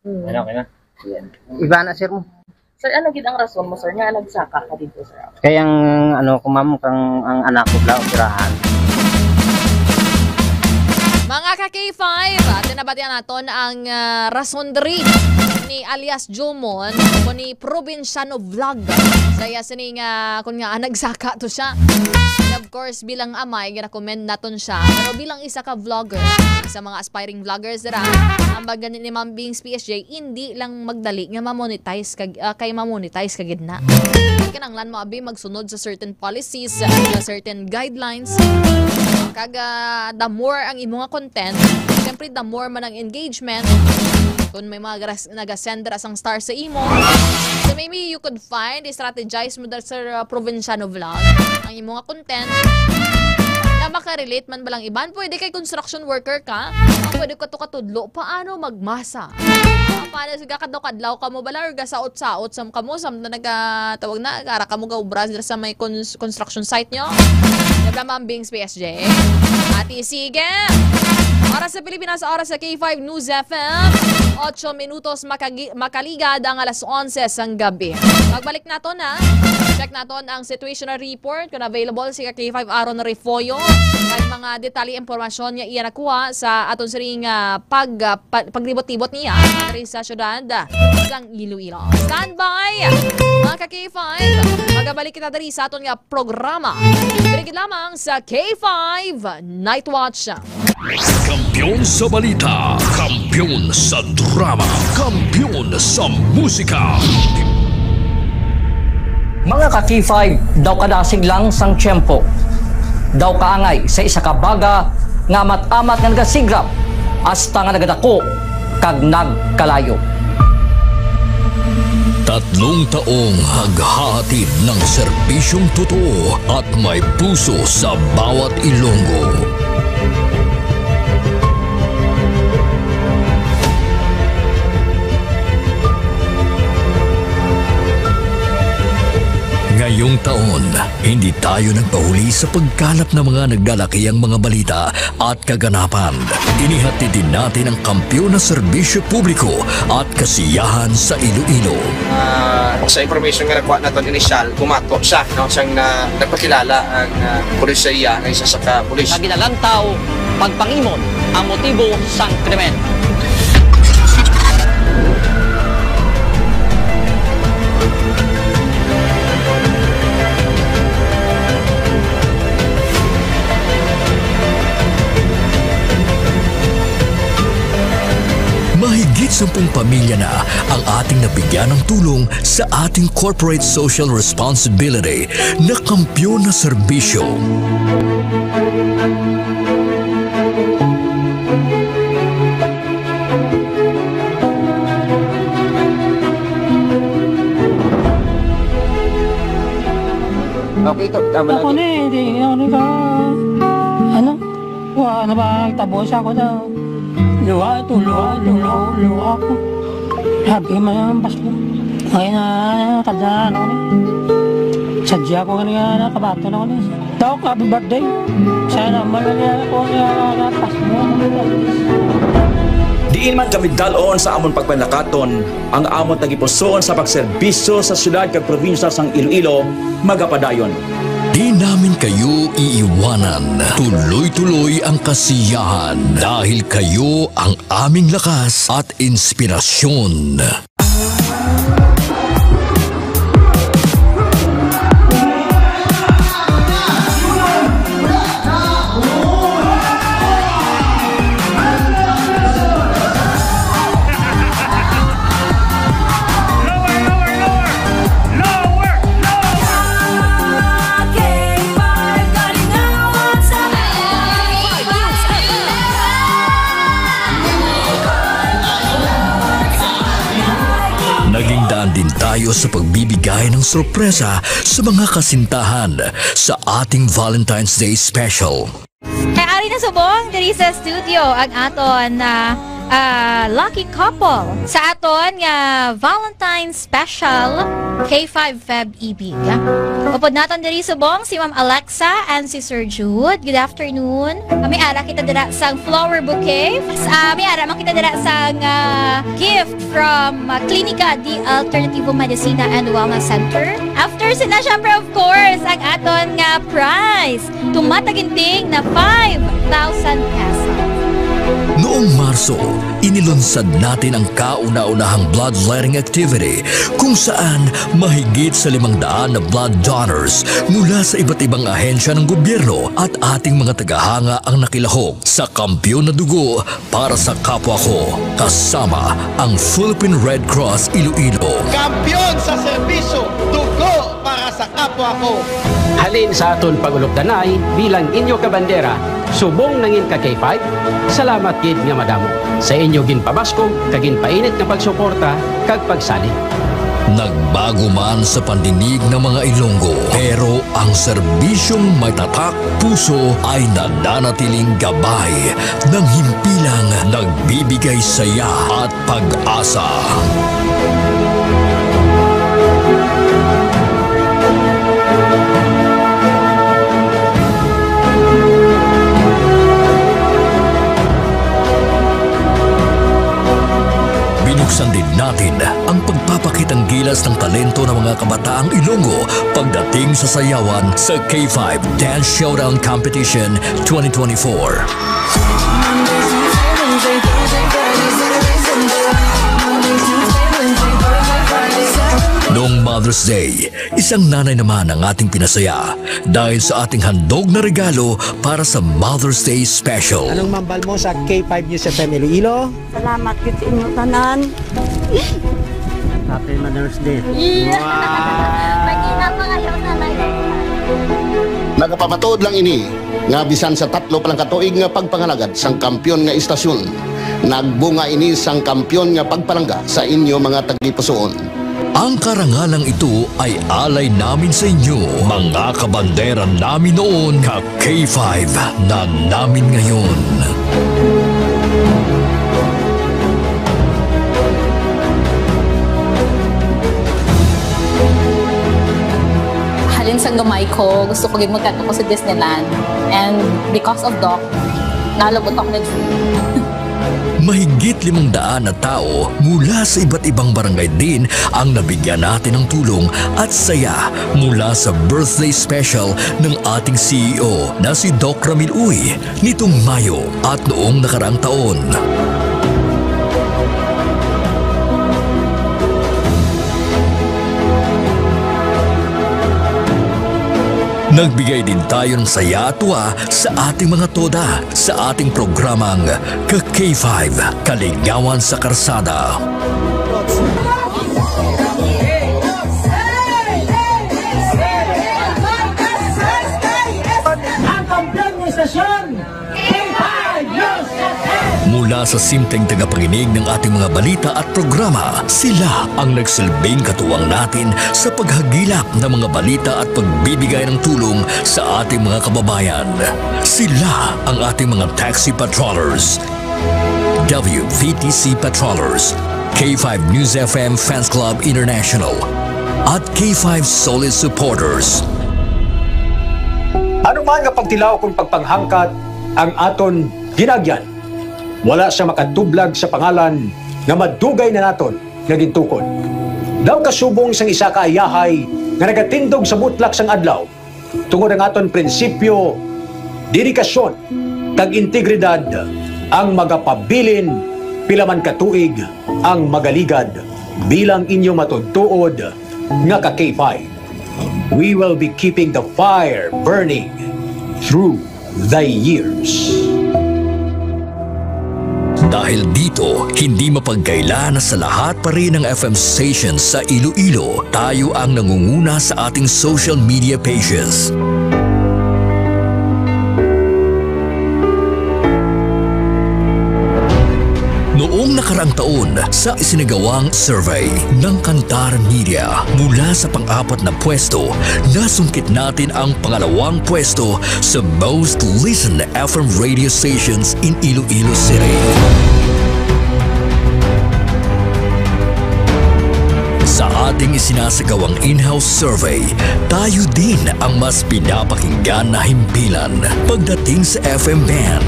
Hmm. ano, kaya? Iba na, sir, mo. Sir, ano gid ang rason mo, sir, nga nagsaka ka dito, sir? Kaya ang, ano, ko, ma'am, kang ang anak ko, bla, operahan. Mga ka K five, atin nabatian naton ang, ah, rason diri ni alias Jumon, o ni Probinsyano Vlog. Sa iya sini nga, kun nga, ah, nagsaka to siya. And of course, bilang amay, gina-commend naton siya. Pero bilang isa ka vlogger, sa mga aspiring vloggers dira, ang baga ni Ma'am Bings P S J, hindi lang magdali nga ma-monetize kag, ah, kay ma-monetize ka gid na. Kinahanglan mo, abi, magsunod sa certain policies, sa certain guidelines. Kag, ah, the more ang imo nga content, syempre, the more man ang engagement. Kung may mga gras-, nagasend ra sang star sa imo, so maybe you could find, strategize mo dahil sa, uh, Provinciano Vlog, ang imo nga content na makarelate man ba lang iban. Pwede kay construction worker ka, pwede ka to katudlo paano magmasa. Paano, sige, kadlaw-kadlaw kamo bala or gasaot-saot sam kamo, sam na naga-, tawag na, ara kamo gaobra dira sa may cons-, construction site nyo? Diba, Ma'am Bings P S J? Ati, sige. Oras sa Pilipinas, oras sa K five News F M. Ocho minutos makagi-, makaligad ang alas onse sang gabi. Pagbalik naton, ha. Check naton ang situational report kung available si ka K five Aaron Refollo. Kag mga detalye, impormasyon nga iya nakuha sa aton siring, ah, pag, ah, pa-, paglibot-libot niya diri sa syudad sang Iloilo. Standby, mga ka K five. Magabalik kita diri sa aton nga programa. Diri gid lamang sa K five Night Watch. Kampiyon sa balita, kampiyon sa drama, kampiyon sa musika. Mga ka K five, daw kadasig lang sang tiyempo. Daw kaangay sa isa ka baga nga amat-amat nga nagasigrap hasta nga nagadako kag nagkalayo. Tatlong taong naghahatid ng serbisyong totoo at may puso sa bawat Ilonggo. Ngayong taon, hindi tayo nagpahuli sa pagkalap ng mga naglalakihang mga balita at kaganapan. Inihatid din natin ang kampiyon na serbisyo publiko at kasiyahan sa Iloilo. Ah, sa information nga nakuha naton initial, bumato siya, no, siyang na, nagpakilala ang, ah, pulis sa iya nga isa sa ka pulis. Sa ginalantaw, pagpangimot ang motibo sang krimen. Mahigit sampung pamilya na ang ating nabigyan ng tulong sa ating corporate social responsibility na kampiyon na serbisyo. Okay, ito, tama. Ako lang. Ni, di, ano ka, ano? Wa na ba ang tabo sa ako daw? Luha, tulo, luha, luha ako. Happy man ang Pasko. Ngayon na, kada ano ni. Sadya ko nga nga nakabato na ko ni. Dok, happy birthday. Sana malalian ako nga Pasko. Diin man kami dalon sa amon pagpanakaton, ang amon tagipusoon sa pagserbisyo sa siyudad kag probinsya sang Iloilo magapadayon. Di namin kayo iiwanan. Tuloy-tuloy ang kasiyahan dahil kayo ang aming lakas at inspirasyon. Naging daan din tayo sa pagbibigay ng sorpresa sa mga kasintahan sa ating Valentine's Day Special. Kay ari na subong diri sa studio ang aton, ah, ah, lucky couple sa aton nga Valentine's Special K five Feb Ibig. Upod naton diri subong si Ma'am Alexa and si Sir Jude. Good afternoon. Ah, may ara kita dira sang flower bouquet. Ah, may ara man kita dira sang, ah, gift from, ah, Klinika de Alternativo Medicina and Wellness Center. After sina, syempre, of course, ang aton nga prize. Tumataginting na five thousand pesos. Noong Marso, inilunsad natin ang kauna-unahang bloodletting activity kung saan mahigit sa limang daan na blood donors mula sa iba't ibang ahensya ng gobyerno at ating mga tagahanga ang nakilahok sa kampiyon na dugo para sa kapwa ko, kasama ang Philippine Red Cross Iloilo. Kampiyon sa serbisyo, dugo para sa kapwa ko. Halin sa aton pag-ulupdanay bilang inyo kabandera, subong nangin ka K five, salamat gid nga madamo sa inyo ginpabaskog kag ginpainit nga pagsuporta kag pagsalig. Nagbago man sa pandinig ng mga Ilonggo, pero ang serbisyong may tatak puso ay nananatiling gabay ng himpilang nagbibigay saya at pag-asa. Binuksan din natin ang pagpapakitang gilas ng talento ng mga kabataang Ilonggo pagdating sa sayawan sa K five Dance Showdown Competition twenty twenty-four. Noong Mother's Day, isang nanay naman ang ating pinasaya dahil sa ating handog na regalo para sa Mother's Day Special. Anong mambal mo sa K five News F M Iloilo? Salamat gid sa inyo tanan. Happy Mother's Day. Iya. Wow! Mag-ina pa kayo, nanay. Nagapamatuod lang ini nga bisan sa tatlo pa lang ka tuig nga pagpangalagad sang kampiyon nga istasyon, nagbunga ini sang kampiyon nga pagpalangga sa inyo mga tagipusoon. Ang karangalang ito ay alay namin sa inyo, mga kabandera namin noon, ka K five na namin ngayon. Halin sa gamay ko, gusto ko gid magkadto ko sa Disneyland. And because of Doc, nalabot ako na Mahigit limang daan na tao mula sa iba't ibang barangay din ang nabigyan natin ng tulong at saya mula sa birthday special ng ating C E O na si Doc Ramil Uy nitong Mayo at noong nakaraang taon. Nagbigay din tayo ng saya at tuwa sa ating mga toda sa ating programang Ka K five, Kaligawan sa Karsada. Ang kampiyon ng estasyon, K five News F M. Mula sa simpleng tagapakinig ng ating mga balita at programa, sila ang nagsilbing katuwang natin sa paghagilap ng mga balita at pagbibigay ng tulong sa ating mga kababayan. Sila ang ating mga taxi patrollers, W V T C patrollers, K five News F M Fans Club International, at K five Solid Supporters. Ano man nga pagtilaw kon pagpanghangkat ang aton ginagyan, wala sia makatublag sa pangalan nga madugay na naton nga gintukod. Daw kasubong sang isa ka ayahay nga nagatindog sa butlak sang adlaw, tungod ang aton prinsipyo, dedikasyon, kag integridad ang magapabilin pila man ka tuig ang magaligad bilang inyo matuod-tuod nga ka K five. We will be keeping the fire burning through the years. Dahil dito, hindi mapagkaila na sa lahat pa rin ng F M stations sa Iloilo, tayo ang nangunguna sa ating social media pages. Noong nakaraang taon, sa isinagawang survey ng Kantar Media, mula sa pang-apat na pwesto, nasungkit natin ang pangalawang pwesto sa most listened F M radio stations in Iloilo City. Sa ating isinasagawang in-house survey, tayo din ang mas pinapakinggan na himpilan pagdating sa F M band.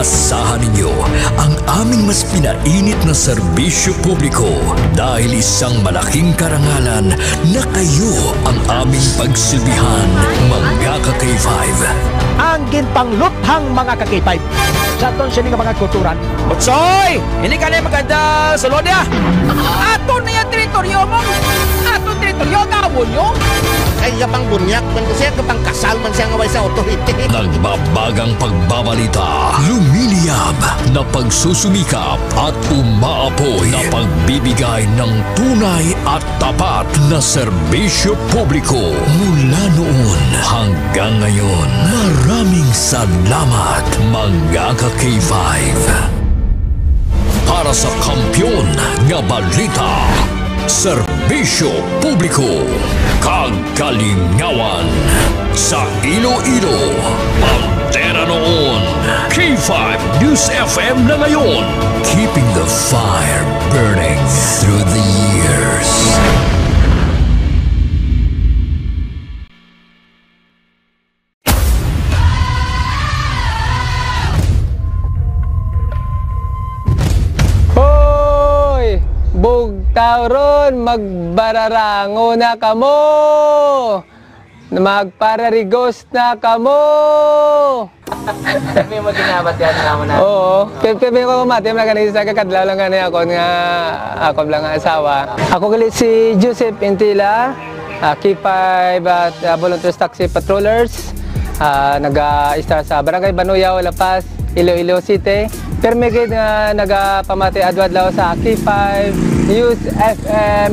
Asahan ninyo ang aming mas pinainit na serbisyo publiko dahil isang malaking karangalan na kayo ang aming pagsilbihan, mga ka K five. Ang ginpangluthang mga ka K five. Sa aton sini nga mga kulturan. Butsoy! Hindi ka na maganda, Solonia! Aton na yung teritoryo mo! Aton teritoryo, gawon nyo! Ay, kapang bunyak, kung siya kapang kasal man siya nga way sa authority. Nagbabagang pagbabalita, lumiliyab na pagsusumikap at umaapoy na pagbibigay ng tunay at tapat na serbisyo publiko mula noon hanggang Ngayon, maraming salamat, mga ka-K five. Para sa kampiyon nga balita, serbisyo publiko, kag kalingawan sa Iloilo, bandera noon, K five News F M na ngayon, keeping the fire burning through the years. Hoy! Bugtaw ron, magbararango na kamo! Magpararigos na kamo! May mo ginabatian na mo na. Oo. Pero, pero ko mati, mga kanisa, kakadlaw lang gani ako nga, ako lang nga asawa. Ako gali si Joseph Intila, ah, K five at ah, Volunteers Taxi Patrollers. Ah, naga-istar sa Barangay Banuyaw, La Paz, Iloilo City. Permi gid nga nagapamati adlaw-adlaw sa K five News F M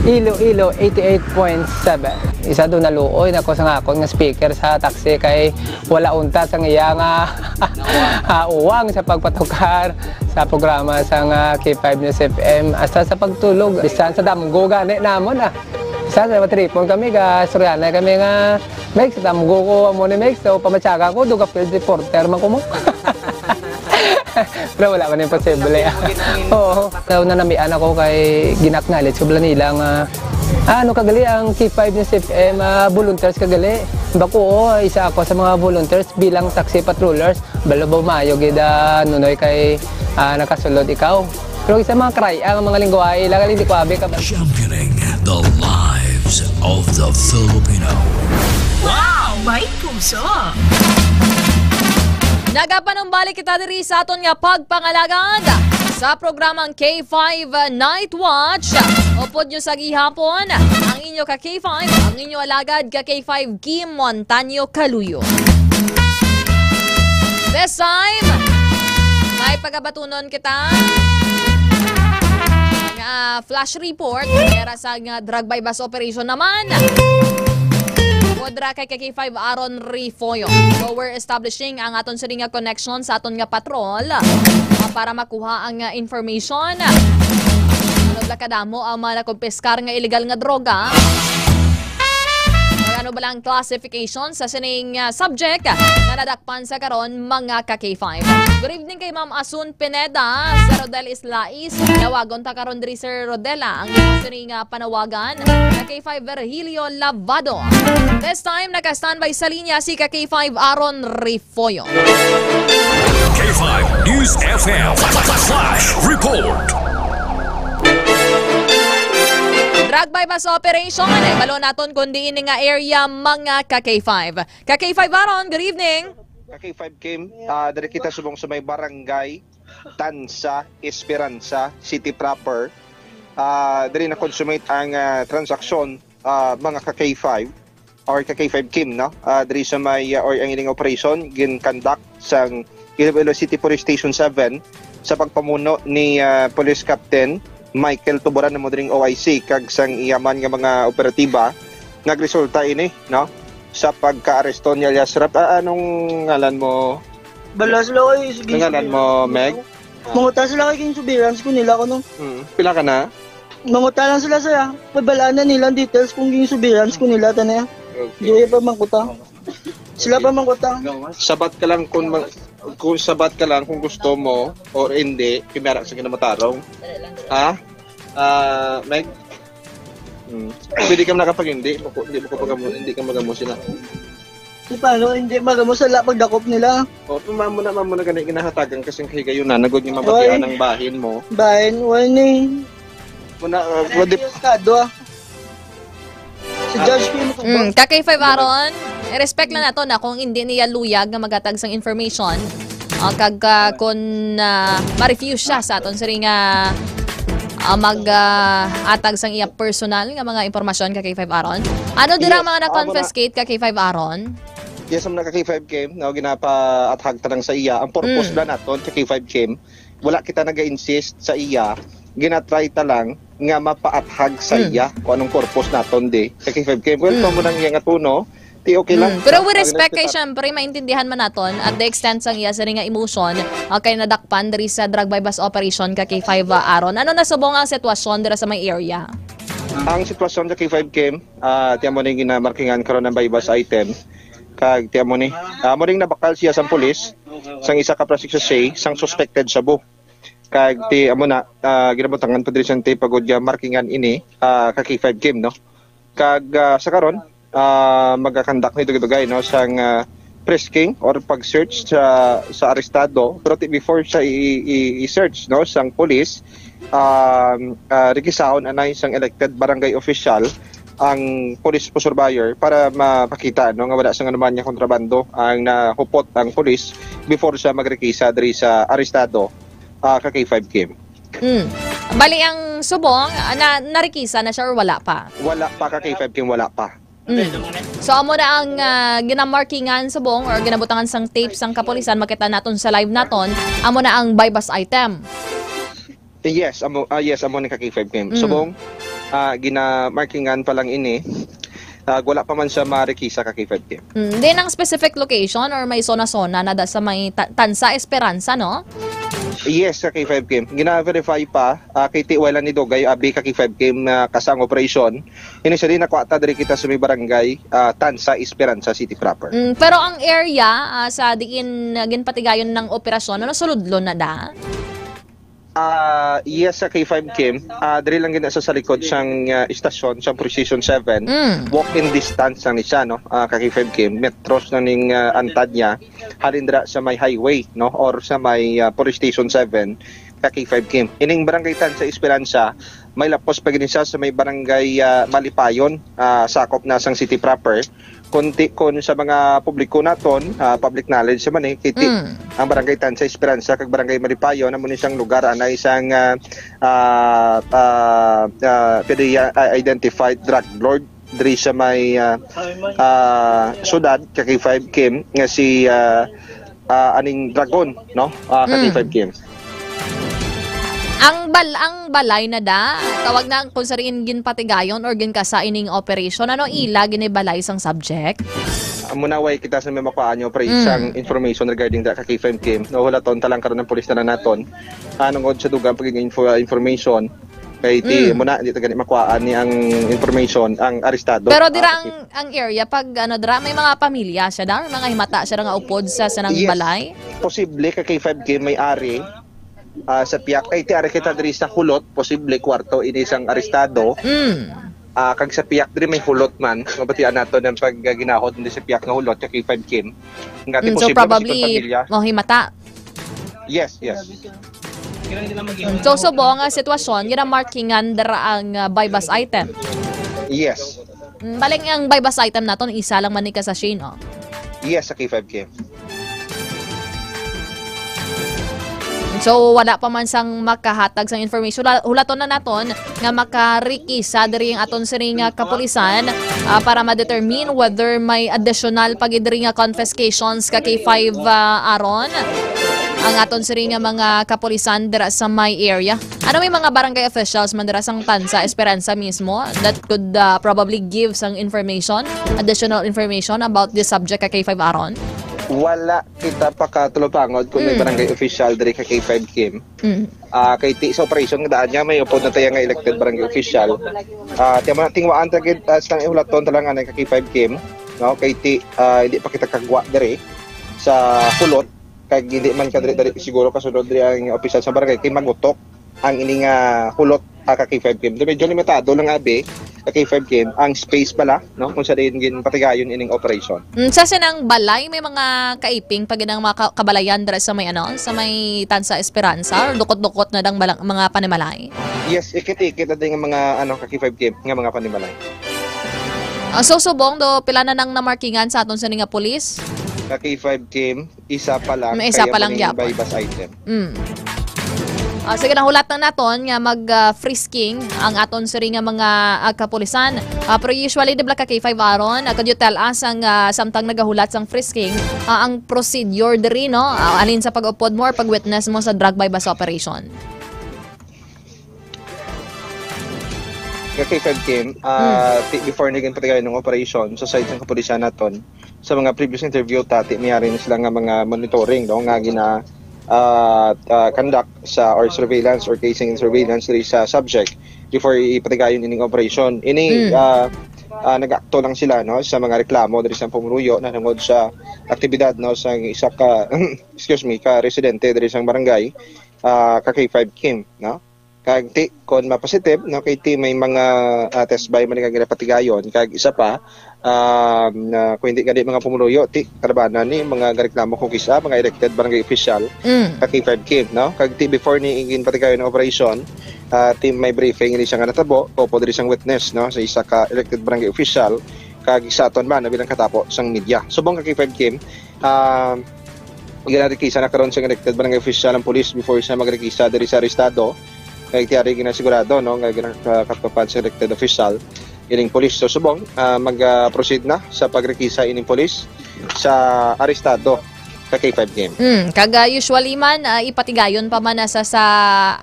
Iloilo eighty-eight point seven. Isa do naluoy na ko sa akon nga speaker sa taxi kay wala unta sang iya nga ah, uwang sa pagpatukar sa programa sang ah, K five News F M hasta sa pagtulog. Bisan sa damgo gani namon ah. Sa sa matripon kami, ga istoryahanay kami nga, Megs, damgo ko amo ni Megs, so pamatyaga ko, duga field reporter man ko mo. Pero wala man imposible. Oo. Daw nanamian ako kay gin-acknowledge ko bala nila nga, ah, ano kagali ang K five News F M, ah, volunteers kagali. Bako, oo, isa ako sa mga volunteers bilang taxi patrollers. Balo ba maayo gid, ah, Nunoy, kay ah, nakasulod ikaw. Pero isa mga kray ang mga lingwahe, lagali di ko abi ka. Championing the lives of the Filipino. Wow! May puso! Nagapanumbalik kita diri sa aton nga pagpangalagad sa programang K five Night Watch. Upod nyo sa gihapon, ang inyo ka K five, ang inyo alagad ka K five, Kim Montaño Caluyo. This time, may pagabatunon kita nga flash report para sa nga drug buy-bust operation naman. Kontra kay K five Aaron Refollo. So, we're establishing ang aton sini nga connection sa aton nga patrol, ah, para makuha ang ah, information. Ano bala kadamo ang mga nakumpiskar nga illegal nga droga? Kag ano bala ang classification sa sining ah, subject nga nadakpan sa karon, mga ka K five? Good evening kay Ma'am Asun Pineda, Sir Rodel Islais. Tawagon ta karon diri, Sir Rodel, ah, ang imo sini nga panawagan, ka K five Virgilio Lavado. This time, naka-standby sa linya si ka K five Aaron Refollo. K five News F M Flash Report. Drug buy-bust operation, eh, balo naton kung diin nga area, mga ka K five. Ka K five Aaron, good evening. Ka K five Kim, ah, diri kita subong sa may barangay Tansa, Esperanza City proper. Ah, diri na-consummate ang ah, transaksyon, ah, mga ka K five or ka K five Kim, no? Ah, diri sa may ah, or ang ining operation gin-conduct sang Iloilo City Police Station seven sa pagpamuno ni ah, Police Captain Michael Tuburan na mo diring O I C kag sang iya man nga mga operatiba. Nagresulta ini, no? Sa pagkaaresto ni alias Rap. Ah, anong ngalan mo? Bala sila kay sige. Ang ngalan mo, Meg? Mangutana sila kay king surveillance ko nila kuno. Hmm. Pila ka na? Mangutana lang sila sa, pabalaan na nila ang details kung king surveillance ko nila, tana. Di pa mangkuta. Sila pa mangkuta. Sabat ka lang kung mag- kung sabat ka lang kung gusto mo or hindi, kimera sa kinamatarong. Ha? Ah, Meg? Hmm. Pwede ka nakapag hindi, hindi mo ko pagamo, hindi ka magamo sila. Di paano, hindi magamo sa la pagdakop nila. O, mamo na, mamo na gani ginahatagan kasi ang kahigayon na, nagod nga mabatian ang bahin mo. Bahin, warning. Muna, uh, what if, Estado ah. Si Judge Kim Mm, ka K five Aaron, i-respect lang nato na kung hindi niya luyag nga maghatag sang information. Ah, kag ah, kung ah, ma-refuse siya sa aton sini nga ah, mag ah, atag sang iya personal nga mga impormasyon ka K five Aaron. Ano dira Yes, mga ah, na-confiscate ka K five Aaron? Yes, ang naka K five Kim, no, ginapaathag tanang sa iya. Ang purpose Mm. na naton sa K five Kim, wala kita naga-insist sa iya. Ginatry ta lang nga mapaathag sa Mm. iya kung anong purpose naton di sa K five Kim. Well, Mm. mm. mo nang iya nga tuno, Ti okay lang. Mm. Pero we respect kay, syempre, maintindihan man naton at the extent sang iya sini nga emotion, ah, kay nadakpan diri sa drug buy-bust operation ka K five, ah, Aaron. Ano na subong ang sitwasyon dira sa may area? Ang sitwasyon sa K five Kim, ah, ti amo ni ginamarkingan karon ang buy-bust item. Kag ti amo ni, ah, amo ning nabakal siya sang pulis, sang isa ka plastic sachet, sang suspected shabu. Kag ti amo na, ah, ginabutangan pa diri sa ti pagod nga markingan ini, ah, ka K five Kim, no? Kag, ah, sa karon, ah, magakandak ni dugay-dugay, no, sang, ah, frisking or pag-search sa, sa arestado. Pero ti before siya i, i, i-search, no, sang pulis, um, ah, rekisahon anay sang elected barangay official ang police po surveyor para mapakita, no, nga wala sang anuman nga kontrabando ang nahupot ang pulis before siya magrekisa diri sa arestado, ah, ka K five Kim. Mm. Bali, ang subong, ah, na, narikisa na siya or wala pa? Wala pa ka K five Kim, wala pa. Mm. So, amo na ang, ah, ginamarkingan subong or ginabutangan sang tape sang kapulisan, makita naton sa live naton, amo na ang buy-bust item. Yes, amo, ah, yes, amo ni ka K five Kim. Mm. Subong, ah, ginamarkingan pa lang ini. Ah, wala pa man siya marikisa ka K five Kim. Mm. Then, ang specific location or may zona-zona na da sa may ta-, Tansa Esperanza, no? Yes, ka K five Kim. Gina-verify pa, ah, kay ti wala ni Dugay, abi ka K five Kim, ah, kasang operasyon. Initially, nakuha ta diri kita sa may barangay, ah, Tansa Esperanza City proper. Mm, pero ang area, ah, sa diin, ah, ginpatigayon ng operasyon, ano, suludlo na da? Ah, yes, sa K five Kim, ah, diri lang gina sa, sa likod sang, ah, istasyon, sang Police Station seven. Mm. Walking distance lang ni siya, no? Ah, ka K five Kim, metros na ning, ah, antad niya, halin dira sa may highway, no? Or sa may, ah, Police Station seven, ka K five Kim. Ining barangay Tansa Esperanza, may lapos pa gini siya sa may barangay, ah, Malipayon, ah, sakop na sang city proper. Kunti kun sa mga publiko naton, ah, public knowledge man eh, kiti Mm. ang Barangay Tansa Esperanza kag Barangay Malipayon, amo ni siyang lugar anay sang, ah, ah, ah, ah, pwede ya-, ah, identified drug lord diri sa may, ah, ah, syudad, ka K five Kim, nga si, ah, ah, Aning Dragon, no? Ah, ka Mm. K five Kim. Ang bal-, ang balay na da, tawag na kung sa diin ginpatigayon or ginkasa ining operation, ano ila ginibalay sang subject? Amo na, way kita sa may makuhaan nga opera-, Mm. sang information regarding that ka K five Kim. No, hulaton ta lang karon ang pulis na lang naton. Ah, nungod sa dugang pagiging info-, information, kay ti Mm. mo na, hindi ta gani makuhaan ni ang information, ang arestado. Pero Ah, dirang okay. ang area, pag ano, dira, may mga pamilya siya da, or mga himata siya da nga upod sa, sa nang Yes. balay? Posible ka K five Kim may ari, ah, sa piyak. Kay ti ari kita diri sa hulot, posible kwarto ini sang arestado. Mm. Ah, kag sa piyak diri may hulot man. Mabatian nato ng pagginahod diri sa piyak nga hulot, ka K five Kim. Nga ti Mm, so posible, probably, posible pamilya. Mo himata. Yes, yes. So, subong nga sitwasyon, ginamarkingan dira ang, ah, buy-bust item. Yes. Mm, baling ang buy-bust item naton, isa lang man ni ka sachet, no? Yes, sa K five Kim. So, wala pa man sang makahatag sang information. Hula-, hulaton na naton nga makarikisa diri ang aton sining, ah, kapulisan, ah, para ma-determine whether may additional pa gid diri nga confiscations ka K five, ah, Aaron. Ang aton sining nga mga kapulisan dira sa may area. Ano, may mga barangay officials man dira sang Tansa Esperanza mismo that could, ah, probably give some information, additional information about this subject ka K five Aaron? Wala kita pa katulupangod kung may Mm. barangay official diri ka K five Kim. Mm. Ah, kay ti sa operation nga daan niya, may upod na tayo nga elected barangay official. Ah, tiyan mo na, tingwaan ta gid, ah, sa ihulaton ta lang anay ka K five Kim, no? Kay ti, ah, hindi pa kita kagwa diri sa kulot, kay hindi man ka diri, diri siguro kasunod diri ang opisyal sa barangay, kay magutok ang ining, ah, kulot, ah, ka K five Kim. Medyo limitado lang abi, ka K five Kim, ang space pala, no? Kung sa diin ginpatigayon ining operation. Mm, sa sinang balay, may mga kaiping pa gid ang mga ka-, kabalayan dira sa may, ano, sa may Tansa Esperanza, or dukot-dukot na dang balang, mga panimalay? Yes, ikit-ikit na din ang mga, ano, ka K five Kim, nga mga panimalay. Ah, so, subong do, pila na nang namarkingan sa aton sini nga pulis? Ka K five Kim, isa pa lang, May isa kaya pa lang mali gyapon. Buy-bust item. Mm. Ah, sige, nahulat na naton nga mag, ah, frisking ang aton siri nga mga, ah, kapulisan. Ah, pero usually, di ba, ka K five Aaron, ah, could you tell us ang, ah, samtang nagahulat sang frisking, ah, ang procedure diri, no? Ah, alin sa pag-upod mo or pag-witness mo sa drug buy-bust operation? Ka K five Kim, ah, ti-, before naging patigayon ng operation sa side ng kapulisan naton, sa mga previous interview ta, ti, mayari na sila nga mga monitoring, no, nga gina, ah, ah, conduct sa, or surveillance or casing and surveillance diri sa subject before ipatigayon ining operation. Ini, ah, ah, nag-akto lang sila, no, sa mga reklamo diri sa pumuluyo na tungod sa aktibidad, no, sa isa ka, excuse me, ka residente diri sa barangay, ah, ka K five Kim, no? Kag ti, kon mapositive, no, kay ti may mga, ah, test buy man nga ginapatigayon, kag isa pa, um, na kung hindi gani mga pumuluyo, ti karabanan ni mga gareklamo kung kisa mga elected barangay official, Mm. ka K five Kim, no? Kag ti before ni ginpatigayon ang operation, ah, ti may briefing ni siya nga natabo, opo diri sang witness, no, sa isa ka elected barangay official, kag sa aton man na bilang katapo sang media. Subong ka K five Kim, ah, ginarikisa na karon sa elected barangay official ang pulis before siya magrikisa diri sa arestado. Kay tiyari ginasigurado, no, nga ginakatupad sa elected official ining pulis. So, subong, ah, mag-proceed na sa pagrikisa ining pulis sa arestado ka K five Kim. Mm, kag, ah, usually man, ah, ipatigayon pa man na sa, sa,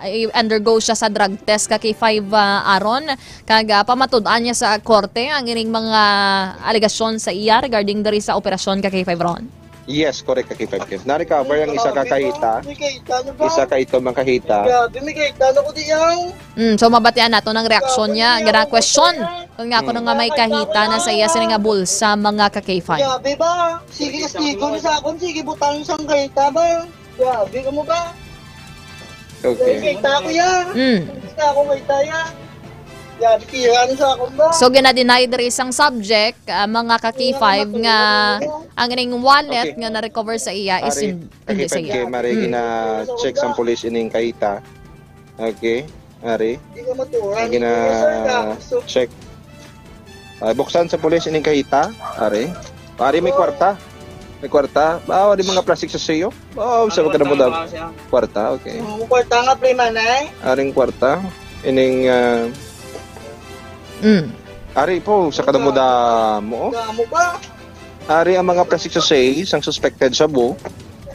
i-undergo siya sa drug test ka K five, ah, aron, kag, ah, pamatud-an niya sa korte ang ining mga alegasyon sa iya regarding diri sa operasyon ka K five Ron. Yes, correct ka K five Kim. Na-recover ang isa ka kahita. May kahita na ba? Isa ka ito mang kahita. Grabe, may kahita na ko di yan. Mm, so mabatian nato ng reaksyon niya. Grabe, Gana may question. kahita. Kung nga kuno nga may kahita na sa iya sini nga bulsa, mga ka K five. Grabe ba? Sige, kastigo na sa akon. Sige, butang sang kahita ba? Grabe ka mo ba? Okay. Kahita ko yan. Mm. Kahita ko, kahita yan. Grabe, tira na sa akon ba? So, gina-deny diri sang subject, ah, mga ka K five nga ang ining wallet Okay. nga na-recover sa iya is Ari, in-, hindi sa K five K, iya. Mari, Mm. gina-check sang pulis ining kahita. Okay. Ari. Di ka matuwa. Ang gina-, Yes, sir, ka. So, check. Ay, buksan sa pulis ining kahita. Ari. Ari, may Oo. kwarta. May kwarta. Ba, di mga plastic sa sayo. Oh, sa Ano, magkano mo daw? tama siya? Kwarta, okay. Ang kwarta nga, pre, man, eh. Aring kwarta. Ining, ah, Mm. Ari po, sa kadamo-damo. Damo ba? Ari ang mga plastic sachet sang suspected shabu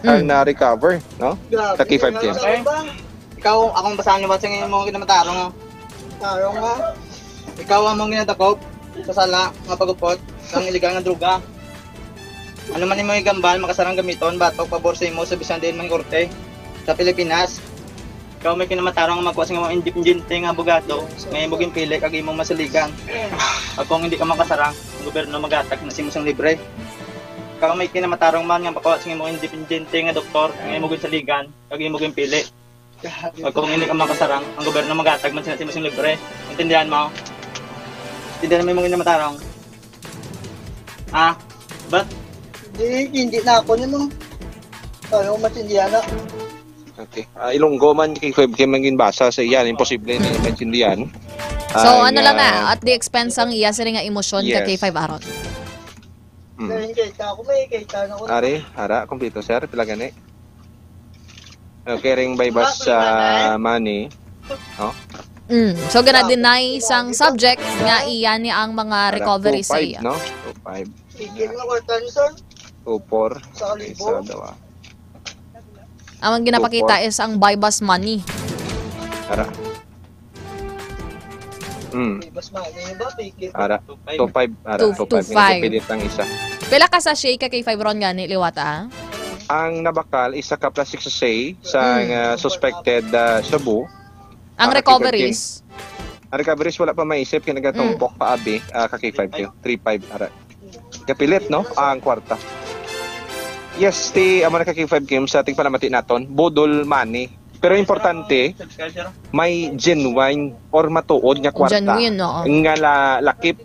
ang Mm. na-recover, no? Grabe, Sa K five K. Ano ba? Ikaw, akong basahan niyo ba sa imong ginamatarong, ah? Tarong, ah. Ikaw ang mong ginatakop sa sala nga pagupot sang iligal nga droga. Ano man imo igambal, makasarang gamiton, batok, pabor sa imo sa bisan diin man korte sa Pilipinas. Ikaw may kinamatarong nga magkuha sa imong independente nga abogado nga imo ginpili kag imong masaligan. Kag kung hindi ka makasarang, ang gobyerno maghatag na sa imo sang libre. Ikaw may kinamatarong man nga makuha sa imong independente nga doktor nga imo ginsaligan kag imo ginpili. Kag kung hindi ka makasarang, ang gobyerno maghatag man sila sa imong libre. Intindihan mo? Intindihan mo yung mga matarong? Ah, but Hindi, hindi na ako nun. Ano, matindihan na. Okay. Ah, Ilonggo man kay Kuya Kim ang ginbasa sa iyan, imposible na maintindihan. So, Ang, ano lang ah, na, at the expense ang iya, sila nga emosyon ka Yes. kay Five Aron. Hmm. Dahil kay ta ako, may kay ta na ako. Ari, ara, kompleto, sir. Pila gani? Okay, ring by bus Wala, sa wala. Money. Oh? Mm. So, gina-deny sang subject nga iya ni ang mga Ara, recovery sa two five, iya. No? Two five. Sige, mga kwarta niyo, sir. Two four. Sa Okay, libo. Sa dawa. Ang ginapakita Two four. Is ang buy bus money. Ara. Mm. Mas mahal na yun ba? Fake. Ara. Two five. Two five. Ara, Two, two five. Two five. Yung kapilit ang isa. Pila ka sachet ka kay five ron gani, liwata, ah? Ang nabakal, isa ka plastic sachet sa, Mm. uh, suspected, uh, shabu. Ang Ah, recoveries? Ang recoveries, wala pa maisip, kaya nagatumpok Mm. pa, abi, ah, ka K five Q. Three five, ara. Kapilit, no? Ang kwarta. Yes, ti, amo na ka K five Kim sa ating panamati naton. Budol money. Pero importante, may genuine or matuod nga kwarta Genuine, oo. nga la-, lakip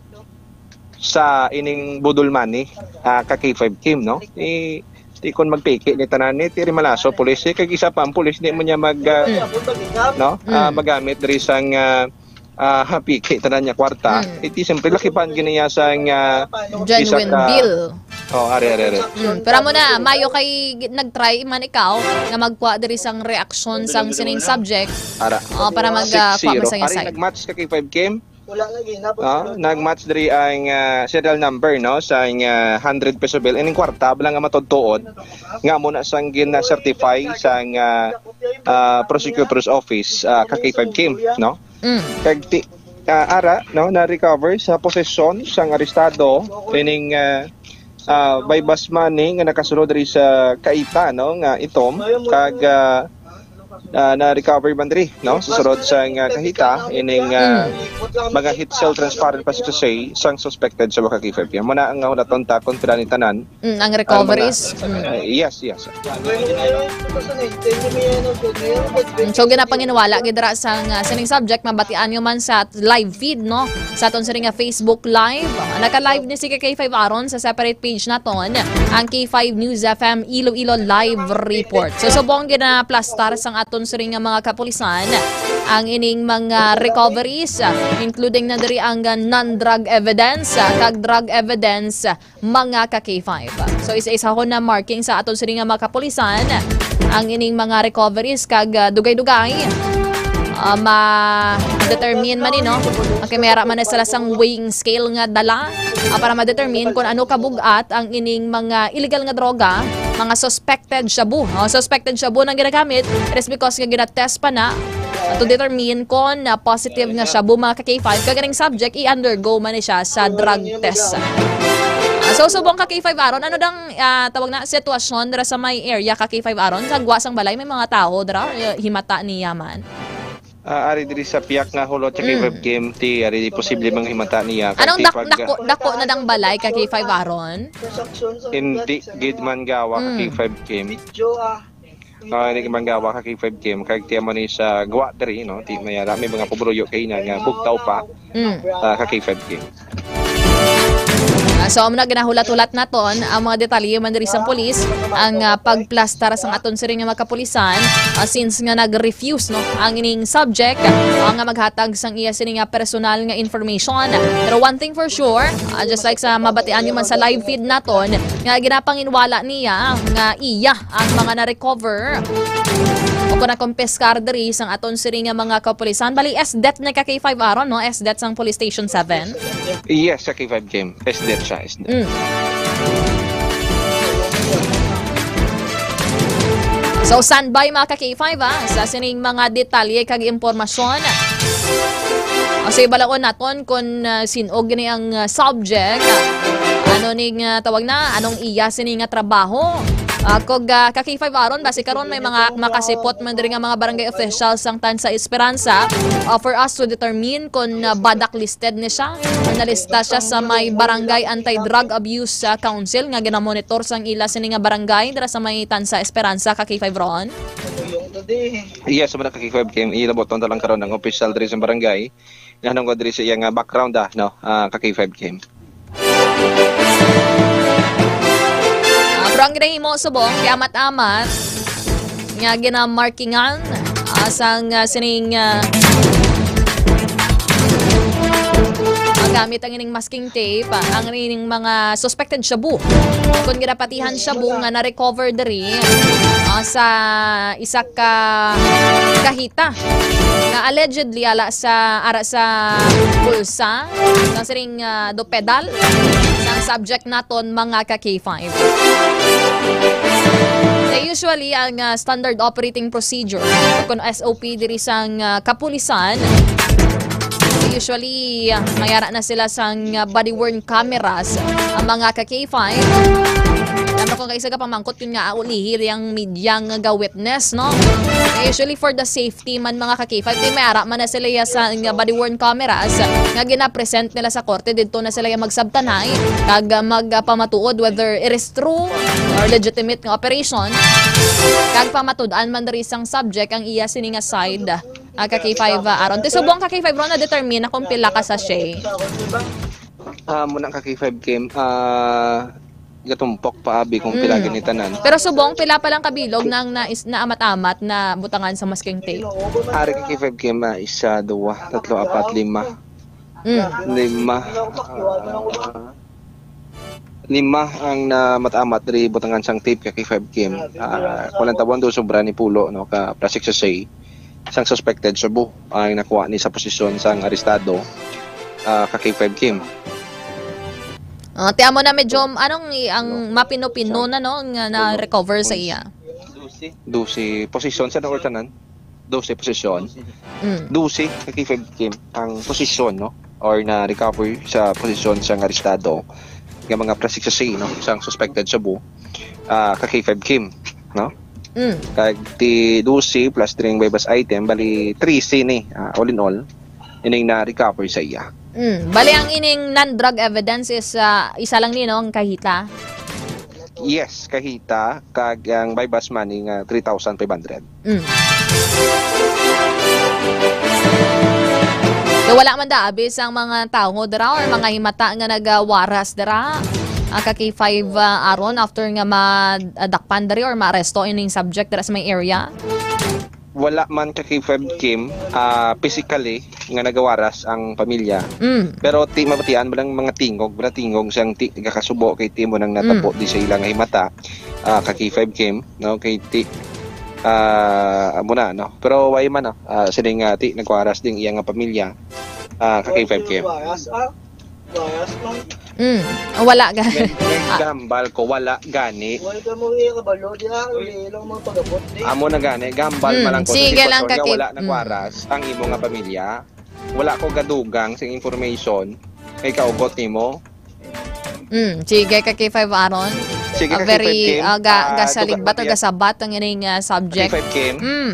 sa ining budol money, ah, ka K five Kim, no? Ti, ti kon magpiki ni tanan ni, ti rimalaso, pulis, eh, kag isa pa ang pulis, di mo niya mag, ah, Mm. no? Ah, Mm. magamit diri sang, ah, ah, piki tanan niya kwarta. Mm. Iti, siyempre, lakipan gini niya sang, ah, Genuine isa ka deal. Oh, ari, ari, ari. Mm, pero amo na, mayo kay gi-, nag-try man ikaw nga magkuha diri sang reaksyon sang sining subject. Ara. Oh, para mag, ah, Six zero. Kuha man sa Ari, side. Nag-match ka kay five Kim? Wala lagi, napos Ah, na. Nag-match diri ang, ah, serial number, no, sa ang, ah, hundred peso bill. Ining kwarta, bala nga matudtuon, nga amo na sang gin-certify sang, ah, ah, prosecutor's office, ah, ka K five Kim, no? Mm. Kag ti-, Ah, ara, no, na-recover sa posesyon sang arestado ining, ah, ah, buy-bust money nga nakasulod diri sa Caita, no, nga itom, kag, ah, ah, na-recover man diri, no, sa sulod sang, ah, kahita ining, ah, mga HITCEL transparent plastic sachet sang suspected sa Baca K five. Yan mo na ang, ah, hulaton ta kung pila ni tanan. Mm, ang recoveries. Mm. Uh, yes, yes. Mm, so, ginapanginwala gid dira sang, ah, sining subject, mabatian nyo man sa live feed, no? Sa aton sining nga Facebook Live. Naka-live ni si K five Aaron sa separate page naton, ang K five News F M Iloilo Live Report. So, subong ginaplastar sang aton sining nga mga kapulisan ang ining mga recoveries, ah, including na diri ang, ah, non-drug evidence, ah, kag drug evidence, mga ka K five. So, isa-isahon na marking sa aton sini nga mga kapulisan ang ining mga recoveries kag, ah, dugay-dugay, ah, ma-determine man ni, no? Okay, may ara man na sila sang weighing scale nga dala, ah, para ma-determine kung ano kabugat ang ining mga illegal nga droga, mga suspected shabu. Oh, suspected shabu nang ginagamit, it is because nga ginatest pa na to determine kon, ah, positive nga shabu, mga ka K five. Kag aning subject, i-undergo man ni siya sa drug test. Ah, so, subong ka K five Aaron, ano dang, ah, tawag na, sitwasyon dira sa may area ka K five Aaron? Sa gwa sang balay, may mga tao dira, eh, himata niya man. Ah, ari diri sa piyak nga hulot sa Mm. K five Kim, ti, ari posible mga himata niya. Kay Anong ti dak-, pag dako, dako na dang balay ka K five Aaron? Hindi gid man gawa ka Mm. K five Kim. Ah, hindi man gawa ka K five Kim. Kag tiyan mo ni sa gwa diri, no? Ti may ara, may mga pabuluyo kay na nga bugtaw pa Mm. ah, ka K five Kim. Ah, so, amo na ginahulat-hulat naton ang mga detalye man diri sang pulis, ang, ah, pagplastar sang aton siring nga mga kapulisan, ah, since nga nag-refuse, no, ang ining subject, ah, nga maghatag sang iya sining nga personal nga information. Pero one thing for sure, ah, just like sa mabatian nyo man sa live feed naton, nga ginapanginwala niya nga iya ang mga na-recover o kung nakumpiskar diri sang aton siring nga mga kapulisan. Bali, S det na ka K five Aaron, no? S det sang Police Station seven. Yes, sa K five Kim. S det siya, S det. Mm. So, standby, mga ka K five, ah, sa sining mga detalye kag impormasyon. O, so, ibalaon naton kung, ah, sin-o gini ang, ah, subject. Ano ning, ah, tawag na? Anong iya sini nga trabaho? Ah, kog, ah, ka K five Aaron, basi karon may mga makasipot man diri nga mga barangay officials sang Tansa Esperanza, ah, for us to determine kung, ah, badak listed ni siya or nalista siya sa may Barangay Anti-Drug Abuse, ah, Council nga ginamonitor sang ila sini nga barangay dira sa may Tansa Esperanza, ka K five Ron. Yes, sa mga ka K five Kim, ilaboton ta lang karon ang official diri sa barangay. Nahanungod diri sa iya nga background, ah, no? Ah, ka K five Kim. Ah, pero ang ginahimo subong, kay amat-amat nga ginamarkingan, ah, sang, ah, sining, ah, magamit ang ining masking tape, ah, ang ining mga suspected shabu. Kung ginapatihan shabu nga na-recover diri, ah, sa isa ka kahita nga allegedly ala sa, ara sa bulsa, sa siring, ah, do pedal, sang subject naton, mga ka K five. So, usually, ang, ah, standard operating procedure, kung S O P diri sang, ah, kapulisan, usually, ah, may ara na sila sang, ah, body-worn cameras, ang mga ka K five. Alam mo kung kaisa ka pamangkot yun nga, ah, ulihi ang media nga ga-witness, no? Usually for the safety man, mga ka K five, di may ara man na sila ya sa nga body-worn cameras nga ginapresent nila sa korte, didto na sila ya magsabtanay kag, ah, magpamatuod whether it is true or legitimate nga operation. Kag pamatud-an man diri sang subject ang iya sini nga side, ah, ka K five, ah, Aaron. Ti subong ka K five, Ron, na-determine na kung pila ka sachet. Ah, muna ka K five Kim, ah, gatumpok pa abi kung pila Mm. gini tanan. Pero subong, pila pa lang kabilog nang na is-, naamat-amat na butangan sa masking tape? Ari ka K five Kim, ah, isa, duwa, tatlo, apat, lima. Mm. Lima. Ah, lima ang namat-amat diri butangan sang tape ka K five Kim. Ah, kung lang tawon do, sobra ni pulo, no, ka plastic sachet sang suspected shabu ang nakuha ni sa posisyon sang arestado, ah, ka K five Kim. Ah, ti amo na medyo, anong i-, ang mapino-pino na, no, nga na-recover sa iya? Dose. Posisyon sa or tanan? dose posesyon. Mm. Dose ka K five Kim ang posesyon, no? Or na-recover sa posesyon sang arestado nga mga plastic sachet, no? Sang suspected shabu, ah, ka K five Kim, no? Mm. Kag ti dose plus dring buy-bust item, bali trese ni, ah, all in all, ining na-recover sa iya. Mm. Bali, ang ining non-drug evidence is, ah, isa lang ni, no, ang kahita? Yes, kahita, kag ang buy-bust money nga three thousand five hundred. Mm. So, wala man da, abi, sang mga tawo dira or mga himata nga nagawaras dira, ah, ka K five, ah, Aaron, after nga madakpan diri or maaresto ining subject dira sa may area? Wala man ka K five Kim, ah, physically nga nagawaras ang pamilya. Mm. Pero ti mabatian mo lang mga tingog, mga tingog sang ti gakasubo kay ti mo nang natabo Mm. di sa ila nga himata, ah, ka K five Kim, no? Kay ti, ah, amo na, no? Pero way man, no? Ah, sining, ah, ti nagwaras ding iya nga pamilya, ah, ka K five Kim. Bias, ah. Bias, man. Mm. Wala ga- May, may Ah. gambal ko, wala gani. Wala ka mo iya kabalo, di ah, uli lang mga pagabot, di. Amo na gani, gambal Mm, man lang ko sa sige lang sitwasyon ka nga kay wala Mm. nagwaras ang imo nga pamilya. Wala ko gadugang sing information kay kaugot nimo. Mm, sige ka K five Aaron. Sige Ah, ka very, K five Kim. ah, ga-, Ah, gasaligbat o duga-, duga- gasabat ang ining, ah, subject. K five Kim. Mm.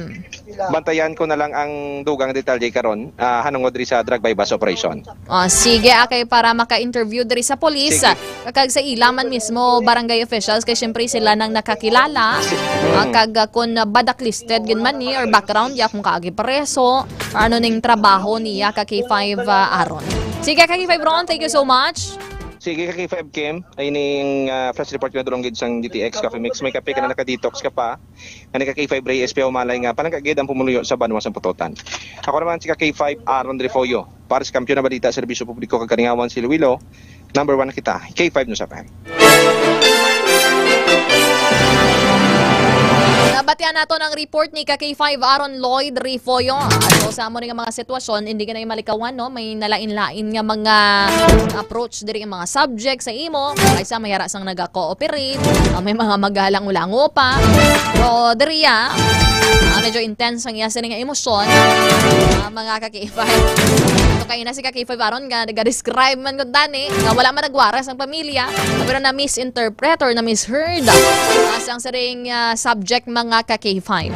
Bantayan ko na lang ang dugang detalye karon, ah, hanungod diri sa drug buy-bust operation. Ah, sige, akay para maka-interview diri sa police, Sige. ah, kag sa ila man mismo barangay officials, kay siyempre sila nang nakakilala, Si-, ah, mm. kag, ah, kun, ah, blacklisted gid man ni or background ya kung kaagi preso, or ano ning trabaho niya ka K five, ah, Aaron. Sige, ka K five Ron, thank you so much. Sige, ka K five Kim, ay ning, ah, flash report nga dulong gid sang D T X Coffee Mix. May kape ka na, naka-detox ka pa. Ani ka K five Ray S P, humalay nga palangga gid ang pumuluyo sa banwa sa Pototan. Ako naman si ka K five Aaron Refollo. Para sa Kampiyon na Balita, Serbisyo Publiko kag Kalingawan sa Iloilo, number one na kita. K five News F M. Nabatian naton ang report ni ka K five Aaron Lloyd Refollo. So, sa amo ni nga mga sitwasyon, hindi ka na malikawan, no? May nalain-lain nga mga approach diri ang mga subject sa imo. Kaysa may ara sang naga-cooperate, ah, may mga magalango-lango pa. Pero diri, ah, ah, medyo intense ang iya sini nga emosyon, ah, mga ka-K five. So, kay na si ka-K five Aaron nga nag-describe man gud dani nga wala man nagwaras ang pamilya, pero na-misinterpret or na-misheard, ah, sang siring, ah, subject, mga ka-K five.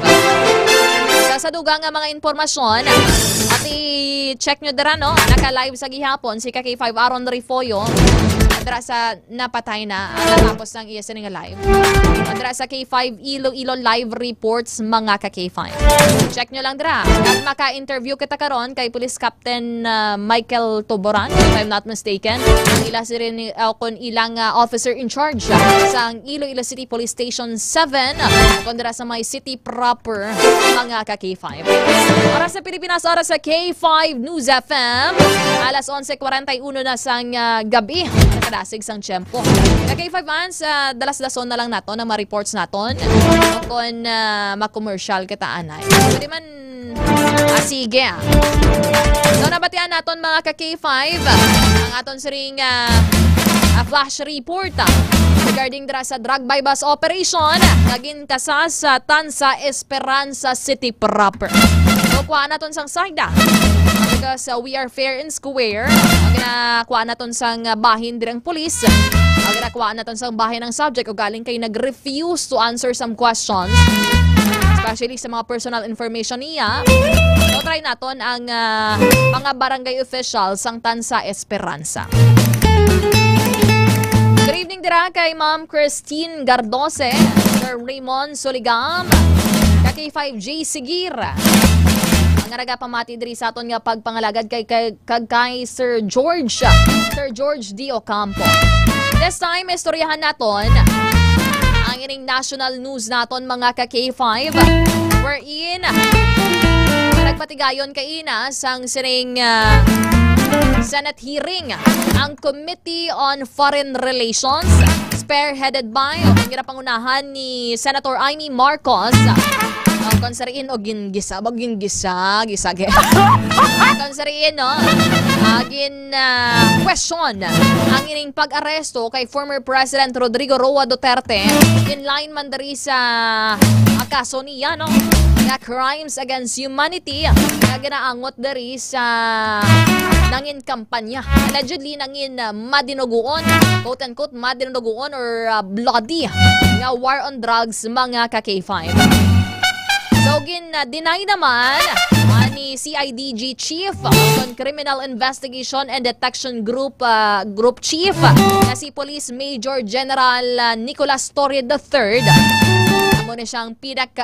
Sa, sa dugang nga mga impormasyon, at i-check nyo dira, no? Naka-live sa gihapon si ka K five Aaron Refollo. Dira sa napatay na, ah, natapos ang iya sini nga live. Dira sa K five Iloilo Live Reports, mga ka K five. Check nyo lang dira. At maka-interview kita karon kay Police Captain, ah, Michael Tuboran, if I'm not mistaken. Ang ila siring ni, ah, kun ilang, ah, officer in charge, ah, sa Iloilo City Police Station seven, kun dira sa may city proper, mga ka K five. Oras sa Pilipinas, oras sa K five News F M. Alas onse kwarenta y uno na sang, ah, gabi. Nakadasig sang tiyempo. Ka K five fans, ah, dalas-dason na lang naton ang mga reports naton. Kung, ah, ma-commercial kita, anay. Pwede man, ah, sige, ah. So, nabatian naton, mga ka K five, ang aton siring, ah, ah, flash report, ah, regarding dira sa drug buy-bust operation nga ginkasa sa Tanza Esperanza City proper. So, kuha naton sang side, ah. Because, uh, we are fair and square. Ang ginakuha naton sang, uh, bahin dirang pulis. Ang ginakuha naton sang bahin ang subject o galing kay nag-refuse to answer some questions, especially sa mga personal information niya. So, try naton ang, uh, mga barangay official sang Tanza Esperanza. Good evening dira kay Ma'am Christine Gardose, Sir Raymond Suligam, ka K five J Sigir, ang nagapamati diri sa aton nga pagpangalagad kay, kay, kag kay Sir George, Sir George D. Ocampo. This time, istoryahan naton ang ining national news naton, mga ka K five, wherein nagpatigayon kaina sang siring, ah, Senate hearing ang Committee on Foreign Relations, spearheaded by o ginapangunahan ni Senator Imee Marcos. Ang kon sa riin o gingisa, ba gingisa, gisa, gi-, ang kon sa riin, no? Ah, gin, ah, question ang ining pag-aresto kay former President Rodrigo Roa Duterte in line man diri sa, ah, kaso niya, no? nga crimes against humanity nga ginaangot diri sa nangin kampanya. Allegedly, nangin, uh, madinuguon, quote-unquote, madinuguon or, uh, bloody nga war on drugs, mga ka-K five. So, gin-deny naman, ah, ni C I D G Chief, ah, kon Criminal Investigation and Detection Group, ah, Group Chief, ah, nga si Police Major General, ah, Nicolas Torre the third. Amo na siyang pinaka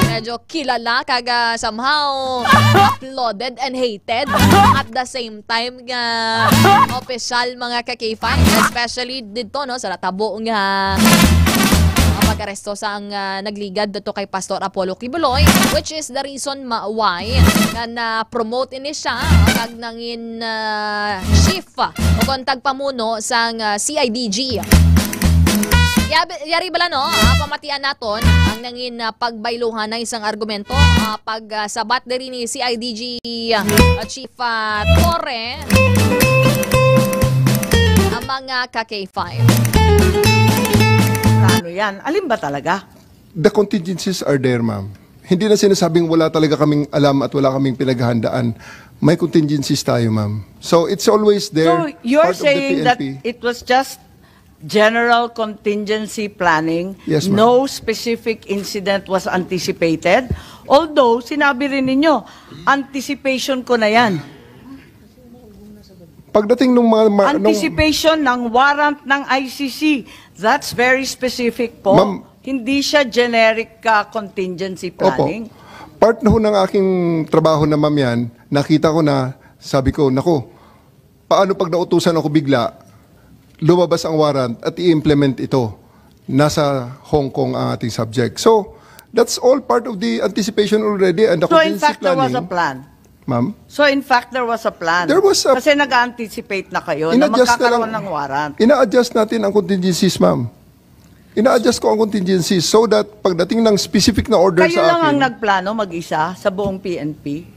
medyo kilala kag, ah, somehow applauded and hated at the same time nga opisyal, mga ka-K five, especially dito, no, sa natabo nga, ah, pag-aresto sang, ah, nagligad dito kay Pastor Apollo Quiboloy, which is the reason ma-, why nga na-promote ini siya kag nangin, ah, chief o kon tagpamuno sang, ah, C I D G. Yab-, yari bala, no? Ah, pamatian naton ang nangin, ah, pagbayluhanay sang argumento, ah, pag, ah, sabat diri ni C I D G, ah, Chief, ah, Torre, ang mga ka-K five. Ano yan? Alin ba talaga? The contingencies are there, ma'am. Hindi na sinasabing wala talaga kaming alam at wala kaming pinaghahandaan. May contingencies tayo, ma'am. So, it's always there, So, you're part of the saying that P N P. It was just general contingency planning, Yes, ma'am. No specific incident was anticipated. Although, sinabi rin ninyo, anticipation ko na yan. Pagdating nung mga ma-, nung Anticipation ng warrant ng I C C. That's very specific po. Ma'am. Hindi siya generic, ah, contingency Opo. Planning. Part na ho ng aking trabaho na, ma'am, yan. Nakita ko na, sabi ko, "Naku, paano pag nautusan ako bigla, lumabas ang warrant at i-implement ito? Nasa Hong Kong ang ating subject." So, that's all part of the anticipation already and the So, in contingency fact, there was a planning. Plan. Ma'am? So, in fact, there was a plan. There was a Kasi nag-anticipate na kayo na In-adjust na lang. Magkakaroon ng warrant. Ina-adjust natin ang contingencies, ma'am. Ina-adjust ko ang contingencies so that pagdating ng specific na order Kayo sa lang akin, ang nagplano mag-isa sa buong P N P?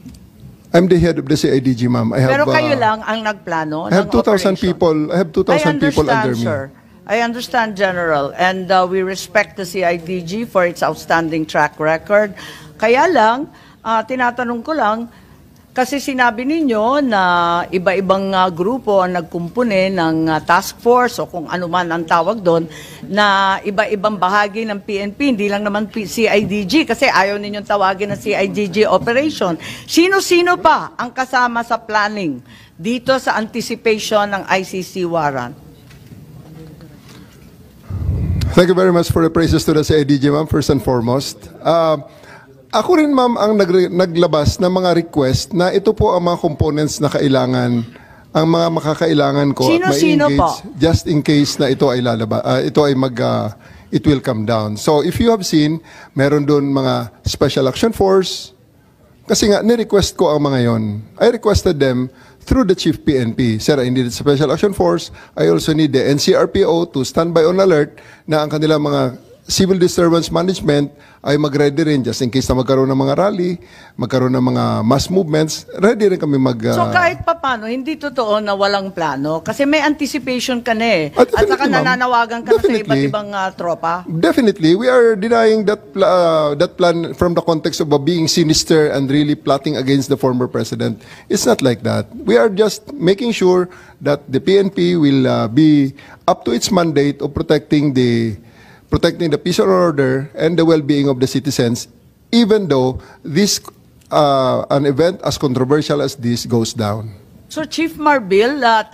I'm the head of the C I D G, ma'am. I have, Pero kayo uh, lang ang nagplano I have ng two thousand operation? People. I have two thousand I people under understand, me. Sir. I understand, General, and, uh, we respect the C I D G for its outstanding track record. Kaya lang, ah, tinatanong ko lang, kasi sinabi ninyo na iba-ibang, ah, grupo ang nagkumpuni ng, ah, task force o kung ano man ang tawag doon, na iba-ibang bahagi ng P N P, hindi lang naman P-, C I D G, kasi ayaw ninyong tawagin na C I D G operation. Sino-sino pa ang kasama sa planning dito sa anticipation ng I C C warrant? Thank you very much for the praises to the C I D G, ma'am, first and foremost. Ah, ako rin, ma'am, ang nagre-, naglabas ng mga request na ito po ang mga components na kailangan, ang mga makakailangan ko at Sino-sino mai-engage po? Just in case na ito ay lalaba-, ah, ito ay mag, ah, it will come down. So, if you have seen, meron doon mga special action force, Kasi nga, ni-request ko ang mga yon. I requested them through the Chief P N P. Sir, I need the Special Action Force. I also need the N C R P O to stand by on alert na ang kanilang mga civil disturbance management ay mag-ready rin just in case na magkaroon ng mga rally, magkaroon ng mga mass movements, ready rin kami mag, So, ah, kahit papano, hindi totoo na walang plano kasi may anticipation ka na eh. Ah, At saka definitely, ma'am. Nananawagan ka na sa Definitely. Iba't ibang, ah, tropa. Definitely, we are denying that pla-, uh, that plan from the context of, uh, being sinister and really plotting against the former president. It's not like that. We are just making sure that the P N P will, uh, be up to its mandate of protecting the, protecting the peace and order and the well-being of the citizens, even though this, uh, an event as controversial as this goes down. So, Chief Marbil, uh,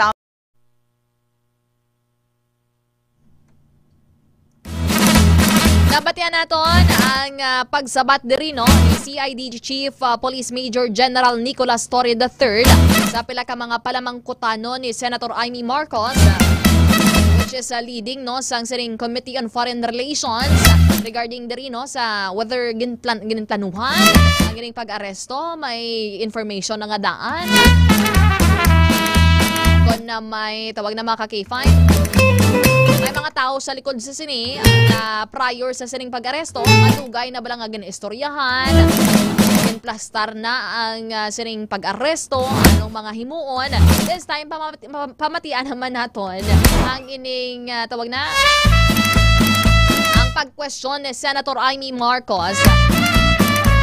Nabatian naton ang, ah, pagsabat diri, no, ni C I D G Chief, ah, Police Major General Nicolas Torre the third sa pila ka mga palamangkutanon ni Senator Imee Marcos, ah, which is, ah, leading, no, sang sining Committee on Foreign Relations, ah, regarding diri, no, sa whether ginplan-, ginplanuhan ang ining pag-aresto. May information na nga daan. Kon na may tawag na mga ka-K five, may mga tao sa likod sa sini na prior sa sining pag-aresto, madugay na bala nga ginaistoryahan, ginplastar na ang, ah, sining pag-aresto, anong mga himuon. This time, pamati-, pam-, pamatian naman naton ang ining, ah, tawag na, ang pagkwestiyon ni Senator Imee Marcos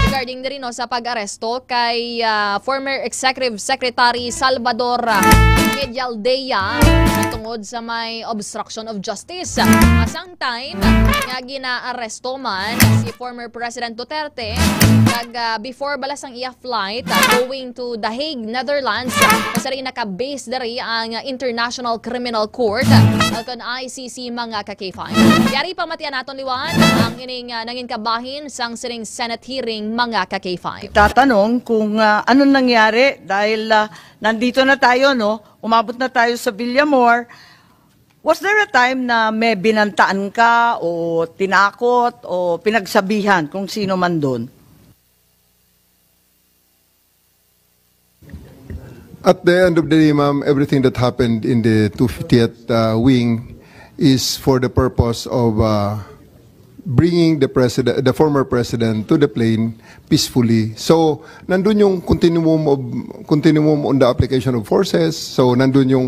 Regarding diri, no, sa pag-aresto kay, ah, former Executive Secretary Salvador, ah, Medialdea tungod sa may obstruction of justice. Asang time nga ginaaresto man si former President Duterte, kag, ah, before bala sang iya flight, ah, going to The Hague, Netherlands, kasi rin naka-base diri ang International Criminal Court, ah, kon I C C, mga ka-K five. Yari pamatian naton liwat ang ining, ah, nangin kabahin sang sining Senate hearing, mga ka-K five. Tatanong kung, ah, anong nangyari dahil, ah, nandito na tayo, no? Umabot na tayo sa Villamor. Was there a time na may binantaan ka o tinakot o pinagsabihan kung sino man doon? At the end of the day, ma'am, everything that happened in the two fiftieth, uh, wing is for the purpose of, uh, bringing the president, the former president, to the plane peacefully. So, nandun yung continuum of, continuum on the application of forces. So, nandun yung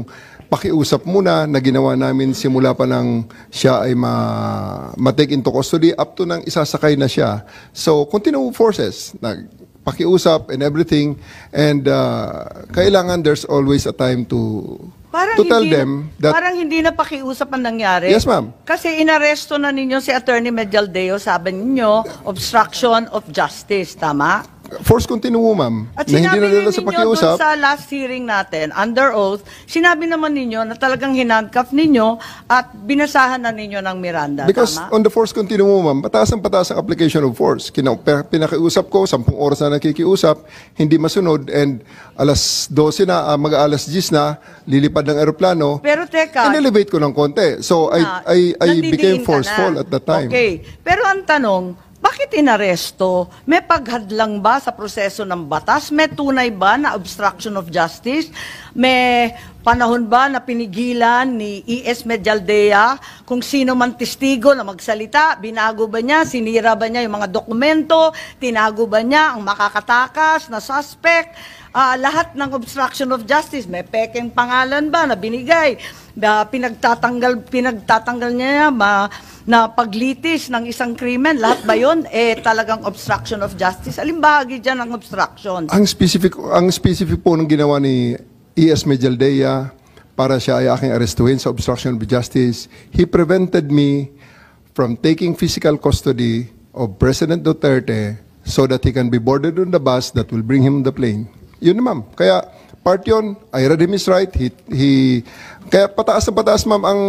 pakiusap muna na ginawa namin simula pa nang siya ay ma-, ma-take into custody up to nang isasakay na siya. So, continuum forces, nagpakiusap and everything. And, uh, kailangan there's always a time to, Parang to tell hindi na, them that parang hindi na pakiusap ang nangyari. Yes, ma'am. Kasi inaresto na ninyo si Attorney Medialdeo, sabi ninyo, obstruction of justice, tama? Force continuo, ma'am, At na hindi sinabi na rin nila sa ninyo pakiusap. Dun sa last hearing natin, under oath, sinabi naman ninyo na talagang hinandcuff ninyo at binasahan na ninyo ng Miranda, Because tama? on the force continuo, ma'am, pataas ang pataas ang application of force. Kina-, pe-, pinakiusap ko, sampung oras na nakikiusap, hindi masunod, and alas dose na, ah, mag-aalas diyes na, lilipad ng eroplano, Pero teka, in-elevate ko ng konti. So, I, na, I, I nandidiin became ka forceful na. at that time. Okay. Pero ang tanong, bakit inaresto? May paghadlang ba sa proseso ng batas? May tunay ba na obstruction of justice? May panahon ba na pinigilan ni E S Medialdea kung sino man testigo na magsalita? Binago ba niya? Sinira ba niya yung mga dokumento? Tinago ba niya ang makakatakas na suspect? Ah, lahat ng obstruction of justice, may pekeng pangalan ba na binigay? Na pinagtatanggal, pinagtatanggal niya ma-, na paglitis ng isang krimen, lahat ba yun, eh, talagang obstruction of justice? Aling bahagi dyan ng obstruction? Ang specific, ang specific po ng ginawa ni E S Medialdea para siya ay aking arestuhin sa obstruction of justice, he prevented me from taking physical custody of President Duterte so that he can be boarded on the bus that will bring him on the plane. Yun na, ma'am. Kaya, part yun, I read him his right. He, he, kaya pataas na pataas, ma'am, ang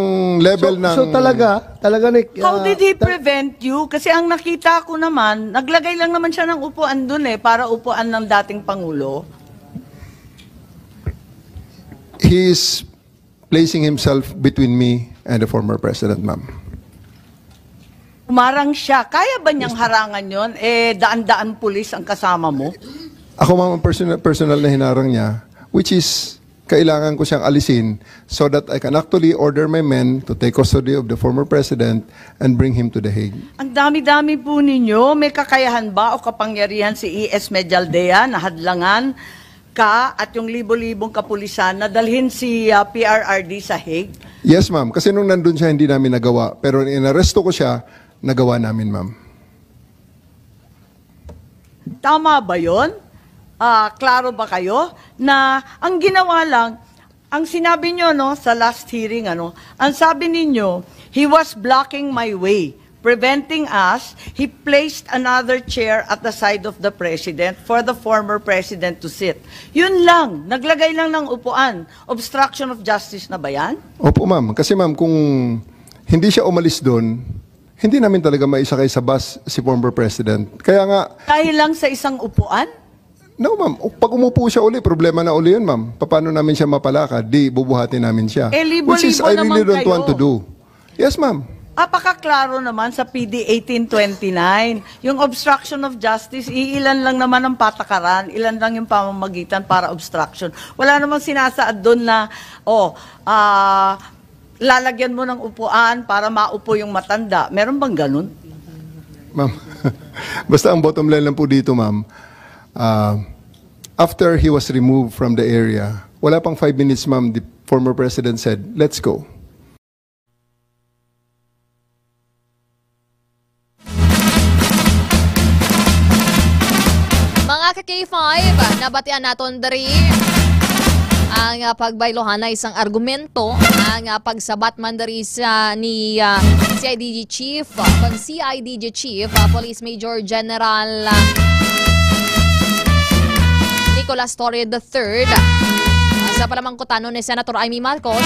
level So, ng so talaga, talaga, Nick, How ah, did he ta- prevent you? Kasi ang nakita ko naman, naglagay lang naman siya ng upuan dun eh, para upuan ng dating Pangulo. He is placing himself between me and the former president, ma'am. Umarang siya. Kaya ba niyang Yes, ma'am. harangan yon? Eh, daan-daan pulis ang kasama mo? Ako, ma'am, ang personal, personal na hinarang niya, which is, kailangan ko siyang alisin so that I can actually order my men to take custody of the former president and bring him to The Hague. Ang dami-dami po ninyo. May kakayahan ba o kapangyarihan si E S Medialdea na hadlangan ka at yung libo-libong kapulisan na dalhin si, ah, P R R D sa Hague? Yes, ma'am. Kasi nung nandun siya, hindi namin nagawa. Pero nung inaresto ko siya, nagawa namin, ma'am. Tama ba yon? Ah, klaro ba kayo na ang ginawa lang, ang sinabi nyo, no, sa last hearing, ano, ang sabi ninyo, "He was blocking my way, preventing us. He placed another chair at the side of the president for the former president to sit." Yun lang, naglagay lang ng upuan. Obstruction of justice na ba yan? Opo, ma'am. Kasi, ma'am, kung hindi siya umalis doon, hindi namin talaga maisakay sa bus si former president. Kaya nga Dahil lang sa isang upuan? No, ma'am. Pag umupo siya uli, problema na uli yun, ma'am. Paano namin siya mapalakad? Di, bubuhatin namin siya. Eh, libo-libo Which is, I really naman don't want kayo. to do. Yes, ma'am. Apakaklaro naman sa P D eighteen twenty-nine. Yung obstruction of justice, iilan lang naman ang patakaran, ilan lang yung pamamagitan para obstruction. Wala namang sinasaad doon na, oh, ah, lalagyan mo ng upuan para maupo yung matanda. Meron bang ganun? Ma'am, basta ang bottom line lang po dito, ma'am, ah, after he was removed from the area, wala pang five minutes, ma'am, the former president said, "Let's go." Sa K five, nabatian naton diri ang, ah, pagbaylohanay sang argumento, ang, ah, pagsabat man diri sa ni, ah, C I D G Chief, ah, kon C I D G Chief, ah, Police Major General, ah, Nicolas Torre the third, ah, sa palamangkutanon ni Senator Imee Marcos,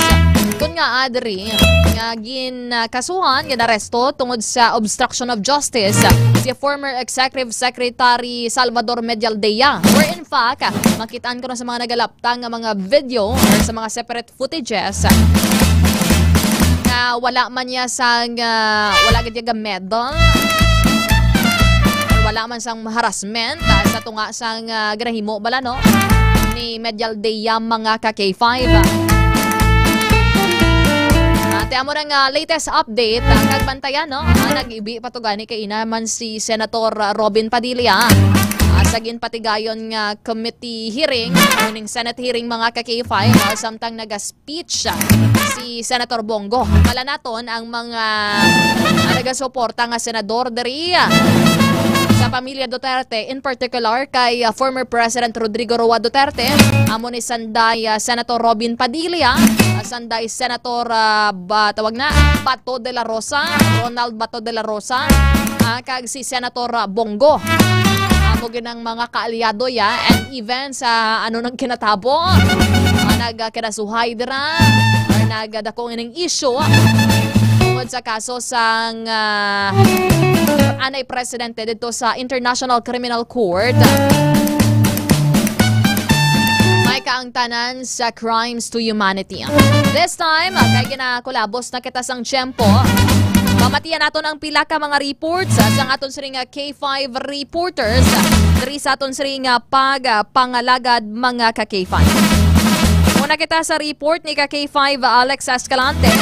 kun ngaa diri nga gin, ah, kasuhan, ginaresto tungod sa obstruction of justice si former Executive Secretary Salvador Medialdea, where in fact, makitaan ko na sa mga nagalaptang nga mga video or sa mga separate footages nga wala man niya sang, ah, wala gid niya ga-meddle, wala man sang harassment, ah, sa tunga sang, ah, ginahimo bala, no, ni Medialdea, mga ka K five. Ate, amo na nga latest update, ah, kag bantayan, no? Ah, nag-ibi pa to gani kay ina man si Senator, ah, Robin Padilla, ah, sa ginpatigayon nga committee hearing, o ning Senate hearing, mga ka K five, ah, samtang naga-speech, ah, si Senator Bong Go. Bala naton ang mga, ah, nagasuporta nga senador diri, ah, sa pamilya Duterte, in particular kay, ah, former President Rodrigo Roa Duterte, amo ni sanday, ah, Senator Robin Padilla, ah, sanday Senator, ah, ba, tawag na, Bato de la Rosa, Ronald Bato de la Rosa, ah, kag si Senator, ah, Bong Go. Amo gid ang mga kaalyado ya, and even sa ano nang kinatabo, ah, nagkinasuhay dira, or nagdako ining issue tungod sa kaso sang, ah, anay presidente dito sa International Criminal Court. May kaangtanan sa crimes to humanity. This time, ah, kay ginakulabos na kita sang tiyempo. Pamatian naton ang pila ka mga reports, ah, sang aton siring nga K five reporters, ah, diri sa aton siring nga pag, ah, pangalagad, mga ka K five. Una kita sa report ni ka K five Alex Escalante,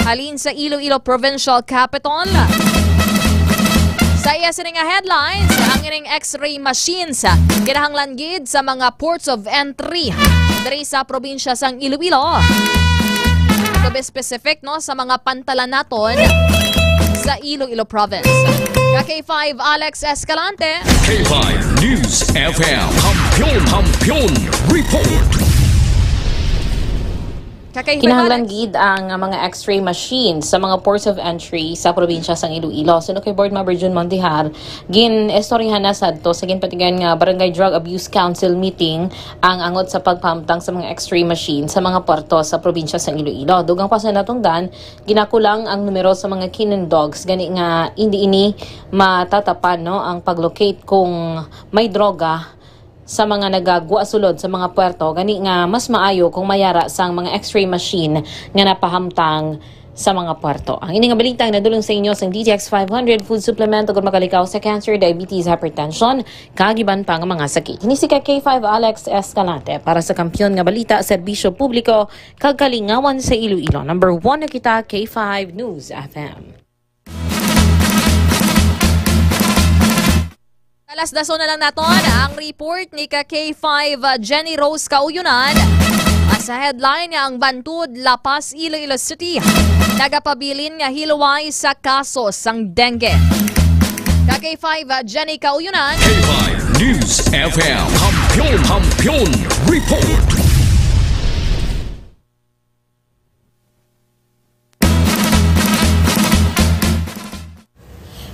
halin sa Iloilo Provincial Capitol. Sa iya sini nga headlines, ang ining X-ray machines, ah, kinahanglan gid sa mga ports of entry diri sa probinsya sang Iloilo. To be specific, no, sa mga pantalan naton sa Iloilo Province. Ka K five Alex Escalante. K five News F M. Kampiyon, Kampiyon Report. Ka K five Kinahanglan Alex. Gid ang mga X-ray machines sa mga ports of entry sa probinsya sang Iloilo. Suno kay Board Member Jun Montijar, gin-istoryahan na sadto sa ginpatigayon nga Barangay Drug Abuse Council meeting ang angot sa pagpahamtang sa mga X-ray machine sa mga puerto sa probinsya sang Iloilo. Dugang pa sa natungdan, ginakulang ang numero sa mga Keenan dogs, gani nga hindi ini matatapan, no, ang pag-locate kung may droga sa mga nagagwa sulod sa mga puerto, gani nga mas maayo kung mayara sang mga X-ray machine nga napahamtang sa mga puerto. Ang ini nga balita ang nadulong sa inyo sang D T X five hundred food supplement, ug makalikaw sa cancer, diabetes, hypertension, kag iban pa nga mga sakit. Ini si ka K five Alex Escalante para sa Kampiyon nga Balita, Serbisyo Publiko, kag Kalingawan sa Iloilo. Number one na kita, K five News F M. Kalasdason na lang naton ang report ni ka K five, uh, Jenny Rose Kauyonan. Sa headline nga ang Bantud, La Paz, Iloilo City nagapabilin nga hiluway sa kaso sang dengue. Ka K five, uh, Jenny Kauyonan. K five News F M. Kampiyon, Kampiyon Report.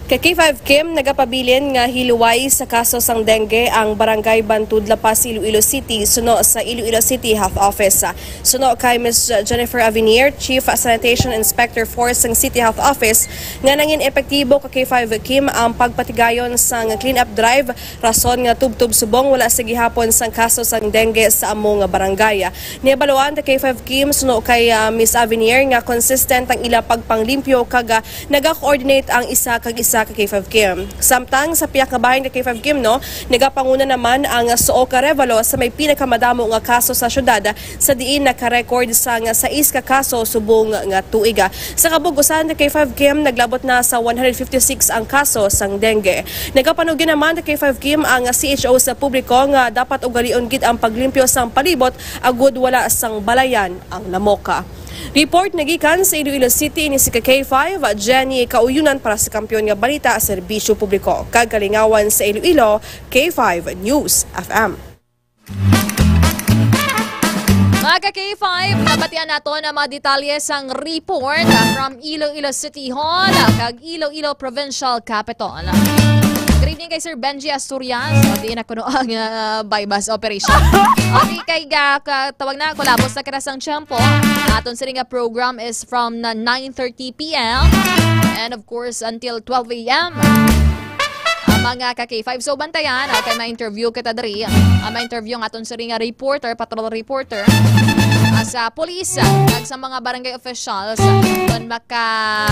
Ka K five Kim, nagapabilin nga hiluway sa kaso sang dengue ang Barangay Bantud, La Paz, Iloilo City, suno sa Iloilo City Health Office. Suno kay Miss Jennifer Avenier, Chief Sanitation Inspector Force sang City Health Office, nga nangin epektibo ka K five Kim ang pagpatigayon sang clean-up drive, rason nga tubtob subong wala sa gihapon sang kaso sang dengue sa amo nga barangay. Nibaluan ta K five Kim, suno kay, ah, Miss Avenier, nga consistent ang ila pagpanglimpyo kag, ah, naga-coordinate ang isa kag isa ka K five Kim. Samtang sa pihak nga bahin ka K five Kim, no, nagapanguna naman ang Sook Arevalo sa may pinakamadamo nga kaso sa syudad, sa diin naka-record sang sais ka kaso subong nga tuig. Sa kabug-usan, ka K five Kim, naglabot na sa one hundred fifty-six ang kaso sang dengue. Nagapanugyan naman ka K five Kim ang C H O sa publiko nga dapat ugalion gid ang paglimpyo sang palibot agud wala sang balayan ang lamok. Report nga gikan sa Iloilo City, ini si ka K five, Jenny Kauyunan para sa Kampiyon nga Balita, Serbisyo Publiko, kag Kalingawan sa Iloilo, K five News F M. Mga ka K five, nabatian nato na mga detalye sang report, ah, from Iloilo City Hall, ah, kag Iloilo Provincial Capitol. Good evening kay Sir Benji Asturias. O, di na kuno ang, ah, buy-bust operation. Okay, kay ga-, ka-, tawag na, kulabos na kita sang tiyempo. Aton sini nga program is from na nine thirty p m and of course until twelve a m. Ah, mga ka K five. So, bantayan, ah, kay ma-interview kita diri. Ah, ma-interview ang aton sini nga reporter, patrol reporter, ah, sa police, ah, kag sa mga barangay officials, ah, kon maka-,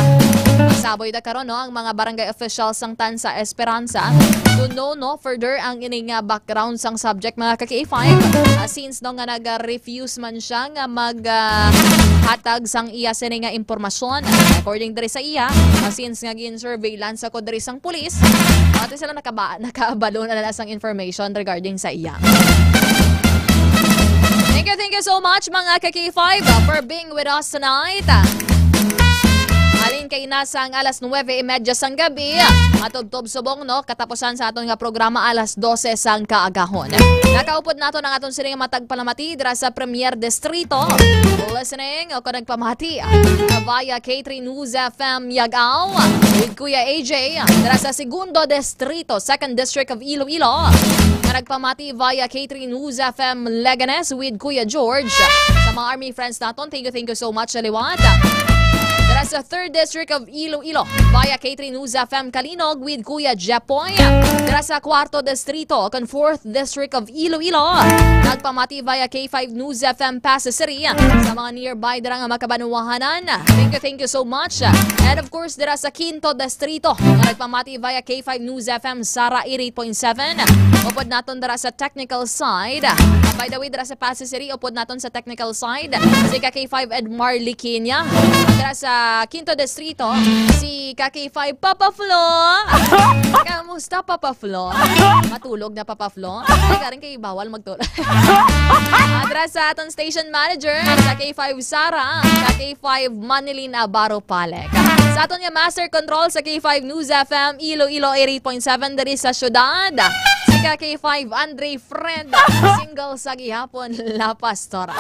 magsaboy da karon, no, ang mga barangay officials sang Tansa Esperanza. So, no, no, further ang ini nga background sang subject, mga ka K five. Ah, since, no, nga nag-refuse man siya nga mag, ah, hatag sang iya sini nga impormasyon. According diri sa iya, ah, since nga gin-surveillance ako diri sang pulis, ati sila nakaba-, nakabalo na nila sang information regarding sa iya. Thank you, thank you so much, mga ka K five, ah, for being with us tonight. Halin kay nasa ang alas nuwebe y media sang gabi, matubtob subong, no, katapusan sa aton nga programa alas dose sang kaagahon. Nakaupod nato ang aton sining matag palamati dira sa Premier Distrito. Listening o kung nagpamati via K three News F M Yagaw with Kuya A J, dira sa Segundo Distrito, Second District of Iloilo, nga nagpamati via K three News F M Leganes with Kuya George. Sa mga Army friends naton, thank you, thank you so much sa liwat. Dira sa Third District of Iloilo, via K three News F M Calinog with Kuya Jepoy. Dira sa Cuarto Distrito, kag Fourth District of Iloilo, nagpamati via K five News F M Pasay City. Sa mga nearby dira nga makabanwahanan, thank you, thank you so much. And of course, dira sa Quinto Distrito, nga nagpamati via K five News F M Sara eighty-eight point seven. Upod naton dira sa technical side. By the way, dira sa Pasay City, upod naton sa technical side, si ka K five Edmar Liquiña. Dira sa Quinto Distrito, si ka K five Papa Flo. Kamusta, Papa Flo? Matulog na, Papa Flo? Ay, garing kay bawal magtulog. Ah, dira sa aton station manager, sa K five Sara, sa K five Manilin Abaro Palek. Sa aton nga master control sa K five News F M Iloilo eighty-eight point seven diri sa syudad, si ka K five Andre Fred, single sa gihapon, La Pastora.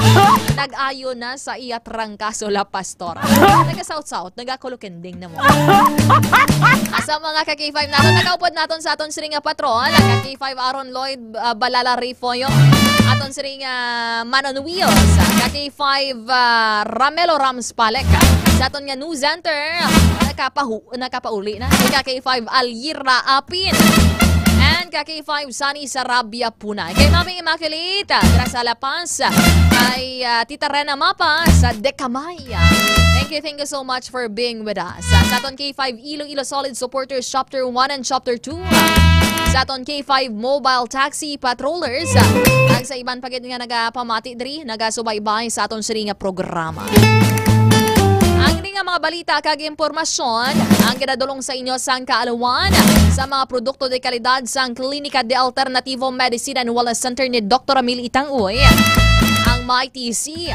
Nag-ayo na sa iya trangkaso, La Pastora. Naga-south-south, naga-Kulukending na mo. Sa mga ka K five naton, nakaupod naton sa aton sining nga patrol, ka K five Aaron Lloyd, ah, Balala Refollo, aton sining, ah, Man on Wheels, ka K five, ah, Ramelo Rams Palek, sa aton nga news center, nakapahu-, nakapauli na, ka K five Alira Apin, and ka K five Sunny Sarabia Puna. Kay Mami Immaculate, dira sa La Paz, kay, ah, Tita Rena Mapa sa Decamay. Thank you, thank you so much for being with us. Sa, sa aton K five Iloilo Solid Supporters Chapter one and Chapter two. Sa aton K five Mobile Taxi Patrollers. Kag sa iban pa gid nga nagapamati diri, nagasubaybay sa aton sini nga programa. Ang ini nga mga balita kag impormasyon ang ginadulong sa inyo sang kaaluhan sa mga produkto de kalidad sang Klinika de Alternativo Medicine and Wellness Center ni Doktor Ramil Itang Uy, ang Mighty C,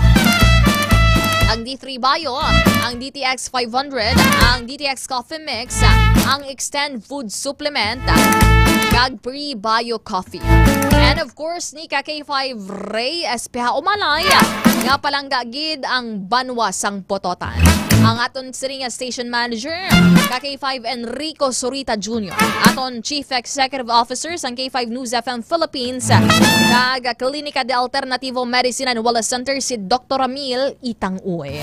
ang D three Bio, ang D T X five hundred, ang D T X Coffee Mix, ang Extend Food Supplement, kag Pre Bio Coffee. And of course, ni ka K five Ray Espeha Umalay, nga palangga gid ang banwa sang Pototan. Ang aton sini nga station manager, ka K five Enrico Surita Junior. Aton Chief Executive Officer sang K five News F M Philippines, kag Klinika de Alternativo Medicine and Wellness Center, si Doktor Ramil Itang Uy.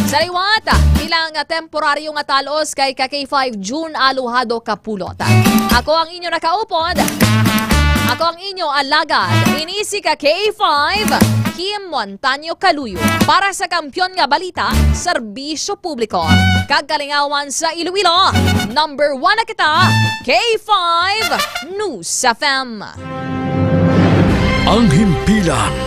Sa liwat, bilang temporaryo nga talos kay ka K five June Aluhado Kapulot. Ako ang inyo nakaupod. Ako ang inyo alagad. Ini si ka K five, Kim Montaño Kaluyo. Para sa Kampiyon nga Balita, Serbisyo Publiko, kag Kalingawan sa Iloilo, number one na kita, K five News F M. Ang himpilan